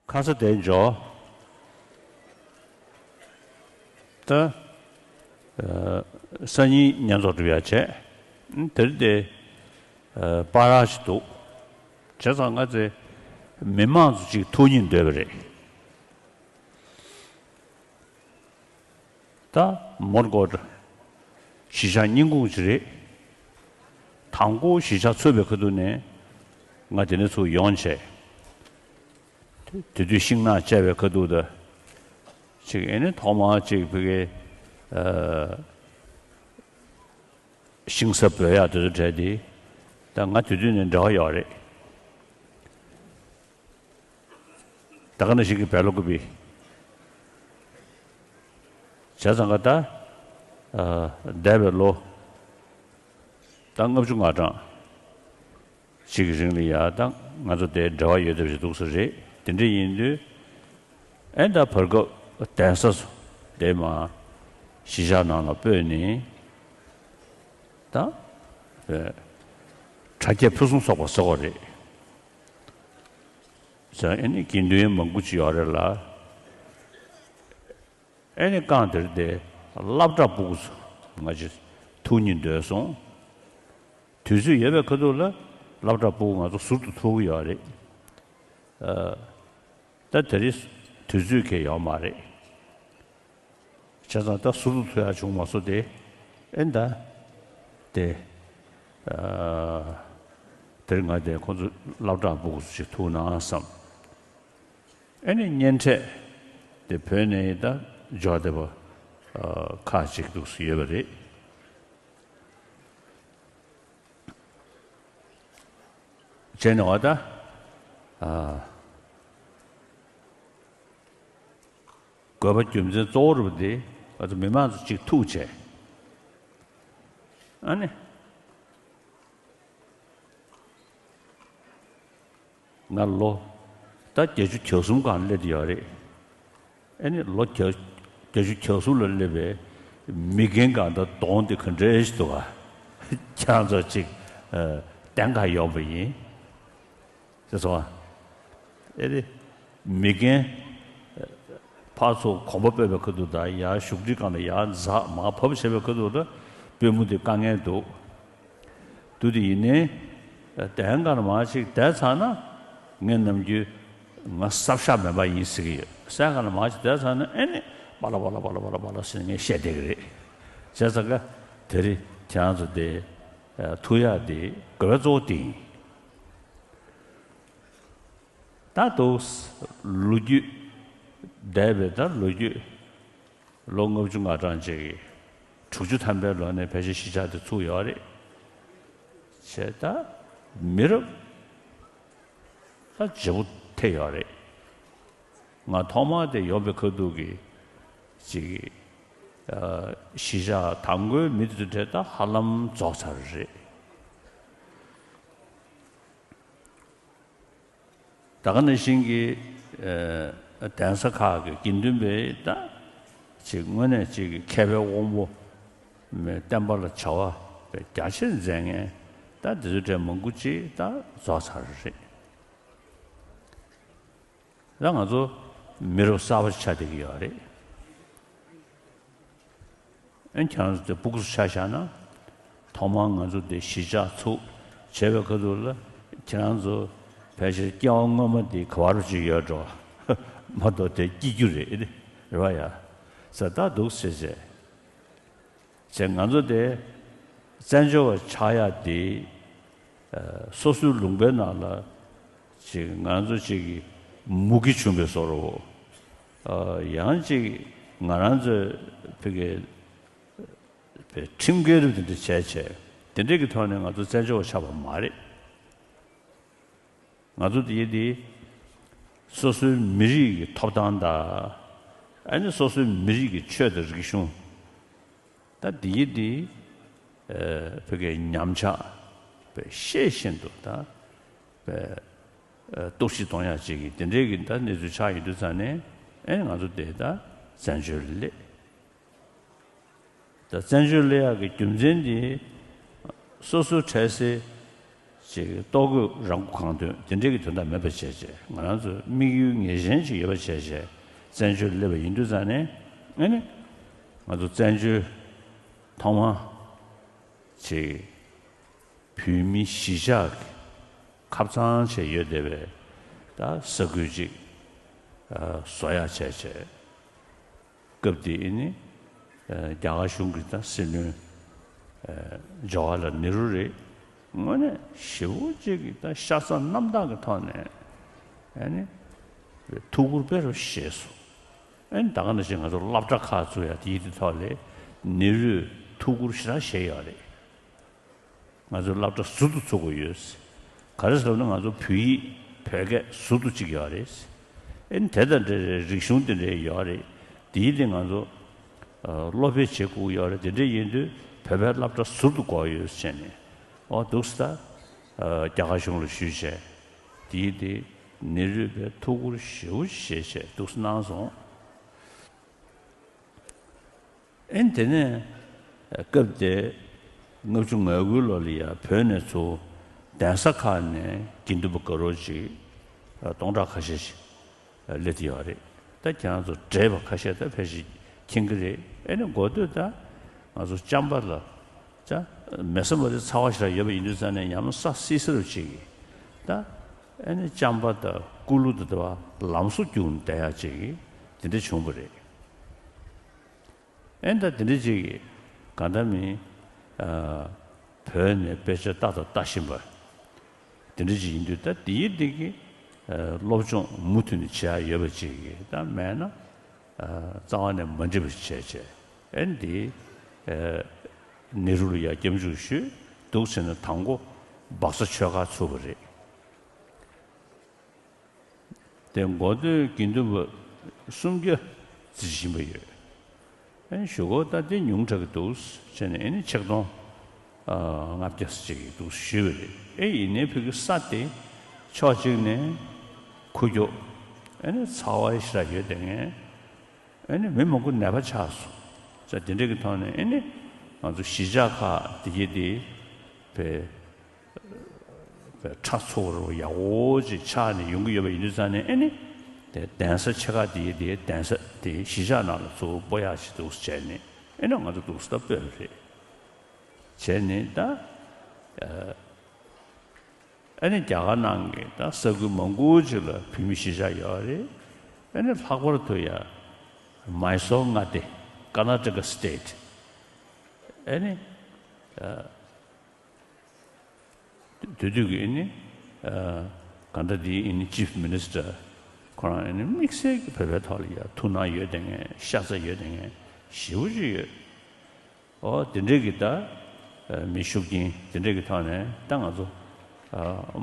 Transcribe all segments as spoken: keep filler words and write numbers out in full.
ཁ་ས་དེ་འཇོག་ད། ཨ། སང་ཉིན་མཉམ་ཚོགས་སྒྲུབ་ཡ་བྱས། ཨ། དེར་དེ། ཨ། པར་ཞིག་འདུག་བྱས་ཙང་ང་ཚོས་མི་མང་ཚོ་གཅིག་ཐུག་སྙིང་འདོད་པ་རེད། ད་མོར་གོ་གཞིས་ཆགས་རྙིང་ཁུངས་ཅིག་རེད། དང་པོ་གཞིས་ཆགས་ཚུགས་པའི་ཁ་ཐུག་ནས་ང་དེ་ནས་ཚུར་ཡོང་བྱས། དེ་དུས་ཤིང་ནགས་བཅད་པའི་ཁ་ཐུག་ད། ཅིག་ཨེ་ནི་ཐོག་མར་ཅིག་ཕ་གི། ཨ། ཤིང་ས་འབོད་ཡག་དེ་ཚོ་གྲས་དེ། ད་ང་དེ་དུས་ནས་འབྲེལ་བ་ཡོད་རེད། ད་ག་ནང་བཞིན་གྱི་བལ་ལོ་ཀུ་པི། བྱས་ཙང་ཀ་ད། ཨ། འདས་པའི་ལོ། ད་ལྔ་བཅུ་ང་གྲངས་ཅིག་གི་རིང་ལ་ཡ་ད་ང་ཚོ་དེ་འབྲེལ་བ་ཡོད་བསྡད་པ་ཞིག་འདུག་ས་རེད། དེ་འདྲ་ཡིན་དུས། ཨེ་ད་བར་སྐབས་གདན་ས་སུ་དེ་མ་གཞིས་ཆགས་ནང་ལ་སྤོས་ནས་ད། ཨེ། དྲ་རྒྱ་ཕུན་སུམ་ཚོགས་པ་ཟེར་བ་རེད། ཟེར་ཨེ་ནི་དགེ་འདུན་མང་པོ་ཅིག་ཡོད་རེད་ལ། ཨེ་ནི་རྐང་དེར་དེ་སློབ་གྲྭ་སྤུ་གུ་ཚོ་ང་ཅིག་ཐུག་སྙིང་འདོད་སོང་། དུས་ཚོད་ཡོད་པའི་ཁ་ཐུག་ལ་སློབ་གྲྭ་སྤུ་གུ་ང་ཚོ་ཟུར་དུ་ཐུག་གི་ཡོད་རེད། ཨ། ད་དེ་རིང་དུས་ཚོད་ཁེལ་ཡོད་མ་རེད། བྱས་ཙང་ད་ཟུར་དུ་ཐུག་ཡག་བྱུང་མ་སོང་སྟེ། ཨེ་ད། དེ། ཨ། དེར་ང་དེ་ཁོང་ཚོ་སློབ་གྲྭ་སྤུ་གུ་ཚོ་ཞིག་ཐུག་ན་བསམ། ཨེ་ནི་གཉེན་འཕྲད་དེ་བོད་ནས་ད་འབྱོར་བསྡད་པ། ཨ། ཁག་ཅིག་འདུག་སེ་ཡོད་པ་རེད། བྱས་ནས་འོ་ད། ཨ། དགོས་པ་རྒྱུ་མཚན་གཙོ་བོ་རུ་དེ་ང་ཚོ་མི་མང་ཚོ་གཅིག་ཐུག་བྱས། ཨ་ནི། ང་ལོ་ད་བརྒྱད་ཅུ་གྱ་གསུམ་སྒང་སླེབས་ཡོད་རེད། ཨ་ནི་ལོ་བརྒྱད་བརྒྱད་ཅུ་གྱ་གསུམ་ལ་སླེབས་པའི་མི་རྒན་སྒང་ད་གདོང་དེ་ག་འདྲ་ཞིག་འདུག་ག་ཁྱེད་རང་ཚོ་གཅིག་ཨ། གདན་ཁ་ཡོང་བ་ཡིན། ཟེར་སོང་ཨ། ཨེ་རེད། མི་རྒན་ཕར་ཚུར་གོམ་པ་སྤོས་པའི་ཁ་ཐུག་དང་ཡར་བཞུགས་ཁྲིའི་སྒང་ལ་ཡར་འཛེགས་མར་བབས་བྱས་པའི་ཁ་ཐུག་ལ་པུས་མོ་དེ་དཀའ་ངལ་འདུག་འདུག་དེ་ཡིན་ནའི། གདན་སྒང་ལ་མར་ཅིག་བསྡད་ཚར་ན། ངས་ནམ་རྒྱུན་ང་གསར་ཤག་མེད་པ་ཡིན་ཟེར་གྱི་ཡོད། གདན་སྒང་ལ་མར་ཅིག་བསྡད་ཚར་ན་ཨེ་ནི་པ་ལ་པ་ལ་པ་ལ་པ་ལ་པ་ལ་ཟེར་ངས་བཤད་བསྡད་ཀྱི་རེད། བྱས་ཙང་ཀ་དེ་རིང་ཁྱེད་རང་ཚོ་དེ་ཐུག་ཡག་དེ་དགོས་པ་གཙོ་བོ་དེ་ཡིན། ད་དུང་ལོ་རྒྱུས་འདས་པའི་ད་ལོ་རྒྱུས་ལོ་ལྔ་བཅུ་ང་གྲངས་ཅིག་གི་དྲུག་ཅུ་ཐམ་པའི་ལོ་ནས་ཕལ་ཆེར་གཞིས་ཆགས་དེ་ཚུགས་ཡོད་རེད། བྱས་ད་མི་རབས་ད་བརྗེ་པོ་ཐེབས་ཡོད་རེད། ང་ཐོག་མར་དེ་ཡོང་པའི་ཁ་ཐུག་གི་ཅིག་གཞིས་ཆགས་དང་པོའི་མི་དེ་ཚོ་གྲས་ད་ཧ་ལམ་རྫོགས་ཚར་རེད། ད་ག་ནང་བཞིན་གྱི། ཨ། གདན་ས་ཁག་གི་དགེ་འདུན་པའི་ད་ཅིག་དངོས་གནས་ཅིག་གི་མཁས་པའི་དབང་པོ། མི་བསྟན་པ་ལ་བྱ་བ་རྒྱ་ཆེར་མཛད་མཁན་ད་འདི་ཚོ་གྲས་མང་པོ་ཅིག་ད་རྫོགས་ཚར་རེད། ད་ང་ཚོ་མི་རབས་གསར་པ་ཆགས་བསྡད་ཀྱི་ཡོད་རེད། ཨ། ཁྱེད་རང་ཚོ་དེ་སྤུ་གུ་ཚོ་ཆ་བཞག་ན། ཐོག་མར་ང་ཚོ་དེ་གཞིས་ཆགས་ཚུགས་བྱས་པའི་ཁ་ཐུག་ལ་ཁྱེད་རང་ཚོ་ཕལ་ཆེར་སྐྱེ་བ་སྔོན་མ་དེ་ག་བ་རུ་ཅིག་ཡོད་འགྲོ། མ་གཏོགས་དེ་སྐྱེ་རྒྱུ་རེད། རེད་པ་ཡ། ཟེར་ད་འདུག་ཟེར་བྱས། བྱས་ང་ཚོ་དེ་བཙན་བྱོལ་བ་ཆགས་ཡག་དེ། ཨ། སོ་སོའི་ལུང་པའི་ནང་ལ་ཅིག་ང་ཚོ་ཅིག་གི་མུ་གེ་བྱུང་བའི་བཟོ་འདྲ་བོ། ཨ། ཡང་ཅིག་ང་རང་ཚོའི་ཕ་གི་ཁྲིམས་འགལ་རབས་དེ་འདྲ་བྱས་བྱས་དེ་འདྲས་ཀྱི་ཐོག་ནས་ང་ཚོ་བཙན་བྱོལ་བ་ཆགས་པ་མ་རེད། ང་ཚོ་དེ་ཡི་དེ་སོ་སོའི་མི་རིགས་ཀྱི་ཐོབ་ཐང་དང་། ཨ་ནི་སོ་སོའི་མི་རིགས་ཀྱི་ཆོས་དང་རིག་གཞུང་། ད་འདི་ཡི་འདི། ཨ། བོད་སྐད་ཉམས་ཆག་པའི་ཤེས་བཞིན་དུ་ད། བའི། ཨ། གཏོར་བཤིག་གཏོང་ཡག་ཅིག་གི་དེ་འདྲའི་གི་ད་གནས་ཚུལ་ཆགས་ཡོད་དུས་ཙང་ནས་ཨེ་ང་ཚོ་དེ་ད་བཙན་བྱོལ་སླེབས། ད་བཙན་བྱོལ་སླེབས་ཡག་གི་རྒྱུ་མཚན་འདི་སོ་སོའི་འཕྲལ་སེལ་ ཅིག་ལྟོ་གོས་རང་མགོ་གང་ཐོན་དེ་འདྲའི་གི་དོན་དག་མེད་པ་བྱས་བྱས། ང་རང་ཚོ་དམིགས་ཡུལ་ངེས་ཅན་ཅིག་ཡོད་པ་བྱས་བྱས་བཙན་བྱོལ་སླེབས་པ་ཡིན་དུས་ཙང་ནས། ཨ་ནི་ང་ཚོ་བཙན་བྱོལ་ཐོག་མ་ཅིག་བོད་མི་གཞིས་ཆགས་ཀྱི་ཁབ་གཙང་བྱས་ཡོད་བསྡད་པའི་ད་ས་ཁུལ་ཅིག་བཟོ་ཡག་བྱས་བྱས། སྐབས་དེ་ཨེ་ནི་རྒྱ་གར་གཞུང་གི་ད་སྲིད་བློན་ཇ་ཝ་ཧར་ལལ་ནེ་རུ་རེད། དངོས་གནས་ཞེ་པོ་ཅིག་གི་ད་ཤ་ཚ་རྣམ་དག་གི་ཐོག་ནས་ཨེ་ནི་ཐུགས་ཁུར་དཔེ་རུ་བཞེས་སོང་། ཨེ་ནི་ད་ག་ནང་བཞིན་ང་ཚོ་སློབ་གྲྭ་ཁག་བཙུགས་ཡ་དེའི་དེ་ཐོག་ལས་ནེ་རུས་ཐུགས་ཁུར་ཞེ་དྲག་བཞེས་ཡོད་རེད། ང་ཚོའི་སློབ་གྲྭ་ཟུར་དུ་ཚུགས་དགོས་ཡོད། ག་རེ་ཟེར་ན་ང་ཚོ་བོད་ཡིག་བོད་སྐད་ཟུར་དུ་གཅིག་ཡོད་རེད། ཨེ་ནི་དེ་དང་འབྲེལ་རེད། རིག་གཞུང་དེ་འདྲའི་ཡོད་རེད། དེའི་དེ་ང་ཚོ་ཨ་སློབ་སྤེལ་བྱེད་དགོས་ཡོད་རེད། དེ་འདྲ་ཡིན་དུས་བོད་པའི་སློབ་གྲྭ་ཟུར་དུ་དགོས་ཡོད་ཟེར་ནས། ཨོ་འདུག་སེ་ད་ཨ་རྒྱ་གར་གཞུང་ལ་ཞུས་བྱས། དེའི་དེ་ནེ་རུས་པས་ཐུགས་ཁུར་ཞེ་པོ་བཞེས་བྱས་འདུག་སེ་གནང་སོང་། ཨེ་ནི་དེ་ནས་སྐབས་དེ་ལྔ་བཅུ་ང་དགུའི་ལོ་ལ་ཡ་བོད་ནས་ཚུར་གདན་ས་ཁག་ནས་དགེ་འདུན་པ་དགའ་རོགས་ཅིག་སྟོང་ཕྲག་ཁ་ཤས་ཤིག་སླེབས་ཀྱི་ཡོད་རེད། ད་ཁྱེད་རང་ཚོ་བགྲེས་པ་ཁ་ཤས་ད་ཕལ་ཆེར་མཁྱེན་གྱི་རེད། ཨེ་ནི་འགོ་སྟོད་ད་ང་ཚོ་ཅམ་པ་ལ་ཅ་མེ་ས་མ་རི་ཚ་བ་ཞིག་ཡོད་པ་ཡིན་དུས་ཙང་ནས་ཡང་ན་ས་བསིལ་བསིལ་རུ་ཅིག་གི་ད་ཨེ་ནི་ཅམ་པ་དང་ཀུ་ལུ་དང་དེ་བ་ལམ་བཟོ་རྒྱུགས་ནས་བསྡད་ཡག་ཅིག་གི་དེ་འདྲ་བྱུང་བ་རེད། ཨེ་ད་དེ་འདྲ་ཅིག་གི་གང་ལྟར་མིན་ཨ་བོད་ནས་དཔེ་ཆ་ལྟ་དང་ལྟ་བཞིན་པ་དེ་འདྲ་ཅིག་ཡིན་དུས། ད་དེའི་དེ་གི་ཨ་སློབ་སྦྱོང་མུ་མཐུད་ནས་བྱེད་ཡ་ཡོད་པ་ཅིག་གི་ད་མེད་ན་ཨ་རྩ་བ་ནས་མ་འགྲིག་པ་ཞིག་བྱས་བྱས། ཨེ་འདི་ཨ་ནེ་རུ་ལ་ཡ་སྐྱབས་འཇུག་ཞུས། འདུག་ཟེར་ན་དང་པོ་སྦག་ས་ཆོས་སྒར་ཚུགས་པ་རེད། དེ་འགོ་སྟོད་དགེ་འདུན་པ་སུམ་བརྒྱ་ཙམ་ཕྱིན་པ་ཡོད། ཨེ་གཞུག་གུ་ད་དེ་ཉུང་དྲགས་ཀྱི་འདུག་ཟེར་ནས། ཨེ་ནི་ཆིག་སྟོང་ལྔ་བརྒྱ་ཙམ་ཅིག་འདུག་ཞུས་པ་རེད། ཨེ་ཡིན་ནའི་བོད་ཀྱི་ས་དེ་ཕྱོགས་གཅིག་ནས་ཁུག་ཀྱོག་ཨེ་ནི་ཚ་བ་ཞེ་དྲག་ཡོད་དེ་ངས། ཨེ་ནི་མི་མང་པོ་ནད་པ་ཆགས་སོང་། ཙང་དེ་འདྲ་གི་ཐོག་ནས་ཨེ་ནི་ང་ཚོ་གཞིས་ཆགས་ཁག་དེ་གྱད་དེ་བས་བས་ཁྲ་ཚོ་རུ་ཡག་པོ་ཅིག་ཆགས་ནས་ཡོང་གི་ཡོད་པ་ཡིན་དུས་ཙང་ནས། ཨེ་ནི་དེ་གདན་ས་ཆེ་ཁག་དེ་གྱད་དེ་གདན་ས་དེ་གཞིས་ཆགས་ནང་ལ་ཚུར་སྤོ་ཡག་ཅིག་འདུག་སེ་བྱས་ནས། ཨེ་ནི་ང་ཚོ་འདུག་སེ་ད་སྤོས་པ་རེད། བྱས་ནས་ད་ཨ། ཨ་ནི་རྒྱ་གར་ནང་གི་ད་ས་ཁུལ་མང་པོ་ཅིག་ལ་བོད་མི་གཞིས་ཆགས་ཡོད་རེད། ཨ་ནི་ལྷག་པར་དུ་ཡ་མཱི་སོར་མངའ་སྡེ། Karnataka State། ཨ་ནི་ཨ་དེ་དུས་ཀྱི་ཨ་ནི་ཨ་ག་འདྲ་དེའི་ཨ་ནི་Chief Minister ཁོ་རང་ཨ་ནི་དམིགས་བསལ་གྱི་བོད་པའི་ཐོག་ལ་ཡ་ཐུགས་སྣང་ཡོད་དེ་ངས། ཤ་ཚ་ཡོད་དེ་ངས་ཞེ་པོ་ཅིག་ཡོད། ཨོ་དེ་འདྲས་ཀྱི་ད་མི་ཤུགས་རྐྱེན་དེ་འདྲས་ཀྱི་ཐོག་ནས་ད་ང་ཚོ་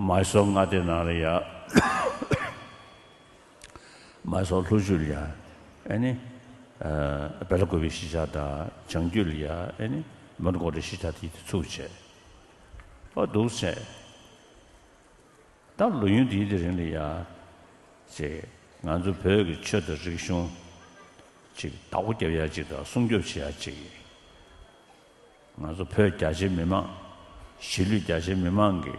མཱི་སོར་མངའ་སྡེ་ནང་ལ་ཡ་མཱི་སོར་ལྷོ་རྒྱུད་ལ་ཡ་ཨ་ནི་བེ་ལ་ཀུ་པེ་གཞིས་ཆགས་དང་། བྱང་རྒྱུད་ལ་ཡ་ཨ་ནི་མོན་གྷོ་གྲི་གཞིས་ཆགས་དེ་ཚུགས་བྱས། ཨོ་འདུག་བྱས། ད་ལོ་ཡུན་དེའི་དེ་རིང་ལ་ཡ་ཅིག་ང་ཚོ་བོད་ཀྱི་ཆོས་དང་རིག་གཞུང་ཅིག་བདག་པོ་རྒྱབ་ཡ་ཅིག་དང་སྲུང་སྐྱོབ་བྱེད་ཡ་ཅིག་ང་ཚོ་བོད་རྒྱ་ཆེའི་མི་མང་། གཞིས་ལུས་རྒྱ་ཆེའི་མི་མང་གི་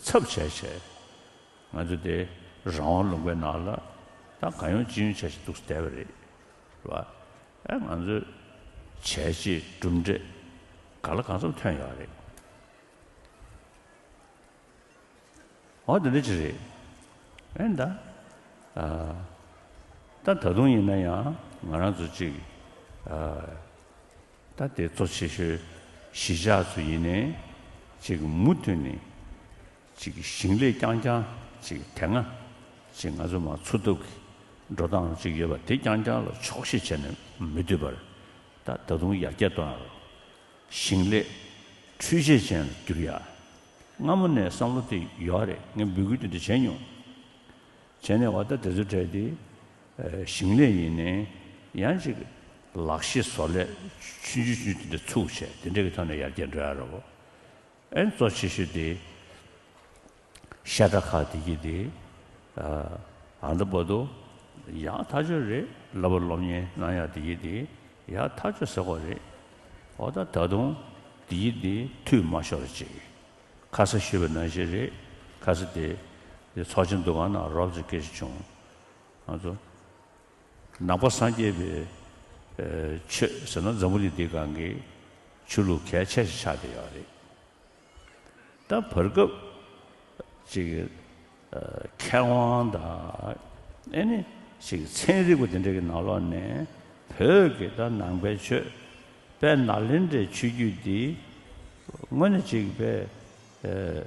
ཚབ་བྱས་བྱས། ང་ཚོ་དེ་རང་དབང་ལུང་པའི་ནང་ལ་ད་གང་ཡོང་ཅི་ཡོང་བྱས་བྱས་འདུག་བསྡད་པ་རེད། རེད་བ། ཨ་ང་ཚོས་བྱས་རྗེས་གྲུབ་འབྲས་ག་ལ་གང་འཚམ་ཐོན་ཡོད་རེད། འོ་དེ་འདྲ་ཅིག་རེད། ཨེ་ད། ཨ། ད་ད་དུང་ཡིན་ན་ཡང་ང་རང་ཚོ་ཅིག་ཨ། ད་དེ་གཙོ་ཆེ་ཤོས་གཞིས་ཆགས་ཚོ་ཡིན་ནའི་ཅིག་མུ་མཐུད་ནས་ཅིག་ཞིང་ལས་རྐྱང་རྐྱང་ཅིག་དེ་སྔ་ཅིག་ང་ཚོ་མར་འཚོ་ཐབས་ཀྱི་འགྲོ་སྟངས་ཅིག་ཡོད་པ་དེ་རྐྱང་རྐྱང་ལ་ཆོག་ཤེས་བྱས་ནས་མི་སྡོད་པར། ད་ད་དུང་ཡར་རྒྱས་གཏོང་ཡ་རོགས། ཞིང་ལས་འཕྲུལ་ཆས་ཅན་ལ་བསྒྱུར་ཡ། སྔ་མོ་ནས་བསམ་བློ་དེ་ཡོད་རེད། ངས་འབོད་སྐུལ་དེ་འདྲ་བྱས་མྱོང་། བྱས་ནས་འོ་ད་དེ་ཚོའི་གྲས་དེ་ཨ་ཞིང་ལས་ཡིན་ནའི་ཡང་ཅིག་ལག་ཤེས་བཟོ་ལས་ཆུང་ཆུང་ཆུང་ཆུང་དེ་འདྲ་ཚུགས་བྱས། དེ་འདྲ་གི་ཐོག་ནས་ཡར་རྒྱས་འགྲོ་ཡ་རོགས། ཨེ་གཙོ་ཆེ་ཤོས་དེ་བཤད་གྲྭ་ཁག་དེ་གྱད་དེ་ཨ་ཨ་ད་བར་དུ་ཡག་ཐག་ཆོད་རེད། བསླབ་པ་སློབ་གཉེར་གནང་ཡག་དེ་གྱད་དེ་ཡག་ཐག་ཆོད་ཟེར་དགོས་རེད། འོ་ད་ད་དུང་དེ་གྱད་དེ་འཐུས་མ་ཤོར་ཅིག་ཁ་ས་ཞུས་པ་ནང་བཞིན་རེད། ཁ་ས་དེ་དེ་ཚོགས་ཆེན་འདུ་ཁང་ནང་རོབ་ཙམ་སྐད་ཆ་བྱུང་། ང་ཚོ་ནང་པ་སངས་རྒྱས་པའི་ཨེ་ཆོས་ཟེར་ན་འཛམ་བུ་གླིང་འདིའི་སྒང་གི་ཆོས་ལུགས་གལ་ཆེ་ཤོས་ཆགས་བསྡད་ཡོད་རེད། ད་བར་སྐབས་ཅིག་ཨ་མཁས་དབང་དང་ཨེ་ནི་ཅིག་ཚན་རིག་པ་དེ་འདྲ་གི་ནང་ལོགས་ནས་བོད་ཀྱི་ད་ནང་པའི་ཆོས་དཔལ་ནཱ་ལེནྡྲའི་ཆོས་བརྒྱུད་འདི་དངོས་གནས་ཅིག་དཔེ་ཨེ་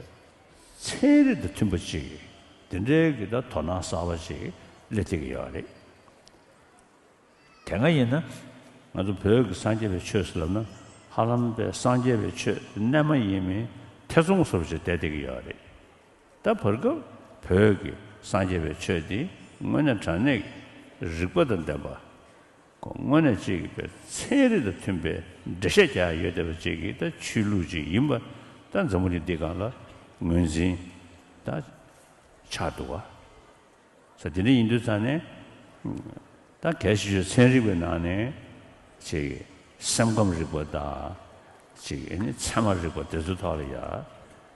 ཚན་རིག་དང་མཐུན་པ་ཅིག་དེ་འདྲའི་གི་ད་དོ་སྣང་གསར་པ་ཅིག་སླེབས་བསྡད་ཀྱི་ཡོད་རེད། དེ་སྔ་ཡིན་ན་ང་ཚོ་བོད་ཀྱི་སངས་རྒྱས་པའི་ཆོས་ཟེར་ལབ་ན་ཧ་ལམ་པའི་སངས་རྒྱས་པའི་ཆོས་རྣལ་མ་ཡིན་མིན་ཐེ་ཚོམ་བཟོ་འདྲ་ཅིག་བསྡད་བསྡད་ཀྱི་ཡོད་རེད། ད་བར་སྐབས་བོད་ཀྱི་སངས་རྒྱས་པའི་ཆོས་འདི་དངོས་གནས་དྲང་གནས་ཀྱི་རིགས་པ་དང་ལྡན་པ། དངོས་གནས་ཅིག་གི་ཚན་རིག་དང་མཐུན་པའི་འགྲེལ་བཤད་རྒྱག་ཡ་ཡོད་བསྡད་པ་ཅིག་གི་ད་ཆོས་ལུགས་ཅིག་ཡིན་པ་ད་འཛམ་བུ་གླིང་འདི་སྒང་ལ་ངོས་འཛིན་ད་ཆགས་འདུག་ག་ས་དེ་འདྲ་ཡིན་དུས་ཙང་ནས་ད་གལ་ཆེ་ཤོས་ཚན་རིག་པའི་ནང་ནས་ཅིག་སེམས་ཁམས་རིག་པ་དང་ཅིག་ཨེ་ནི་ཚད་མ་རིག་པ་དེ་ཚོའི་ཐོག་ལ་ཡ་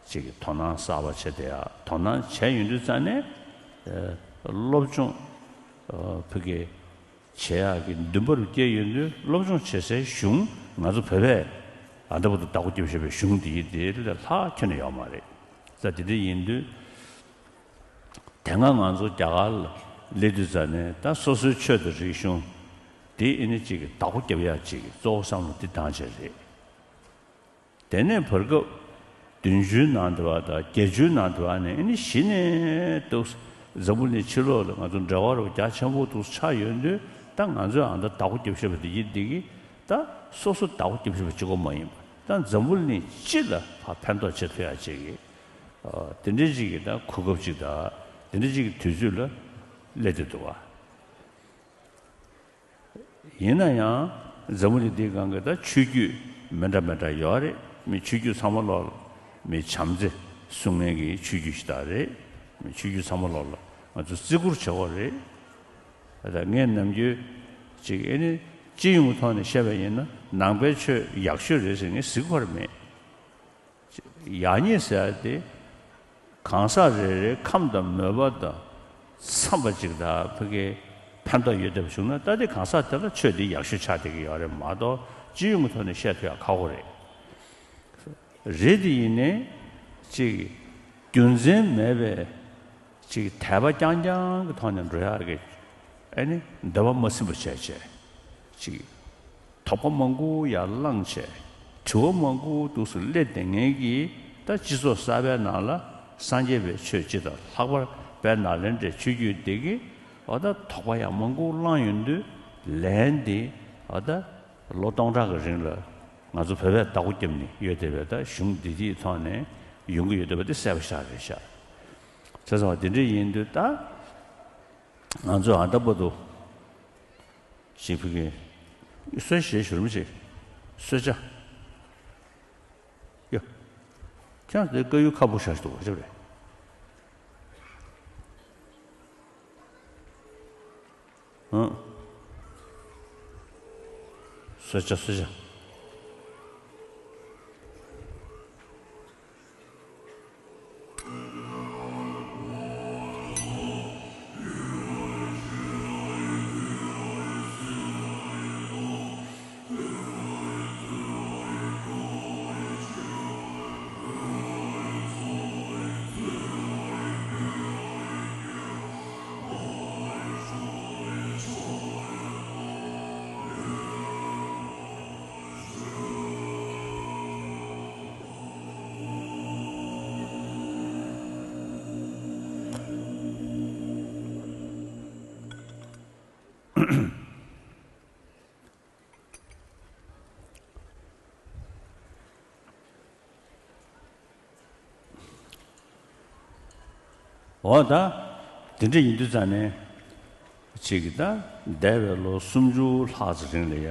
ཅིག་དོ་སྣང་གསར་པ་བྱས་ཏེ་ཡ་དོ་སྣང་བྱས་ཡོང་དུས་ཙང་ནས་ཨེ་སློབ་སྦྱོང་ཨ་ཕ་གི་བྱེད་ཡག་གི་འདུན་པ་རུ་སྐྱེས་ཡོང་དུས་སློབ་སྦྱོང་བྱེད་སའི་གཞུང་ང་ཚོ་བོད་པས་ཨ་ད་བར་དུ་བདག་པོ་རྒྱབ་བཞག་པའི་གཞུང་འདི་ཡིན་དེ་ལས་ལྷག་ཁྱོན་ནས་ཡོད་མ་རེད། ས་དེ་འདྲ་ཡིན་དུས། དེ་སྔ་ང་ཚོ་རྒྱ་གར་ལ་སླེབས་དུས་ཙ་ནས་ད་སོ་སོའི་ཆོས་དང་རིག་གཞུང་དེ་ཨེ་ནི་གཅིག་གི་བདག་པོ་རྒྱབ་ཡག་ཅིག་གི་གཙོ་བོ་བསམ་བློ་འདི་བཏང་བྱས་རེད། དེ་ནས་བར་སྐབས་བདུན་ཅུའི་ནང་དུ་བ་དང་བརྒྱད་ཅུའི་ནང་དུ་བ་ནས་ཨེ་ནི་གཞི་ནས་འདུག་འཛམ་བུ་གླིང་ཕྱི་ལོགས་ལ་ང་ཚོ་འབྲེལ་བ་རུ་རྒྱ་ཆེན་པོ་འདུག་ཆགས་ཡོད་དུས་ད་ང་ཚོས་ཨ་ད་བདག་པོ་རྒྱབ་བཞག་པ་འདི་ཡིན་འདི་གི་ད་སོ་སོ་བདག་པོ་རྒྱབ་བཞག་པ་གཅིག་པོ་མ་ཡིན་པ་ད་འཛམ་བུ་གླིང་སྤྱི་ལ་ཕར་ཕན་ཐོགས་བྱེད་ཐུབ་ཡག་ཅིག་གི་དེ་འདྲའི་ཅིག་གི་ད་གོ་སྐབས་ཅིག་དང་དེ་འདྲའི་ཅིག་གི་དུས་ཚོད་ལ་སླེབས་བསྡད་འདུག་བ། ཡིན་ན་ཡང་འཛམ་བུ་གླིང་འདིའི་སྒང་གི་ད་ཆོས་བརྒྱུད་མི་འདྲ་མི་འདྲ་ཡོད་རེད། མི་ཆོས་བརྒྱུད་ཚང་མ་ལོག་ལ་མི་བྱམས་བརྩེ་སྲུང་མཁན་གྱི་ཆོས་བརྒྱུད་ཞིག་ད་རེད། མི་ཆོས་བརྒྱུད་ཚང་མ་ལོག་ལ་ང་ཚོ་བརྩི་བཀུར་བྱེད་དགོས་རེད། ད་ངས་ནམ་རྒྱུན་ཅིག་ཨེ་ནི་སྤྱི་ཡོངས་ཐོག་ནས་བཤད་པ་ཡིན་ན་ནང་པའི་ཆོས་ཡག་ཤོས་རེད་ཟེར་ངས་ཟེར་གྱི་ཡོད་མ་རེད། ཡག་ཉེས་ཟེར་ཡ་དེ་གང་ཟག་རེ་རེའི་ཁམས་དང་མོས་པ་དང་འཚམས་པ་ཅིག་དང་ཕ་གིའི་ཕན་ཐོགས་ཡོད་བསྡད་པ་བྱུང་ན་ད་དེ་གང་ཟག་དེ་ལ་ཆོས་དེ་ཡག་ཤོས་ཆགས་བསྡད་ཀྱི་ཡོད་རེད་མ་གཏོགས་སྤྱི་ཡོངས་ཀྱི་ཐོག་ནས་བཤད་ཐུབ་ཡ་ཁག་པོ་རེད། རེད་དེ་ཡིན་ནའི་ཅིག་རྒྱུ་མཚན་མེད་པའི་ཅིག་དད་པ་རྐྱང་རྐྱང་གི་ཐོག་ནས་འགྲོ་ཡག་གི་ཨ་ནི་འདོད་པ་མ་ཚིམ་པ་བྱས་བྱས་ཅིག་དོགས་པ་མང་པོ་ཡར་བསླངས་བྱས་དྲི་བ་མང་པོ་འདུག་སེ་སླེབས་བསྡད་མཁན་གྱི་ད་སྤྱི་ཚོགས་གསར་པའི་ནང་ལ་སངས་རྒྱས་པའི་ཆོས་སྤྱི་དང་ལྷག་པར་དཔལ་ནཱ་ལེནྡྲའི་ཆོས་བརྒྱུད་འདི་གི་ཨ་ད་དོགས་པ་ཡང་མང་པོ་བསླངས་ཡོང་དུས་ལན་འདི་ཨ་ད་ལོ་སྟོང་ཕྲག་གི་རིང་ལ་ང་ཚོ་བོད་པས་བདག་པོ་བརྒྱབ་ནས་ཡོད་བསྡད་པའི་ད་གཞུང་འདི་དེའི་ཐོག་ནས་ཡོང་གི་ཡོད་བསྡད་པ་འདི་གསལ་པོ་ཤག་རེད་ཤག་བྱས་ཙང་དེ་འདྲ་ཡིན་དུས་ད་ང་ཚོས་ཨ་ད་བར་དུ་ཞིག་ཕུལ་གྱི་གསོལ་ཞེས་ཞུ་རིམ་ཞིག་གསོལ་ཇ། ཡ། ཁྱེད་རང་དེ་དཀར་ཡོལ་ཁ་སྦུབ་བཞག་འདུག་ག་ཅི་རེད། ཨང་། གསོལ་ཇ་གསོལ་ཇ། འོ་ད། དེ་འདྲ་ཡིན་དུས་ཙང་ནས། ཅིག་གིས་ད་འདས་པའི་ལོ་སུམ་ཅུ་ལྷག་ཙམ་རིང་ལ་ཡ།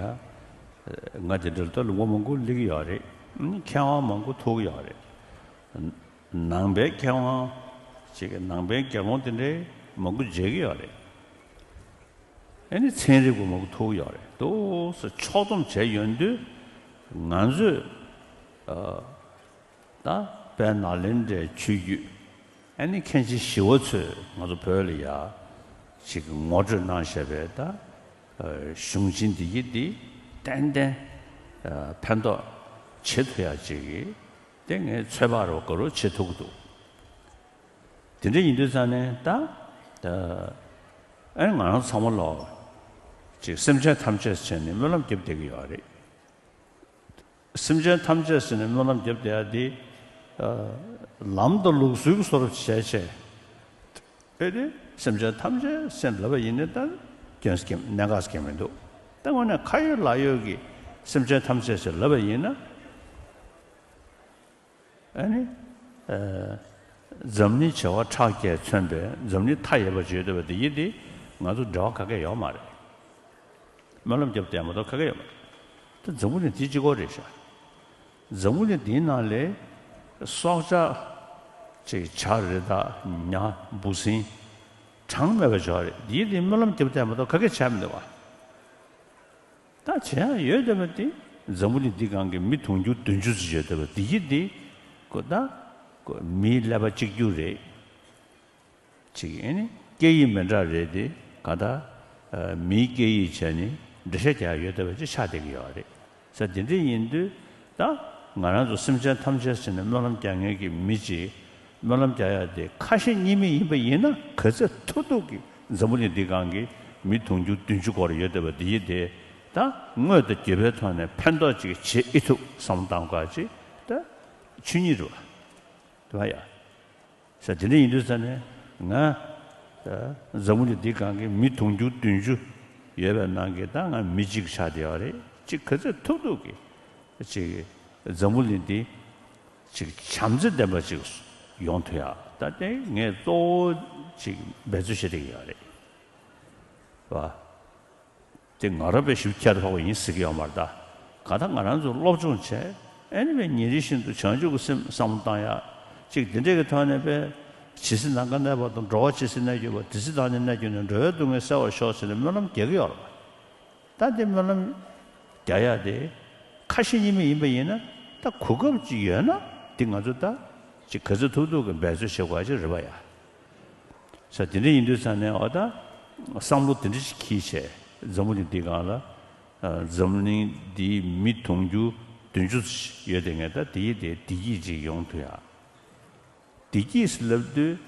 ང་དེ་འདྲ་ལ་ད་ལུང་པ་མང་པོ་སླེབས་ཀྱི་ཡོད་རེད། མཁས་དབང་མང་པོ་ཐུག་གི་ཡོད་རེད། ནང་པའི་མཁས་དབང་། ཅིག་གིས་ནང་པའི་དགེ་སློང་དེ་འདྲའི་མང་པོ་མཇལ་གྱི་ཡོད་རེད། ཨ་ནི་ཚན་རིག་པ་མང་པོ་ཐུག་ཡོད་རེད། འདུག་སེ་ཕྱོགས་བསྡོམས་བྱས་ཡོང་དུས་ང་ཚོས་ཨ་ད་ དཔལ་ནཱ་ལེནྡྲའི་ཆོས་བརྒྱུད། ཨ་ནི་མཁན་ཆེན་ཞི་བ་འཚོས་ང་ཚོ་བོད་ལ་ཡ་ཅིག་ངོ་སྤྲོད་གནང་བཞག་པའི་ད་གཞུང་ཆེན་འདི་ཡི་འདི་ཏན་ཏན་ཕན་ཐོགས་བྱེད་ཐུབ་ཡ་ཅིག་གི་དེ་ངས་ཚོད་དཔག་རོགས་ག་རོགས་བྱེད་ཐུབ་ཀྱི་འདུག་དེ་འདྲ་ཡིན་དུས་ཙང་ནས་ད་ཨ་ནི་ང་རང་ཚང་མ་ལོག་ཅིག་སེམས་ཅན་ཐམས་ཅད་བྱས་ནས་སྨོན་ལམ་བརྒྱབ་བསྡད་ཀྱི་ཡོད་རེད། སེམས་ཅན་ཐམས་ཅད་ཟེར་ནས་སྨོན་ལམ་བརྒྱབ་བསྡད་ཡ་དེ། ལམ་དང་ལུགས་སྲོལ་གྱི་བཟོ་འདྲ་བྱས་བྱས། ཨེ་དེ་སེམས་ཅན་ཐམས་ཅད་ཟེར་ལབ་པ་ཡིན་ན་ད་སྐྱོན་སྐྱེ་གནད་འགག་སྐྱེ་མི་འདུག་ད་དངོས་གནས་ཁ་ཡོད་ལག་ཡོད་ཀྱི་སེམས་ཅན་ཐམས་ཅད་ཟེར་ལབ་པ་ཡིན་ན། ཨ་ནི། འཛམ་གླིང་བྱེ་བ་ཕྲག་བརྒྱས་མཚོན་པའི་འཛམ་གླིང་མཐའ་ཡས་པ་ཅིག་ཡོད་བསྡད་པ་དེ་ཡིན་དེ་ང་ཚོ་འབྲེལ་བ་ག་གེ་ཡོད་མ་རེད། སྨོན་ལམ་བརྒྱབ་བསྡད་མ་གཏོགས་ག་གེ་ཡོད་མ་རེད། ད་འཛམ་བུ་གླིང་འདི་གཅིག་པོ་རེད་ཤག་འཛམ་བུ་གླིང་འདིའི་ནང་ལས་སྲོག་ཆགས་ཅིག་བྱ་རི་དྭགས་ཉ་འབུ་སྲིན་གྲངས་མེད་པ་ཅིག་ཡོད་རེད། འདིའི་འདི་སྨོན་ལམ་བརྒྱབ་བསྡད་མ་གཏོགས་ག་གེ་བྱས་མི་འདུག་བ། ད་བྱེད་ཡ་ཡོད་བསྡད་པ་དེ་འཛམ་བུ་གླིང་འདི་སྒང་གི་མི་དུང་ཕྱུར་བདུན་ཅུ་ཙམ་ཡོད་བསྡད་པ་དེ་ཡི་དེ་ཀོ་ད་ཀོ་མིའི་ཀླད་པ་གཅིག་གྱུར་རེད། ཅིག་ཨེ་ནི་སྐད་ཡིག་མི་འདྲ་རེད་དེ་ག་ད་མིའི་སྐད་ཡིག་བྱས་ནས་འགྲེལ་བཤད་རྒྱག་ཡ་ཡོད་བསྡད་པ་ཅིག་ཆགས་བསྡད་ཀྱི་ཡོད་རེད། ས་དེ་འདྲ་ཡིན་དུས་ད་ང་རང་ཚོ་སེམས་ཅན་ཐམས་ཅད་ཟེར་ནས་སྨོན་ལམ་རྒྱག་མཁན་གྱི་མི་ཅིག་སྨོན་ལམ་རྒྱག་ཡ་དེ་ཁ་ཞེ་གཉིས་མེད་ཡིན་པ་ཡིན་ན་ག་ཚོད་ཐུབ་ཐུབ་ཀྱིས་འཛམ་བུ་གླིང་འདི་སྒང་གི་མི་དུང་ཕྱུར་བདུན་ཅུ་སྐོར་ཡོད་བསྡད་པ་འདི་ཡི་དེ་ད་དངོས་དང་བརྒྱུད་པའི་ཐོག་ནས་ཕན་ཐོགས་ཅིག་བྱེད་ཨེ་ཐུབ་བསམ་བློ་བཏང་དགོས་ཅིག་ད་ཆོས་ཉིད་རེད་བ། དེ་བ་ཡ། ས་དེ་འདྲ་ཡིན་དུས་ས་ནས་ང་འཛམ་བུ་གླིང་འདི་སྒང་གི་མི་དུང་ཕྱུར་བདུན་ཅུ་ཡོད་པའི་ནང་གི་ད་ང་མི་གཅིག་ཆགས་བསྡད་ཡོད་རེད། ཅིག་ག་ཚོད་ཐུབ་ཐུབ་ཀྱིས་ཅིག་འཛམ་བུ་གླིང་འདི་ཅིག་བྱམས་བརྩེ་ལྡན་པ་ཅིག་ཡོང་ཐུབ་ཡ་ད་དེ་ངས་གཙོ་བོ་ཅིག་འབད་རྩོལ་བྱེད་བསྡད་ཀྱི་ཡོད་རེད་བ། དེ་ང་རང་དཔེ་ཞིབ་ཁྱད་དུ་འཕགས་པ་ཡིན་ཟེར་གྱི་ཡོད་མ་རེད་ད། གང་ལྟར་ང་རང་ཚོ་སློབ་སྦྱོང་བྱས་ཨེ་ནི་དཔེ་ཉིན་རེ་བཞིན་དུ་བྱང་ཆུབ་ཀྱི་སེམས་བསམ་བློ་བཏང་ཡ། ཅིག་དེ་འདྲས་ཀྱི་ཐོག་ནས་དཔེ་ཇི་སྲིད་ནམ་མཁའ་གནས་པ་དང་། འགྲོ་བ་ཇི་སྲིད་གནས་གྱུར་པ། དེ་སྲིད་བདག་ཉིད་གནས་གྱུར་ནས། འགྲོ་བའི་སྡུག་བསྔལ་སེལ་བར་ཤོག་ཟེར་ནས་སྨོན་ལམ་རྒྱག་གི་ཡོད་རེད་བ། ད་དེ་སྨོན་ལམ་རྒྱག་ཡ་དེ་ཁ་ཞེ་གཉིས་མེད་ཡིན་པ་ཡིན་ན་ད་གོ་སྐབས་ཅིག་ཡོད་ན་དེ་ང་ཚོ་ད་ཅིག་ག་ཚོད་ཐུབ་ཐུབ་ཀྱིས་འབད་རྩོལ་བྱེད་དགོས་ཅིག་རེད་བ་ཡ། ས་དེ་འདྲ་ཡིན་དུས་ཙང་ནས་འོ་ད་བསམ་བློ་དེ་འདྲ་ཞིག་འཁྱེར་བྱས་འཛམ་བུ་གླིང་འདི་སྒང་ལ་འཛམ་གླིང་འདིའི་མི་དུང་ཕྱུར་བདུན་ཅུ་ཡོད་དེ་ངས་ད་དེ་ཡི་དེ་བདེ་སྐྱིད་ཅིག་ཡོང་ཐུབ་ཡ། བདེ་སྐྱིད་ཟེར་ལབ་དུས་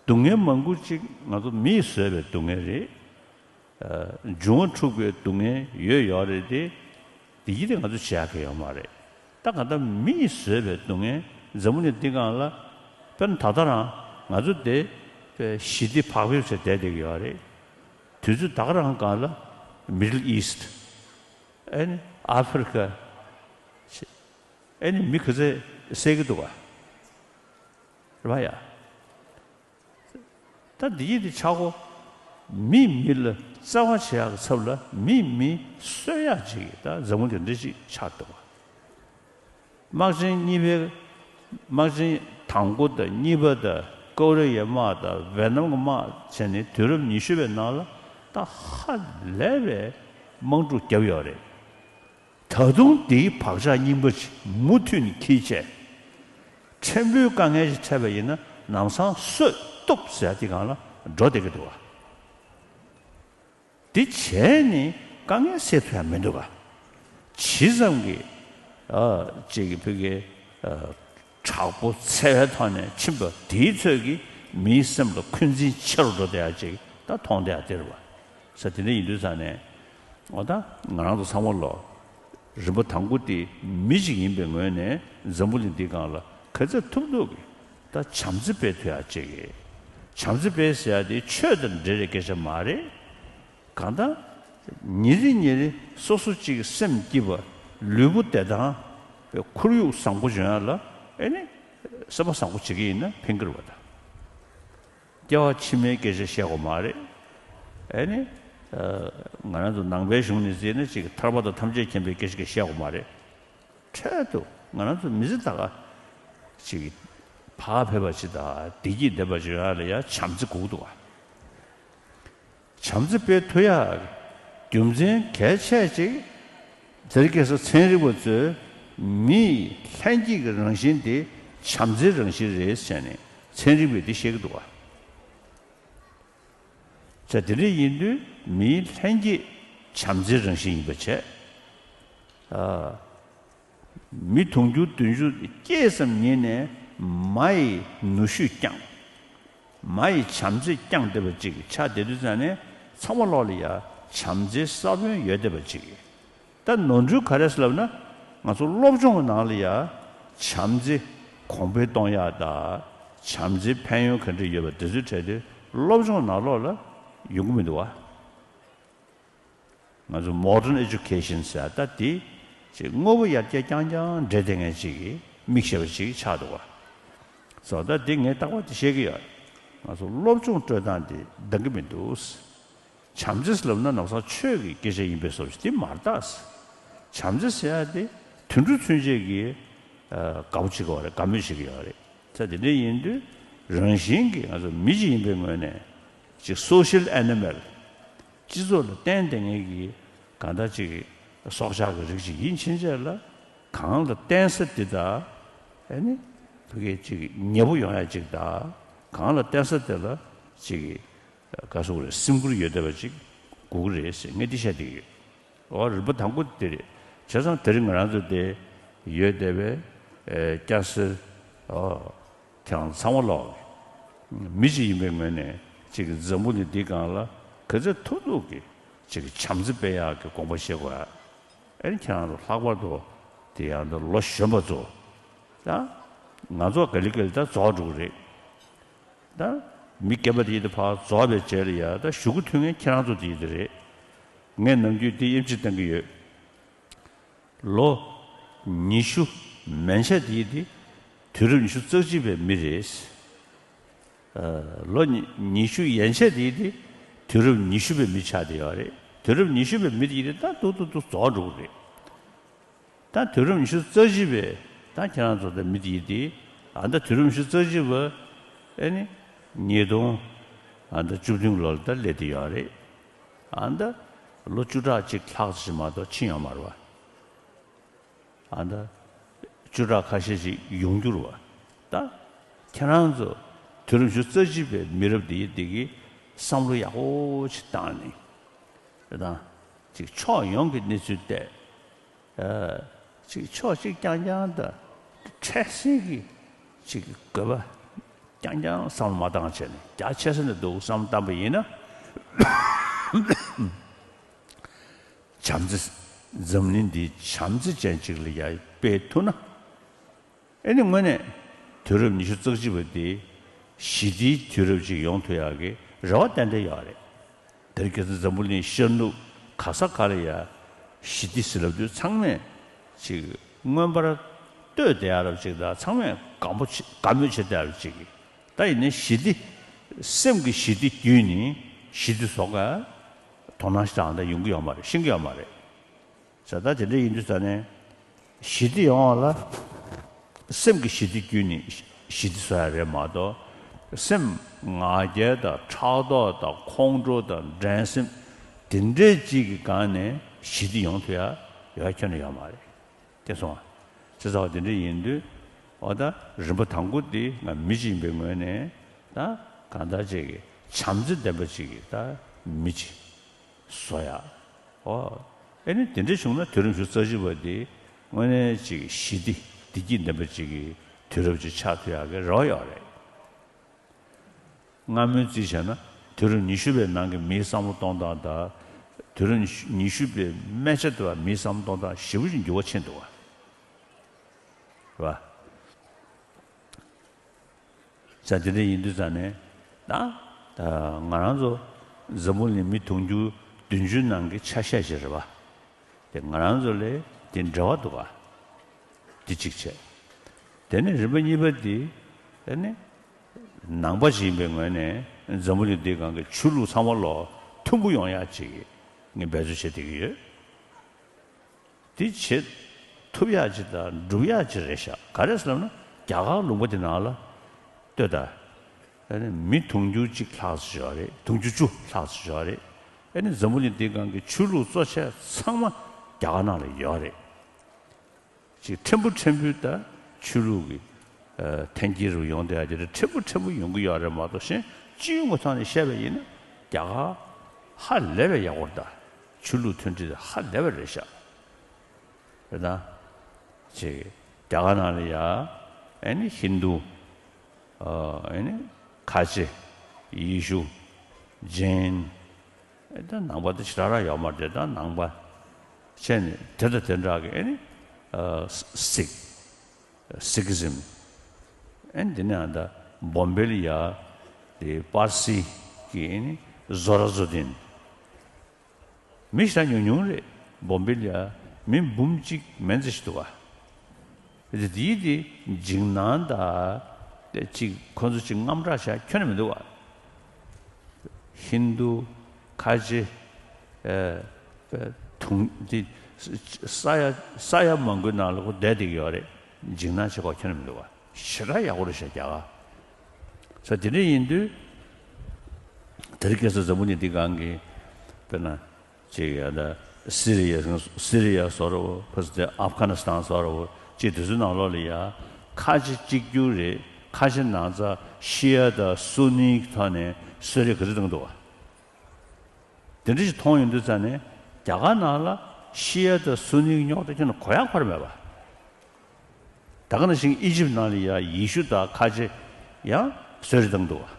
སྡུག་བསྔལ་མང་པོ་ཅིག་ང་ཚོ་མིས་བཟོས་པའི་སྡུག་བསྔལ་རེད། འབྱུང་བ་འཁྲུགས་པའི་སྡུག་བསྔལ་ཡོད་ཡོད་རེད་དེ། དེ་ཡི་དེ་ང་ཚོ་བྱེད་ཡག་གི་ཡོད་མ་རེད། ད་ག་ད་མིས་བཟོས་པའི་སྡུག་བསྔལ་འཛམ་བུ་གླིང་འདི་སྒང་ལ་དཔེར་ན་ད་ལྟ་རང་ང་ཚོ་དེ་དཔེ་ཞི་བདེ་བག་ཕེབས་བྱས་བསྡད་བསྡད་ཀྱི་ཡོད་རེད། དུས་ཚོད་ད་ག་རང་སྒང་ལ་Middle East ཨེ་ནི་ཨ་ཧྥེ་རི་ཁ་ཨེ་ནི་མི་ག་ཚད་བསད་ཀྱི་འདུག་ག་རེད་བ་ཡ། ད་འདི་ཡི་འདི་ཆག་སྒོ་མི་མི་ལ་བརྩེ་བ་བྱེད་ཡག་གི་ཚབ་ལ་མི་མི་གསོད་ཡག་ཅིག་ད་འཛམ་བུ་གླིང་འདི་ཅིག་ཆགས་འདུག་བ། དམག་ཆེན་གཉིས་པའི་དམག་ཆེན་དང་པོ་དང་གཉིས་པ་དང་ཀོ་རི་ཡའི་དམག་དང་ཝེ་ནམ་གྱི་དམག་བྱས་ནས་དུས་རབས་ཉི་ཤུ་པའི་ནང་ལ་ད་ཧ་ལས་པའི་དམག་འཁྲུག་བརྒྱབ་ཡོད་རེད། ད་དུང་དེའི་བག་ཆགས་རྙིང་པ་ཅིག་མུ་མཐུད་ནས་འཁྱེར་བྱས། ཕྲན་བུའི་དཀའ་ངལ་ཞིག་འཕྲད་པ་ཡིན་ན་ལམ་སང་གསོད་གཏུབ་ཟེར་ཡ་དེ་སྒང་ལ་འགྲོ་བསྡད་ཀྱི་འདུག་བ། དེ་བྱས་ནས་དཀའ་ངལ་སེལ་ཐུབ་ཡ་མི་འདུག་ག་ཇི་ཙམ་གྱི་ཨ་ཅིག་གི་ཕ་གི་ཨ་དྲག་པོ་འཚེ་བའི་ཐོག་ནས་ཕྱིན་པ་དེའི་ཚོད་ཀྱིས་མིའི་སེམས་ལ་འཁོན་འཛིན་ཆེ་རུ་འགྲོ་བསྡད་ཡ་ཅིག་ད་མཐོང་བསྡད་ཡ་དེ་རེད་བ། ས་དེ་འདྲ་ཡིན་དུས་ཙང་ནས་འོ་ད་ང་རང་ཚོ་ཚང་མ་ལོ་རིམ་པ་དང་པོ་དེ་མི་ཞིག་ཡིན་པའི་ངོས་ནས་འཛམ་བུ་གླིང་འདི་སྒང་ལ་ག་ཚོད་ཐུབ་ཐུབ་ཀྱིས་ད་བྱམས་བརྩེ་སྤེལ་ཐུབ་ཡག་ཅིག་གི། བྱམས་བརྩེ་སྤེལ་ཟེར་ཡག་དེ་ཆོས་དང་འབྲེལ་བའི་སྐད་ཆ་མ་རེད། གང་ལྟར་ཉིན་རེ་ཉིན་རེ་སོ་སོ་གཅིག་སེམས་སྐྱིད་པ་ལུས་པོ་བདེ་ཐང་ཁོར་ཡུག་བཟང་པོ་འབྱུང་ཡག་ལ་ཨེ་ནི་སེམས་པ་བཟང་པོ་བྱེད་ཀྱི་ཡིན་ན་ཕན་གྱི་རེད་བ་ད། སྐྱེ་བ་ཕྱི་མའི་སྐད་ཆ་བཤད་དགོས་མ་རེད། ཨེ་ནི། ང་རང་ཚོ་ནང་པའི་གཞུང་ནས་བརྩིས་ན་ཅིག་ཐར་པ་དང་ཐམས་ཅད་མཁྱེན་པའི་སྐད་ཆ་གི་བཤད་དགོས་མ་རེད། འཕྲལ་དུ་ང་རང་ཚོ་མི་ཚེ་ད་ག་ཅིག་བག་ཕེབས་པ་ཅིག་དང་བདེ་སྐྱིད་ལྡན་པ་ཅིག་ཡོང་ཡ་ལ་ཡ་བྱམས་བརྩེ་དགོས་ཀྱི་འདུག་བ། བྱམས་བརྩེ་སྤེལ་ཐུབ་ཡག་རྒྱུ་མཚན་གལ་ཆེ་ཅིག་དེ་རིང་ཁ་སང་ཚན་རིག་པ་ཚོས་མིའི་ལྷན་སྐྱེས་ཀྱི་རང་བཞིན་དེ་ བྱམས་བརྩེའི་རང་བཞིན་རེད་ཟེར་ནས་ཚན་རིག་པས་འདི་བཤད་ཀྱི་འདུག་བ། ཙང་དེ་འདྲ་ཡིན་དུས་མིའི་ལྷན་སྐྱེས་བྱམས་བརྩེའི་རང་བཞིན་ཡིན་པ་བྱས། ཨ། མི་དུང་ཕྱུར་བདུན་ཅུ་སྐྱེས་ཙམ་ཉིད་ནས་མ་ཡི་ནུས་ཤུགས་བསྐྱངས། མ་ཡི་བྱམས་བརྩེ་བསྐྱངས་བསྡད་པ་ཅིག་ཆགས་བསྡད་དུས་ཙང་ནས་ཚང་མ་ལོག་ལ་ཡ་བྱམས་བརྩེའི་ས་བོན་ཡོད་བསྡད་པ་ཅིག་ད་ནོར་འཁྲུལ་ག་རེ་ཟེར་ལབ་ན། ང་ཚོ་སློབ་སྦྱོང་གི་ནང་ལ་ཡ་བྱམས་བརྩེ་གོང་འཕེལ་གཏོང་ཡག་དང་། བྱམས་བརྩེའི་ཕན་ཡོན་ག་འདྲ་ཡོད་པ་དེ་ཚོའི་གྲས་དེ་སློབ་སྦྱོང་ནང་ལོགས་ལ་ཡོང་གི་མི་འདུག་བ། ང་ཚོ་modern education ཟེར་ད་དེ་ཅིག་དངོས་པོ་ཡར་རྒྱས་རྐྱང་རྐྱང་འདྲེས་བསྡད་མཁན་ཅིག་གི་མིག་ཤེས་པ་ཅིག་ཆགས་འདུག་བ། སོ་ད་དེ་ངས་རྟག་པར་དེ་བཤད་ཀྱི་ཡོད། ང་ཚོ་སློབ་སྦྱོང་སྤྲོད་སྟངས་དེ་འདང་གི་མི་འདུག་བྱམས་བརྩེ་ལབ་ན་ནམ་སང་ཆོས་ཀྱི་སྐད་ཆ་ཡིན་པའི་བཟོ་ཞིག་དེ་མ་རེད་ད། བྱམས་བརྩེ་ཟེར་ཡ་དེ་དུད་འགྲོ་ཚུན་ཆད་ཀྱིས་དགའ་པོ་བྱེད་ཀྱི་ཡོད་རེད། དགའ་མོས་བྱེད་ཀྱི་ཡོད་རེད། ཙང་དེ་འདྲ་ཡིན་དུས་རང་བཞིན་གྱིས་ང་ཚོ་མི་ཅིག་ཡིན་པའི་ངོས་ནས་ཅིག་social animal སྤྱི་ཚོགས་ལ་བརྟེན་བསྡད་མཁན་གྱི་གང་ལྟར་ཅིག་སྲོག་ཆགས་ཀྱི་རིགས་ཅིག་ཡིན་ཕྱིན་ཆད་ལ་གང་ལ་བརྟེན་ས་དེ་དག་ཨ་ནི་ཕ་གི་ཅིག་ཉེ་པོ་ཡོང་ཡ་ཅིག་དང་། གང་ལ་བརྟེན་ས་དེ་ལ་ཅིག་ག་སོགས་རེད། སེམས་ཁུར་ཡོད་བསྡད་པ་ཅིག་དགོས་ཀྱི་རེད་ཟེར་ངས་འདི་བཤད་བསྡད་ཀྱི་ཡོད། འོ་རིམ་པ་དང་པོ་དེ་རེད། བྱས་ཙང་དེ་རིང་ང་རང་ཚོ་དེ་ཡོད་བསྡད་པའི་ཨེ་སྐྱ་སེར་འོ་དེའང་ཚང་མ་ལོག་མི་ཅིག་ཡིན་པའི་ངོས་ནས་ཅིག་འཛམ་བུ་གླིང་འདི་སྒང་ལ་ག་ཚོད་ཐུབ་ཐུབ་ཀྱི་ཅིག་བྱམས་བརྩེ་སྤེལ་ཡག་གི་དགོངས་པ་བཞེས་དགོས་ཡ། ཨེ་ཁྱེད་རང་ཚོ་ལྷག་པར་དུ་དེ་ཡང་ད་ལོ་གཞོན་པ་ཚོ་ད་ང་ཚོ་ག་ལེ་ག་ལེ་ད་རྫོགས་འགྲོ་གི་རེད། ད་མི་རྒན་པ་དེ་ཡིན་དུས་ཕར་རྫོགས་པའི་རྗེས་ལ་ཡ་ད་གཞུག་གུ་ཐུག་མཁན་ཁྱེད་རང་ཚོ་དེ་ཡིན་དུས་རེད། ངས་ནམ་རྒྱུན་དེ་དབྱེ་འབྱེད་གཏང་གི་ཡོད། ལོ་ཉི་ཤུ་མན་ཆད་དེ་ཡིན་དུས་དུས་རབས་ཉི་ཤུ་རྩ་གཅིག་པའི་མི་རེད། ལོ་ཉི་ཉི་ཤུ་ཡན་ཆད་དེ་ཡིན་དུས་དུས་རབས་ཉི་ཤུ་པའི་མི་ཆགས་བསྡད་ཡོད་རེད། དུས་རབས་ཉི་ཤུ་པའི་མི་དེ་ཡིན་དུས་ད་ཏུ་ཏུ་ཏུ་རྫོགས་འགྲོ་གི་རེད། ད་དུས་རབས་ཉི་ཤུ་རྩ་བཞི་པའི་ད་ཁྱེད་རང་ཚོ་ད་མི་དེ་ཡིན་དེ། ཨ་ད་དུས་རབས་ཉི་ཤུ་རྩ་བཞི་པ་ཨེ་ནི་ཉིས་སྟོང་ཨ་ད་བཅུ་བདུན་ལོ་ལ་ད་སླེབས་བསྡད་ཡོད་རེད། ཨ་ད་ལོ་བཅུ་ཕྲག་གཅིག་ལྷག་ཙམ་ཞིག་མ་གཏོགས་ཕྱིན་ཡོད་མ་རེད་བ། ཨ་ད་བཅུ་ཕྲག་ཁ་ཤས་ཤིག་ཡོང་རྒྱུ་རེད་བ། ད་ཁྱེད་རང་ཚོ་དུས་རབས་ཉི་ཤུ་རྩ་བཞི་པའི་མི་རབས་འདི་ཡིན་དེ་གི་བསམ་བློ་ཡག་པོ་ཅིག་བཏང་ནས་ད་ཅིག་ཕྱོགས་ཡོངས་ཀྱི་གནས་ཚུལ་བལྟས། ཨ། ཅིག་ཕྱོགས་གཅིག་རྐྱང་རྐྱང་དང་འཕྲལ་སེལ་གྱི་ཅིག་དགོས་པ་རྐྱང་རྐྱང་བསམ་བློ་མ་བཏང་བྱས་ནས་རྒྱ་ཆེ་ས་ནས་འདུག་བསམ་བློ་བཏང་པ་ཡིན་ན། བྱམས་བརྩེ། འཛམ་གླིང་འདི་བྱམས་བརྩེ་ཅན་ཅིག་ལ་ཡར་སྤེལ་ཐུབ་ན། ཨེ་ནི་དངོས་གནས་དུས་རབས་ཉི་ཤུ་རྩ་གཅིག་པ་འདི་ཞི་བདེའི་དུས་རབས་ཅིག་ཡོང་ཐུབ་ཡག་གི་རེ་བ་ཏན་ཏན་ཡོད་རེད། དེ་རིང་ཁ་སང་འཛམ་བུ་གླིང་ཤར་ནུབ་ག་ས་ག་ལ་ཡ་ཞི་བདེ་ཟེར་ལབ་དུས་ཚང་མས་ཅིག་མངོན་པར་བསྟོད་བསྡད་ཡག་རབ་ཅིག་དང་། ཚང་མས་དགའ་མོ་བྱེད་དགའ་མོས་བྱེད་བསྡད་ཡག་རབ་ཅིག་ད་ཡིན་ནའི་ཞི་བདེ། སེམས་ཀྱི་ཞི་བདེ་བརྒྱུད་ནས་ཞི་བདེ་བཟོ་ག་དོ་སྣང་ཞིག་ད་ཡོང་གི་ཡོད་མ་རེད། ཤེས་ཀྱི་ཡོད་མ་རེད། ཟེར་ད་དེ་འདྲ་ཡིན་དུས་ཙ་ནས་ཞི་བདེ་ཡོང་བ་ལ་སེམས་ཀྱི་ཞི་བདེ་བརྒྱུད་ནས་ཞི་བདེ་བཟོ་ཡ་རེད་མ་གཏོགས། སེམས་ང་རྒྱལ་དང་ཕྲག་དོག་དང་ཁོང་ཁྲོ་དང་འགྲན་སེམས་དེ་འདྲའི་ཅིག་གི་སྒང་ནས་ཞི་བདེ་ཡོང་ཐུབ་ཡ་ཡོད་ཁྱོན་ནས་ཡོད་མ་རེད། དེ་སོང་བ། ཅེས་བྱ་བ་དེ་འདྲ་ཡིན་དུས། འོ་ད་རིམ་པ་དང་པོ་དེ་ང་མི་གཅིག་ཡིན་པའི་ངོས་ནས་ད་གང་ལྟར་ཅིག་གི་བྱམས་བརྩེ་ལྡན་པ་ཅིག་གི་ད་མི་གཅིག་བཟོ་ཡ། ཨོ། ཨེ་ནི་དེ་འདྲ་བྱུང་ན་དུས་རབས་ཉི་ཤུ་རྩ་བཞི་པ་འདི་དངོས་གནས་ཅིག་ཞི་བདེ་བདེ་སྐྱིད་ལྡན་པ་ཅིག་གི་དུས་རབས་ཅིག་ཆགས་ཐུབ་ཡག་གི་རེ་བ་ཡོད་རེད། སྔ་མོའི་རྩིས་བྱས་ན་དུས་རབས་ཉི་ཤུ་པའི་ནང་གི་མིའི་བསམ་བློ་གཏོང་སྟངས་དང་། དུས་རབས་ཉི་ཤུ་པའི་སྨད་ཆ་དེ་བ་མིའི་བསམ་བློ་གཏོང་སྟངས་ཞེ་པོ་ཅིག་འགྱུར་བ་ཕྱིན་འདུག་བ། རེད་བ། ས་དེ་འདྲ་ཡིན་དུས་ཙ་ནས་ད་ད་ང་རང་ཚོ་འཛམ་བུ་གླིང་མི་དུང་ཕྱུར་བདུན་ཅུ་ནང་གི་ཆ་ཤས་ཤིག་རེད་བ། དེ་ང་རང་ཚོ་ལས་དེ་འབྲེལ་བ་འདུག་བ། དེ་གཅིག་བྱས། དེ་ནས་རིམ་པ་གཉིས་པ་དེ་དེ་ནི་ནང་པ་ཞིག་ཡིན་པའི་ངོས་ནས་འཛམ་བུ་གླིང་འདིའི་སྒང་གི་ཆོས་ལུགས་ཚང་མ་ལོ་མཐུན་པོ་ཡོང་ཡག་ཅིག་ངས་འབད་རྩོལ་བྱེད་བསྡད་ཀྱི་ཡོད། དེ་བྱེད་ཐུབ་ཡག་ཅིག་དང་འགྲུབ་ཡག་ཅིག་རེད་ཤག་ག་རེ་ཟེར་ན་རྒྱ་གར་ལུང་པ་དེ་ནང་ལ་ལྟོས་དང་། ཨ་ནི་མི་དུང་ཕྱུར་གཅིག་ལྷག་ཙམ་ཡོད་རེད། དུང་ཕྱུར་བཅུ་ལྷག་ཙམ་ཡོད་རེད། ཨ་ནི་འཛམ་བུ་གླིང་འདིའི་སྒང་གི་ཆོས་ལུགས་གཙོ་ཆེ་ཚང་མ་རྒྱ་གར་ནང་ལ་ཡོད་རེད། ཅིག་ཕྲན་བུ་ཕྲན་བུ་ད་ཆོས་ལུགས་ཀྱི་ ཨ་འཐེན་འཁྱེར་རུ་ཡོང་བསྡད་ཡ་དེ་འདྲ་ཕྲན་བུ་ཕྲན་བུ་ཡོང་གི་ཡོད་རེད་མ་གཏོགས། གཞན་སྤྱི་ཡོངས་ཀྱི་ཐོག་ནས་བཤད་པ་ཡིན་ན་རྒྱ་གར་ཧ་ལས་པའི་ཡག་པོ་རེད་ད། ཆོས་ལུགས་མཐུན་སྒྲིལ་ཧ་ལས་པ་རེད་ཤག་རེད་ད། ཅིག་རྒྱ་གར་ནང་ལ་ཡ་ཨེ་ནི་ཧིན་དུ། ཨ་ཨེ་ནི་ཁ་ཆེ། ཡེ་ཤུ། ཇེན། ཨེ་ད་ནང་པ་དེ་ཞེ་དྲག་རག་ཡོད་མ་རེད་ད། ནང་པ་བྱས་ནས་དེ་དང་དེ་འདྲ་གི་ཨེ་ནི་ཨ་སིག་སིག་ཨི་ཛིམ། ཨེ་འདི་ནས་ཨ་ད་བོམ་བེ་ལ་ཡ་དེ་པར་སི་གི་ཨེ་ནི་ཟོ་ར་ཛོ་དིན། མི་ཞེ་དྲག་ཉུང་ཉུང་རེད། བོམ་བེ་ལ་ཡ་མི་འབུམ་གཅིག་མན་ཙམ་ཞིག་འདུག་ག། དེ་དེའི་དེ་འཇིགས་སྣང་དང་དེ་གཅིག་ཁོ་ཚོ་གཅིག་དངངས་སྐྲག་བྱ་ཁྱོན་ནས་མི་འདུག་ག། ཧིན་དུ། ཁ་ཆེ། ཨེ་དུང་དེ་ས་ཡ་ས་ཡ་མང་པོའི་ནང་ལ་ཁོ་བསྡད་བསྡད་ཀྱི་ཡོད་རེད། འཇིགས་སྣང་བྱེད་དགོས་ཁྱོན་ནས་མི་འདུག་ག། ཞེ་དྲག་ཡག་པོ་རེད་ཤག་རྒྱ་གར། ས་དེ་འདྲ་ཡིན་དུས། དེ་རིང་ཁ་སང་འཛམ་བུ་གླིང་འདི་སྒང་གི་དཔེར་ན་ཅིག་ཡ་ད་སི་རི་ཡ། སི་རི་ཡ་བཟོ་འདྲ་བོ། ཕ་སི་ཏེ་ཨབ་གྷ་ནི་སི་ཐན་བཟོ་འདྲ་བོ། ཅིག་དེ་ཚོའི་ནང་ལོགས་ལ་ཡ་ཁ་ཆེ་གཅིག་གྱུར་རེད། ཁ་ཆེ་ནང་ཚ་ཤི་ཡ་དང་སུ་ནི་གི་ཐོག་ནས་གསོད་རེས་ག་ཚོད་བཏང་འདུག་ག། དེ་འདྲ་ཞིག་མཐོང་ཡོང་དུས་ཙ་ནས་རྒྱ་གར་ནང་ལ་ཤི་ཡ་དང་སུ་ནི་གི་རྙོག་དྲ་ཁྱོན་ནས་གོ་ཡ་འཁོར་མེད་པ། ད་ག་ནང་བཞིན་ཨི་ཇིབ་ནང་ལ་ཡ་ཡེ་ཤུ་དང་ཁ་ཆེ་ཡང་གསོད་རེས་བཏང་འདུག་ག།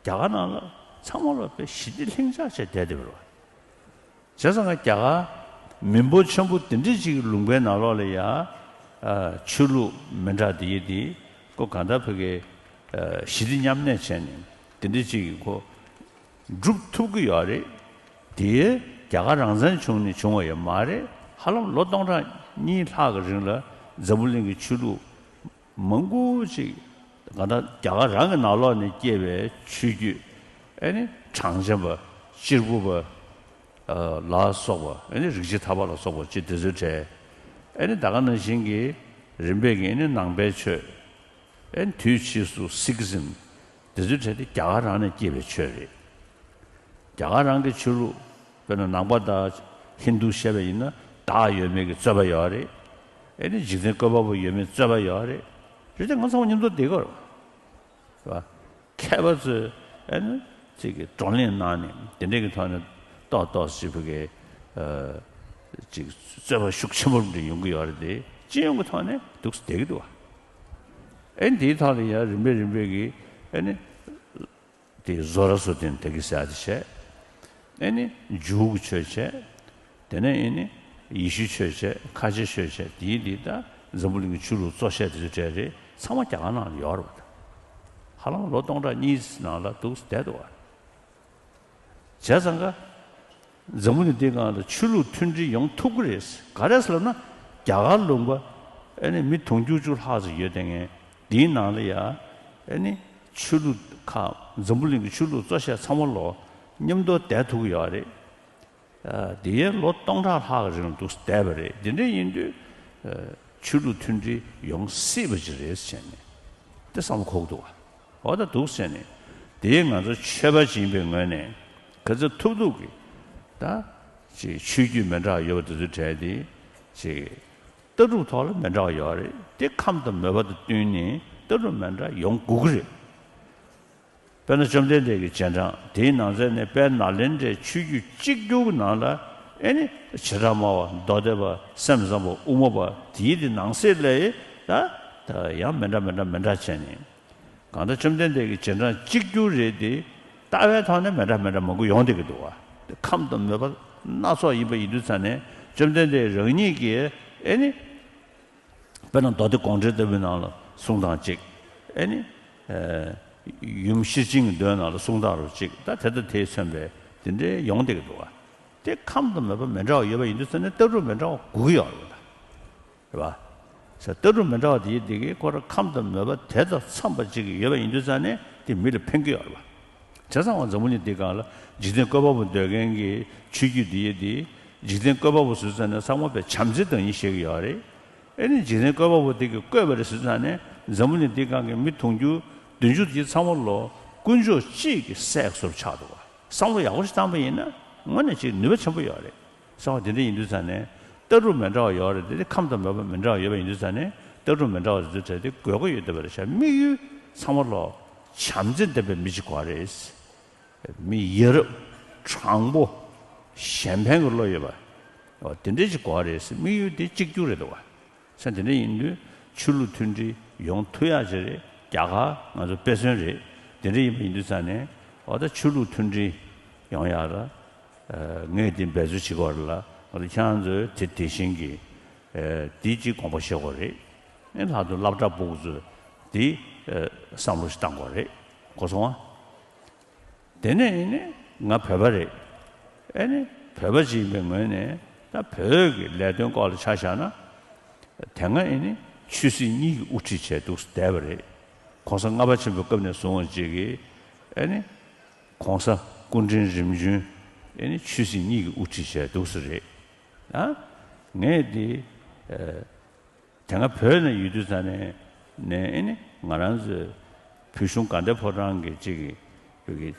རྒྱ་གར་ནང་ལ་ཚང་མ་ལ་དཔེ་ཞི་བདེ་ལྷིང་འཇགས་བྱས་བསྡད་བསྡད་པ་རེད་བ། བྱས་ཙང་ང་རྒྱ་གར་མི་འབོར་ཆེན་པོ་དེ་འདྲ་ཅིག་གི་ལུང་པའི་ནང་ལོགས་ལ་ཡ་ཨ་ཆོས་ལུགས་མི་འདྲ་དེ་ཡི་དེ་ཁོ་གང་ལྟར་ཕ་གི་ཨ་ཞི་བདེ་མཉམ་གནས་བྱས་ནས་དེ་འདྲ་ཅིག་གི་ཁོ་སྒྲུབ་ཐུབ་ཀྱི་ཡོད་རེད། དེ་རྒྱ་གར་རང་བཙན་བྱུང་ནས་བྱུང་བ་ཡང་མ་རེད། ཧ་ལམ་ལོ་སྟོང་ཕྲག་གཉིས་ལྷག་གི་རིང་ལ་འཛམ་བུ་གླིང་གི་ཆོས་ལུགས་མང་པོ་ཅིག་གང་ལྟར་རྒྱ་གར་རང་གི་ནང་ལོགས་ནས་སྐྱེས་པའི་ཆོས་བརྒྱུད། ཨེ་ནི་གྲངས་ཅན་པ། གཅེར་བུ་པ། ཨ་ལ་སོགས་པ། ཨེ་ནི་རིག་བྱེད་ཐར་པ་ལ་སོགས་པ་ཅིག་དེ་ཚོའི་གྲས། ཨེ་ནི་ད་ག་ནང་བཞིན་གྱི་རིམ་པས་ཀྱི་ཨེ་ནི་ནང་པའི་ཆོས། ཨེ་ནི་དུས་ཕྱིས་སུ་སིག་ཛིམ། དེ་ཚོའི་གྲས་དེ་རྒྱ་གར་རང་ནས་སྐྱེས་པའི་ཆོས་རེད། རྒྱ་གར་རང་གི་ཆོས་ལུགས། དཔེར་ན་ནང་པ་དང་ཧིན་དུ་བཤད་པ་ཡིན་ན་བདག་ཡོད་མེད་ཀྱི་རྩོད་པ་ཡོད་རེད། ཨེ་ནི་འཇིག་རྟེན་བཀོད་པ་པོ་ཡོད་མེད་རྩོད་པ་ཡོད་རེད། རེད་དེ་ང་ཚང་མ་མཉམ་དུ་བསྡད་ཀྱི་ཡོད་རེད་བ། མཁས་པ་ཚོས་ཨེ་ནི་ཅིག་གི་བགྲོ་གླེང་གནང་ནས་དེ་འདྲས་ཀྱི་ཐོག་ནས་ཏོག་ཏོག་ཞིག་ཕ་གི་ཨ་ཅིག་རྩོད་པ་ཤུགས་ཆེན་པོ་འདྲ་ཡོང་གི་ཡོད་རེད་དེ། སྤྱི་ཡོངས་ཀྱི་ཐོག་ནས་འདུག་སེ་བསྡད་ཀྱི་འདུག་བ། ཨེ་ནི་དེའི་ཐོག་ལ་ཡང་རིམ་པས་རིམ་པས་ཀྱི་ཨེ་ནི། དེ་ཟོ་ར་སོ་ཏན་དེ་གི་ཟེར་ཡ་དེ་བྱས། ཨེ་ནི་ཇུའུ་གི་ཆོས་བྱས། དེ་ནས་ཨེ་ནི་ཡེ་ཤུའི་ཆོས་བྱས། ཁ་ཆེའི་ཆོས་བྱས། དེའི་དེ་ད་འཛམ་བུ་གླིང་གི་ཆོས་ལུགས་གཙོ་ཆེ་དེ་ཚོ་གྲས་རེད། ཚང་མ་རྒྱ་གར་ནང་ལ་ཡོད་རེད་བ། ད་ཧ་ལམ་ལོ་སྟོང་ཕྲག་གཉིས་ནང་ལ་འདུག་སེ་བསྡད་འདུག་བ། བྱས་ཙང་ཀ་འཛམ་བུ་གླིང་འདིའི་སྒང་ལ་ཆོས་ལུགས་མཐུན་སྒྲིལ་ཡོང་ཐུབ་ཀྱི་རེད། ག་རེ་ཟེར་ལབ་ན་རྒྱ་གར་ལུང་པ་ཨེ་ནི་མི་དུང་ཕྱུར་བཅུ་ལྷག་ཙམ་ཡོད་དེ། ངས་འདིའི་ནང་ལ་ཡ་ཨེ་ནི་ཆོས་ལུགས་ཁག་འཛམ་བུ་གླིང་གི་ཆོས་ལུགས་གཙོ་ཆེ་ཚང་མ་ལོ་མཉམ་དུ་བསྡད་ཐུབ་ཀྱི་ཡོད་རེད། ཨ་དེ་ཡས་ལོ་སྟོང་ཕྲག་ལྷག་གི་རིང་ལ་འདུག་སེ་བསྡད་པ་རེད། དེ་འདྲ་ཡིན་དུས་ཨ་ཆོས་ལུགས་མཐུན་སྒྲིལ་ཡོང་སྲིད་པ་ཅིག་རེད་ཟེར་ནས་དེ་བསམ་བློ་འཁོར་གྱི་འདུག་བ། འོ་ད་འདུག་ཟེར་ནས་དེ་ང་ཚོ་ཆོས་པ་ཅིག་ཡིན་པའི་ངོས་ནས་ག་ཚོད་ཐུབ་ཐུབ་ཀྱིས་ད་ཅིག་ཆོས་བརྒྱུད་མི་འདྲ་བ་ཡོད་པ་དེ་ཚོའི་གྲས་དེ་ཅིག་ལྟ་གྲུབ་ཐོག་ལ་མི་འདྲ་བ་ཡོད་རེད། དེ་ཁམས་དང་མོས་པ་དང་བསྟུན་ནས་ལྟ་གྲུབ་མི་འདྲ་ཡོང་དགོས་ཀྱི་རེད། དཔེར་ན་བཅོམ་ལྡན་འདས་ཀྱི་རྗེས་འབྲང་དེའི་ནང་ཚན་ནས་དཔལ་ནཱ་ལེནྡྲའི་ཆོས་བརྒྱུད་གཅིག་གྱུར་གྱི་ནང་ལ་ཨེ་ནི་བྱེ་བྲག་སྨྲ་བ། མདོ་སྡེ་པ། སེམས་ཙམ་པ། དབུ་མ་པ། དེའི་དེ་ནང་གསེས་ལ་ད་ད་ཡང་མི་འདྲ་མི་འདྲ་མི་འདྲ་བྱས་ནས། གང་ལྟར་བཅོམ་ལྡན་འདས་ཀྱི་རྗེས་འབྲང་གཅིག་གྱུར་རེད་དེ། ལྟ་བའི་ཐོག་ནས་མི་འདྲ་མི་འདྲ་མང་པོ་ཡོང་བསྡད་ཀྱི་འདུག་བ། དེ་ཁམས་དང་མོས་པ་སྣ་ཚོགས་ཡིན་པ་ཡིན་དུས་ཙ་ནས་བཅོམ་ལྡན་འདས་རང་ཉིད་ཀྱིས་ཨེ་ནི། དཔེར་ན་མདོ་སྡེ་དགོངས་འགྲེལ་ལྟ་བུའི་ནང་ལ་གསུང་སྟངས་གཅིག་ཨེ་ནི། ཨེ་ཡུམ་ཤེར་ཕྱིན་གྱི་མདོའི་ནང་ལ་གསུང་སྟངས་རུ་གཅིག་ད་དེ་དང་དེས་མཚོན་པའི་དེ་འདྲའི་ཡོང་བསྡད་ཀྱི་འདུག་བ། དེ་ཁམས་དང་མོས་པ་མི་འདྲ་བ་ཡོད་པ་ཡིན་དུས་ཙ་ནས་ལྟ་གྲུབ་མི་འདྲ་བ་དགོས་ཀྱི་ཡོད་རེད་བ། རེད་བ། ས་ལྟ་གྲུབ་མི་འདྲ་བ་དེའི་དེ་གིས་ཁོ་རང་ཁམས་དང་མོས་པ་དེ་དང་འཚམས་པ་ཅིག་ཡོད་པ་ཡིན་དུས་ཙ་ནས་དེ་མི་ལ་ཕན་གྱི་ཡོད་རེད་བ། བྱས་ཙང་ང་འཛམ་བུ་གླིང་འདི་སྒང་ལ་འཇིག་རྟེན་བཀོད་པ་པོ་འདོད་མཁན་གྱི་ཆོས་བརྒྱུད་འདི་ཡི་འདི་འཇིག་རྟེན་བཀོད་པ་པོ་ཟེར་ཙ་ནས་ཚང་མ་དཔེ་བྱམས་བརྩེ་དང་ཡིན་ཤེས་ཀྱི་ཡོད་རེད། ཨེ་ནི་འཇིག་རྟེན་བཀོད་པ་པོ་འདི་གིས་བཀོད་པ་རེད་ཟེར་ཙ་ནས་འཛམ་བུ་གླིང་འདི་སྒང་གི་མི་དུང་ཕྱུར་བདུན་ཅུ་དེ་ཚང་མ་ལོ་དཀོན་མཆོག་གཅིག་གི་སྲས་སུ་ཆགས་འདུག་བ། བསམ་བློ་ཡག་པོ་ཞིག་བཏང་པ་ཡིན་ན་དངོས་གནས་ཅིག་ནུས་པ་ཆེན་པོ་ཡོད་རེད། གསང་བ་དེ་འདྲ་ཡིན་དུས་ཙ་ནས་ལྟ་གྲུབ་མི་འདྲ་བ་ཡོད་རེད་དེ། ཁམས་དང་མོས་པ་མི་འདྲ་བ་ཡོད་པ་ཡིན་དུས་ཙ་ནས་ ལྟ་གྲུབ་མི་འདྲ་བ་དེ་ཚོ་གྲས་དེ་དགོས་མཁོ་ཡོད་བསྡད་པ་རེད་ཤག་མིག་ཡུལ་ཚང་མ་ལོག་བྱམས་བརྩེ་ལྡན་པའི་མི་ཅིག་དགོས་རེད། མི་ཡ་རབས་དྲང་པོ་གཞན་ཕན་གྱི་བློ་ཡོད་པ། འོ་དེ་འདྲས་ཅིག་དགོས་རེད་ཟེར། དམིགས་ཡུལ་དེ་གཅིག་གྱུར་རེད་འདུག་བ། ས་དེ་འདྲས་ཡིན་དུས་ཆོས་ལུགས་མཐུན་སྒྲིལ་ཡོང་ཐུབ་ཡག་ཅིག་རེད། རྒྱ་གར་ང་ཚོ་དཔེ་མཚོན་རེད། དེ་འདྲས་ཡིན་པ་ཡིན་དུས་ས་ནས་འོ་ད་ཆོས་ལུགས་མཐུན་སྒྲིལ་ཡོང་ཡག་ལ་ངས་དེ་འབད་རྩོལ་བྱེད་དགོས་རེད་ལ། ང་ཚོ་ཁྱེད་རང་ཚོས་དེ་དེ་བཞིན་གྱི་དེ་གཅིག་དགོངས་པ་བཞེས་དགོས་རེད། ཨེ་ལྷག་ཏུ་སློབ་གྲྭ་ཕྲུ་གུ་ཚོས་དེ་བསམ་བློ་ཞིག་བཏང་དགོས་རེད། གོ་སོང་ཨ། དེ་ནས་ཨེ་ནི་ང་བོད་པ་རེད། ཨེ་ནི་བོད་པ་ཅིག་ཡིན་པའི་ངོས་ནས་ད་བོད་ཀྱི་ལས་དོན་སྐོར་ལ་ཆ་བཞག་ན། དེ་སྔ་ཨེ་ནི་ཆོས་སྲིད་གཉིས་ཀྱི་དབུ་ཁྲིད་བྱས་འདུག་བསྡད་པ་རེད། ༸གོང་ས་ལྔ་པ་ཆེན་པོའི་སྐབས་ནས་བཟུང་བ་ཅིག་གིས་ཨེ་ནི་༸གོང་ས་སྐུ་ཕྲེང་རིམ་བྱོན་ཨེ་ནི་ཆོས་སྲིད་གཉིས་ཀྱི་དབུ་ཁྲིད་བྱས་འདུག་ས་རེད། ཨ་ངས་དེ་ཨ། དེ་སྔ་བོད་ནང་ཡོད་དུས་ཙང་ནས་ནས་ཨེ་ནི་ང་རང་ཚོའི་བོད་གཞུང་དགའ་ལྡན་ཕོ་བྲང་གི་གཅིག་གི་བོད་ཀྱི་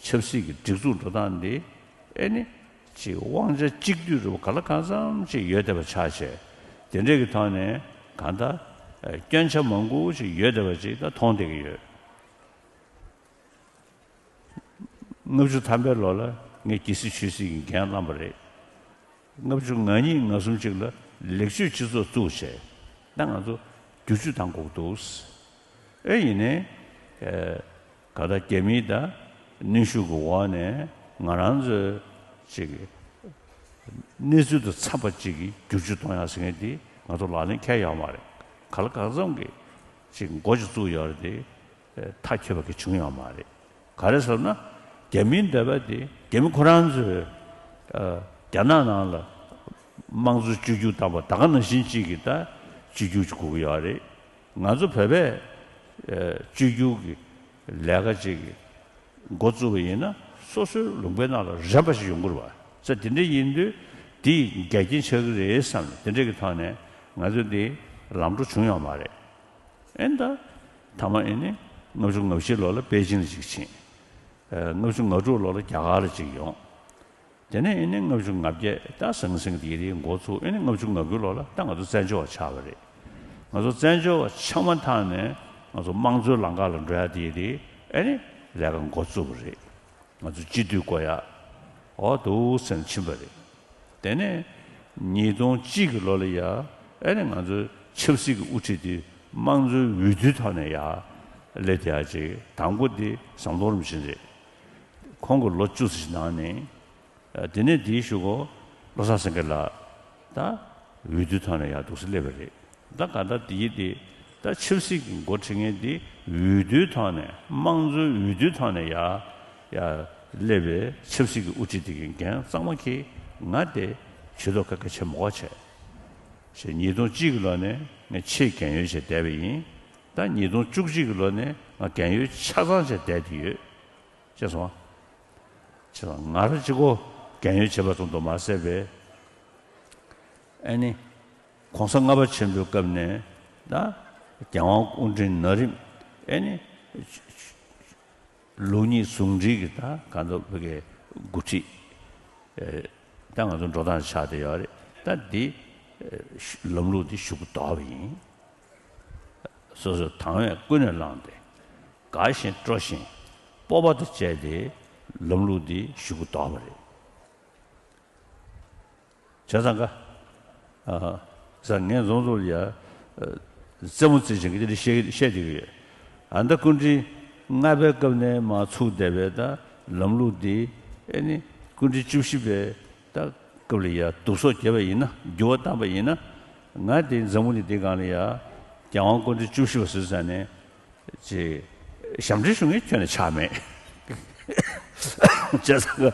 ཆབ་སྲིད་ཀྱི་སྒྲིག་འཛུགས་འགྲོ་སྟངས་འདི་ཨེ་ནི་ཅིག་དབང་ཆ་གཅིག་སྡུད་རུ་ག་ལ་གང་འཚམ་ཅིག་ཡོད་བསྡད་པ་ཆགས་བྱས། དེ་འདྲས་ཀྱི་ཐོག་ནས་གང་ལྟར་སྐྱོན་ཆ་མང་པོ་ཅིག་ཡོད་བསྡད་པ་ཅིག་ད་མཐོང་བསྡད་ཀྱི་ཡོད། ལྔ་བཅུ་ཐམ་པའི་ལོ་ལ་ངས་རྒྱལ་སྲིད་ཆོས་སྲིད་ཀྱི་འགན་བླངས་པ་རེད། ལྔ་བཅུ་ང་གཉིས་ང་གསུམ་ཅིག་ལ་ལེགས་བཅོས་སྤྱི་ཚོགས་བཙུགས་བྱས། ད་ང་ཚོ་བསྒྱུར་བཅོས་བཏང་དགོས་འདུག་ཨེ་ཡིན་ནའི་ཨེ་ག་ད་རྒྱ་མིའི་ད་གནོན་ཤུགས་ཀྱི་འོག་ནས་ང་རང་ཚོའི་ཅིག་གནས་ཚུལ་དང་འཚམས་པ་ཅིག་གི་བསྒྱུར་བཅོས་གཏོང་ཡག་ཟེར་མཁན་དེ་ང་ཚོ་ལག་ལེན་འཁེལ་ཡོད་མ་རེད། ག་ལ་གང་འཚམ་གྱི་ཅིག་འགོ་ཅིག་བཙུགས་ཡོད་རེད་དེ། མཐའ་འཁྱོལ་བ་གི་བྱུང་ཡོད་མ་རེད། ག་རེ་ཟེར་ན། རྒྱ་མིའི་འདོད་པ་དེ་རྒྱ་མི་ཁོ་རང་ཚོས་ཨ་རྒྱ་ནག་ནང་ལ་དམངས་གཙོ་བཅོས་བསྒྱུར་བཏང་པ་ད་ག་ནང་བཞིན་གཅིག་གིས་ད་བཅོས་བསྒྱུར་ཅིག་དགོས་ཀྱི་ཡོད་རེད། ང་ཚོ་བོད་པས་ཨ་བཅོས་བསྒྱུར་གྱི་ལས་ཀ་ཅིག་གི་འགོ་བཙུགས་པ་ཡིན་ན་སོ་སོའི་ལུང་པའི་ནང་ལ་རན་པ་ཞིག་ཡོང་གི་རེད་པ། ས་དེ་འདྲ་ཡིན་དུས་དེ་འགལ་རྐྱེན་ཆགས་ཀྱི་རེད་བསམ་ནས་དེ་འདྲ་གི་ཐོག་ནས་ང་ཚོ་འདི་ལམ་འགྲོ་བྱུང་ཡོད་མ་རེད། ཨེ་ད། ཐ་མ་ཨེ་ནི་ལྔ་བཅུ་ང་བཞི་ལོ་ལ་པེ་ཅིང་ལ་ཅིག་ཕྱིན། ཨེ་ལྔ་བཅུ་ང་དྲུག་ལོ་ལ་རྒྱ་གར་ལ་ཅིག་ཡོང་། དེ་ནས་ཨེ་ནི་ལྔ་བཅུ་ང་བརྒྱད་ད་ཟང་ཟིང་དེ་རིང་འགོ་ཚུགས། ཨེ་ནི་ལྔ་བཅུ་ང་དགུ་ལོ་ལ་ད་ང་ཚོ་བཙན་བྱོལ་བ་ཆགས་པ་རེད། ང་ཚོ་བཙན་བྱོལ་བ་ཆགས་མ་ཐག་ནས་ང་ཚོ་དམངས་གཙོའི་ལམ་ཁ་ལ་འགྲོ་ཡ་དེ་རེད། ཨེ་ནི་ལས་ཀ་འགོ་བཙུགས་པ་རེད། ང་ཚོ་སྤྱི་འཐུས་བསྐོ་ཡག་འོ་འདུག་སེ་ཕྱིན་པ་རེད། དེ་ནས་ཉིས་སྟོང་གཅིག་གི་ལོ་ལ་ཡ་ཨེ་ནི་ང་ཚོའི་ཆབ་སྲིད་ཀྱི་དབུ་ཁྲིད་དེ་དམངས་གཙོའི་འོས་བསྡུའི་ཐོག་ནས་ཡ་སླེབས་ཡག་ཅིག་དང་པོ་དེ་ཟམ་གདོང་རིན་པོ་ཆེ་རེད། ཁོང་གིས་ལོ་བཅུ་ཙམ་ཞིག་གནང་ནས། དེ་ནས་དེའི་གཞུག་གུ་བློ་བཟང་སེང་གེ་ལགས་ད་འོས་བསྡུའི་ཐོག་ནས་ཡར་འདུག་སེ་སླེབས་པ་རེད། ད་ག་ད་དེའི་དེ་ད་ཆབ་སྲིད་ཀྱི་འགོ་ཁྲིད་མཁན་དེ་འོས་བསྡུའི་ཐོག་ནས་དམངས་གཙོའི་འོས་བསྡུའི་ཐོག་ནས་ཡར་ཡར་སླེབས་པའི་ཆབ་སྲིད་ཀྱི་དབུ་ཁྲིད་དེ་གི་འགན་གཙང་མ་འཁྱེར། ང་དེ་ཇུས་གཏོགས་ཁ་ཁ་བྱེད་མ་དགོས་བྱས། ཞེས་ཉིས་སྟོང་གཅིག་གི་ལོ་ནས་ངས་ཆེས་རྒན་ཡོལ་བྱས་བསྡད་པ་ཡིན། ད་ཉིས་སྟོང་བཅུ་གཅིག་གི་ལོ་ནས་ང་རྒན་ཡོལ་ཆ་ཚང་བྱས་བསྡད་དེ་ཡོད། ཤེས་སོང་ང་། ཅེས་ང་རང་གཅིག་པོ་རྒན་ཡོལ་བྱས་པ་ཙམ་དུ་མ་ཟད་པའི། ཨེ་ནི། ༸གོང་ས་ལྔ་པ་ཆེན་པོའི་སྐབས་ནས་ད་རྒྱལ་དབང་སྐུ་ཕྲེང་ན་རིམ་ཨེ་ནི། ལུགས་གཉིས་ཟུང་འབྲེལ་གྱི་ད་གང་ལྟར་བོད་ཀྱི་འགོ་ཁྲིད་ད་ང་ཚོ་འགྲོ་སྟངས་ཆགས་བསྡད་ཡོད་རེད། ད་འདི་ལམ་ལུགས་འདི་ཞུ་གི་དོགས་པ་ཡིན། སོ་སོས་དང་བས་ཀུན་ནས་བསླངས་ཏེ། དགའ་བཞིན་སྤྲོ་བཞིན་སྤོབས་པ་དང་བཅས་ཏེ་ལམ་ལུགས་འདི་ཞུ་གི་དོགས་པ་རེད། བྱས་ཙང་ཀ་ཨ་ཟ་ངས་རྫོང་ཚོ་ལ་ཡ་རྩེད་མོ་རྩེ་བཞིན་གྱི་འདི་བཤད་བཤད་བསྡད་ཀྱི་ཡོད། ཨ་ད་སྐུ་ཕྲེང་ལྔ་པའི་སྐབས་ནས་མར་ཚུགས་བསྡད་པའི་ད་ལམ་ལུགས་འདི་ཨེ་ནི་སྐུ་ཕྲེང་བཅུ་བཞི་པའི་ད་སྐབས་ལ་ཡ་བསྡུ་གསོག་བརྒྱབ་པ་ཡིན་ན། འགྱུར་བ་བཏང་པ་ཡིན་ན། ང་དེ་འཛམ་བུ་གླིང་འདི་སྒང་ལ་ཡ་རྒྱལ་དབང་སྐུ་ཕྲེང་བཅུ་བཞི་པ་ཟེར་ཙང་ནས་ཅིག་ཞབས་འདྲེན་ཞུ་མཁན་ཁྱོན་ནས་ཆགས་མེད། བྱས་ཙང་ཀ་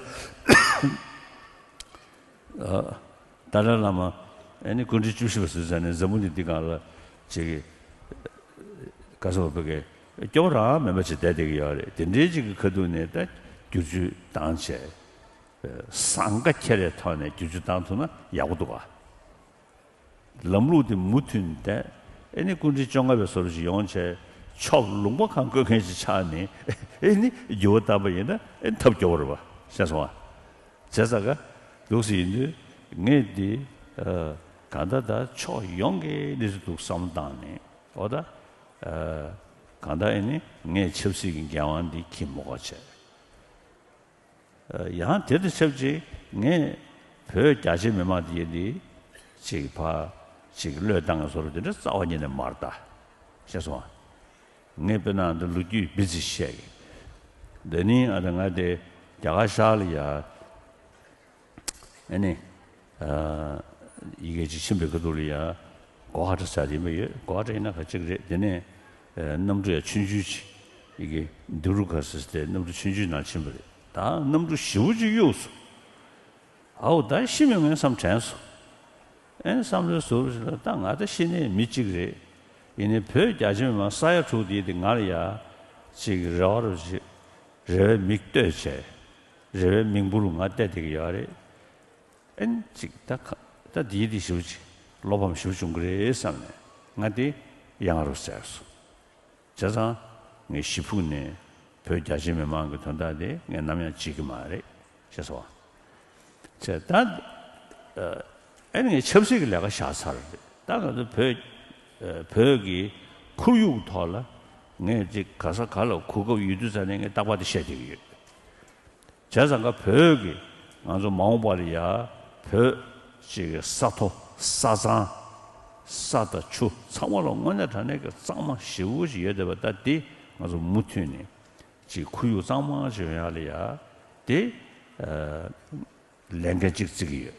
ཏཱ་ལའི་བླ་མ་ཨེ་ནི་སྐུ་ཕྲེང་བཅུ་བཞི་པ་ཟེར་ཙང་ནས་འཛམ་བུ་གླིང་འདི་སྒང་ལ་ཅིག་ག་ཟེར་བ་བོད་སྐད་སྐྱོ་བོ་རང་མེད་པ་ཅིག་བསྡད་བསྡད་ཀྱི་ཡོད་རེད། དེ་འདྲའི་ཅིག་གི་ཁ་ཐུག་ནས་ད་བསྒྱུར་བཅོས་བཏང་བྱས། ཟང་ཀ་ཁྱེར་རེ་ཐོག་ནས་བསྒྱུར་བཅོས་བཏང་ཐུབ་ན་ཡག་པོ་འདུག་ག་ལམ་ལུགས་དེ་མུ་མཐུད་ནས་བསྡད། ཨེ་ནི་སྐུ་ཕྲེང་བཅོ་ལྔ་པའི་བཟོ་འདྲ་ཞིག་ཡོང་བྱས་ཆོབ་ལུང་པ་གང་བསྐོ་མཁན་ཞིག་ཆགས་ནས་ཨེ་ནི་འགྱུར་བ་བཏང་པ་ཡིན་ན་ཨེ་ནི་ཐབས་སྐྱོ་བོ་རེད་པ། ཤེས་སོང་ཨ། བྱས་ཙང་ཀ་ལུགས་སུ་ཡིན་དུས་ངས་འདི་ཨ་ གང་ལྟར་ད་ཕྱོགས་ཡོངས་ཀྱི་གནས་ཚུལ་འདུག་བསམ་བློ་བཏང་ནས་འོ་ད། ཨ། གང་ལྟར་ཨེ་ནི་ངས་ཆབ་སྲིད་ཀྱི་འགན་དབང་འདི་འཁྱེར་མི་དགོས་བྱས། ཨ། ཡང་དེ་དང་ཆབས་ཅིག་ངས་བོད་རྒྱ་ཆེ་མི་མང་དེ་འདི་ཅིག་ཕར་ཅིག་བློས་བཏང་བཟོ་འདྲ་དེ་འདྲ་རྩ་བ་ཉིད་ནས་མ་རེད་ད། ཤེས་སོང་ཨ། ངས་དཔེར་ན་འདི་ལོ་རྒྱུས་སྦི་ཙི་བཤད་ཀྱི། འདི་ནི་ཨ་ད་ང་དེ་རྒྱ་གར་ཤར་ལ་ཡ། ཨ་ནི། ཨ། ཡི་གེ་ཅིག་ཕྱིན་པའི་ཁ་ཐུག་ལ་ཡ། གོ་ཧ་ཊ་ཟེར་ཡིན་པ་ཡོད། གོ་ཧ་ཊ་ཡིན་ན་ཁ་ཅིག་རེད། དེ་ནས། ཨ། གནམ་གྲུ་ཡ་ཆུང་ཆུང་ཅིག་ཡི་གེ་དུ་རུ་ཁ་ཟེར་ཏེ་གནམ་གྲུ་ཆུང་ཆུང་ནང་ཕྱིན་པ་རེད། ད་གནམ་གྲུ་ཞེ་པོ་ཅིག་གཡུགས་སོང་། ཨའོ་ད་ཤི་མི་ངན་བསམ་དྲན་སོང་། ཨེ་བསམ་བློའི་ཟུར་ཞིག་ལ་ད་ང་ད་ཤི་ནས་མི་གཅིག་རེད། ཡིན་ནའི་བོད་རྒྱ་ཆེ་མི་མང་ས་ཡ་དྲུག་དེ་དེ་ང་ལ་ཡ་ཅིག་རེ་བ་རུ་ཞིག་རེ་བའི་མིག་ལྟོས་བྱས། རེ་བའི་མིག་འབུར་ང་བལྟས་བསྡད་ཀྱི་ཡོད་རེད། ཨེན་ཅིག་ད་ཁ་ད་དེའི་དེ་ཞེ་པོ་ཅིག་བློ་ཕམ་ཞེ་པོ་བྱུང་གི་རེད་བསམ་ནས་ང་དེ་ཡང་རུ་ཟེར་སོང་། བྱས་ཙང་ངས་ཞེ་ཕུགས་ནས་བོད་རྒྱ་ཆེ་མི་མང་གི་དོན་དག་དེ་ངས་ནམ་ཡང་བརྗེད་ཀྱི་མ་རེད། ཤེས་སོང་། བྱས་ད་ཨེ་ནི་ངས་ཆབ་སྲིད་ཀྱི་ལས་ཀ་བཞག་ཚར་རེད། ད་ང་ཚོ་བོད་བོད་ཀྱི་ཁོར་ཡུག་ཐོག་ལ་ངས་ཅིག་ག་ས་ག་ལ་གོ་སྐབས་ཡོད་དུས་ཙ་ནས་ངས་རྟག་པར་དེ་བཤད་བསྡད་ཀྱི་ཡོད། བྱས་ཙང་ཀ་བོད་ཀྱི་ང་ཚོ་མ་འོངས་པ་ལ་ཡ་བོད་ཅིག་གི་ས་མཐོ་ས་གཙང་ས་དང་ཆུ་ཚང་མ་ལ་དངོས་གནས་དྲང་གནས་ཀྱི་གཙང་མ་ཞེ་པོ་ཞིག་ཡོད་བསྡད་པ་ད་འདི་ང་ཚོ་མུ་མཐུད་ནས་ཅིག་ཁོར་ཡུག་གཙང་མ་ཅིག་ཡོང་ཡ་ལ་ཡ་དེ་ལས་འགན་ཅིག་བརྩི་གི་ཡོད།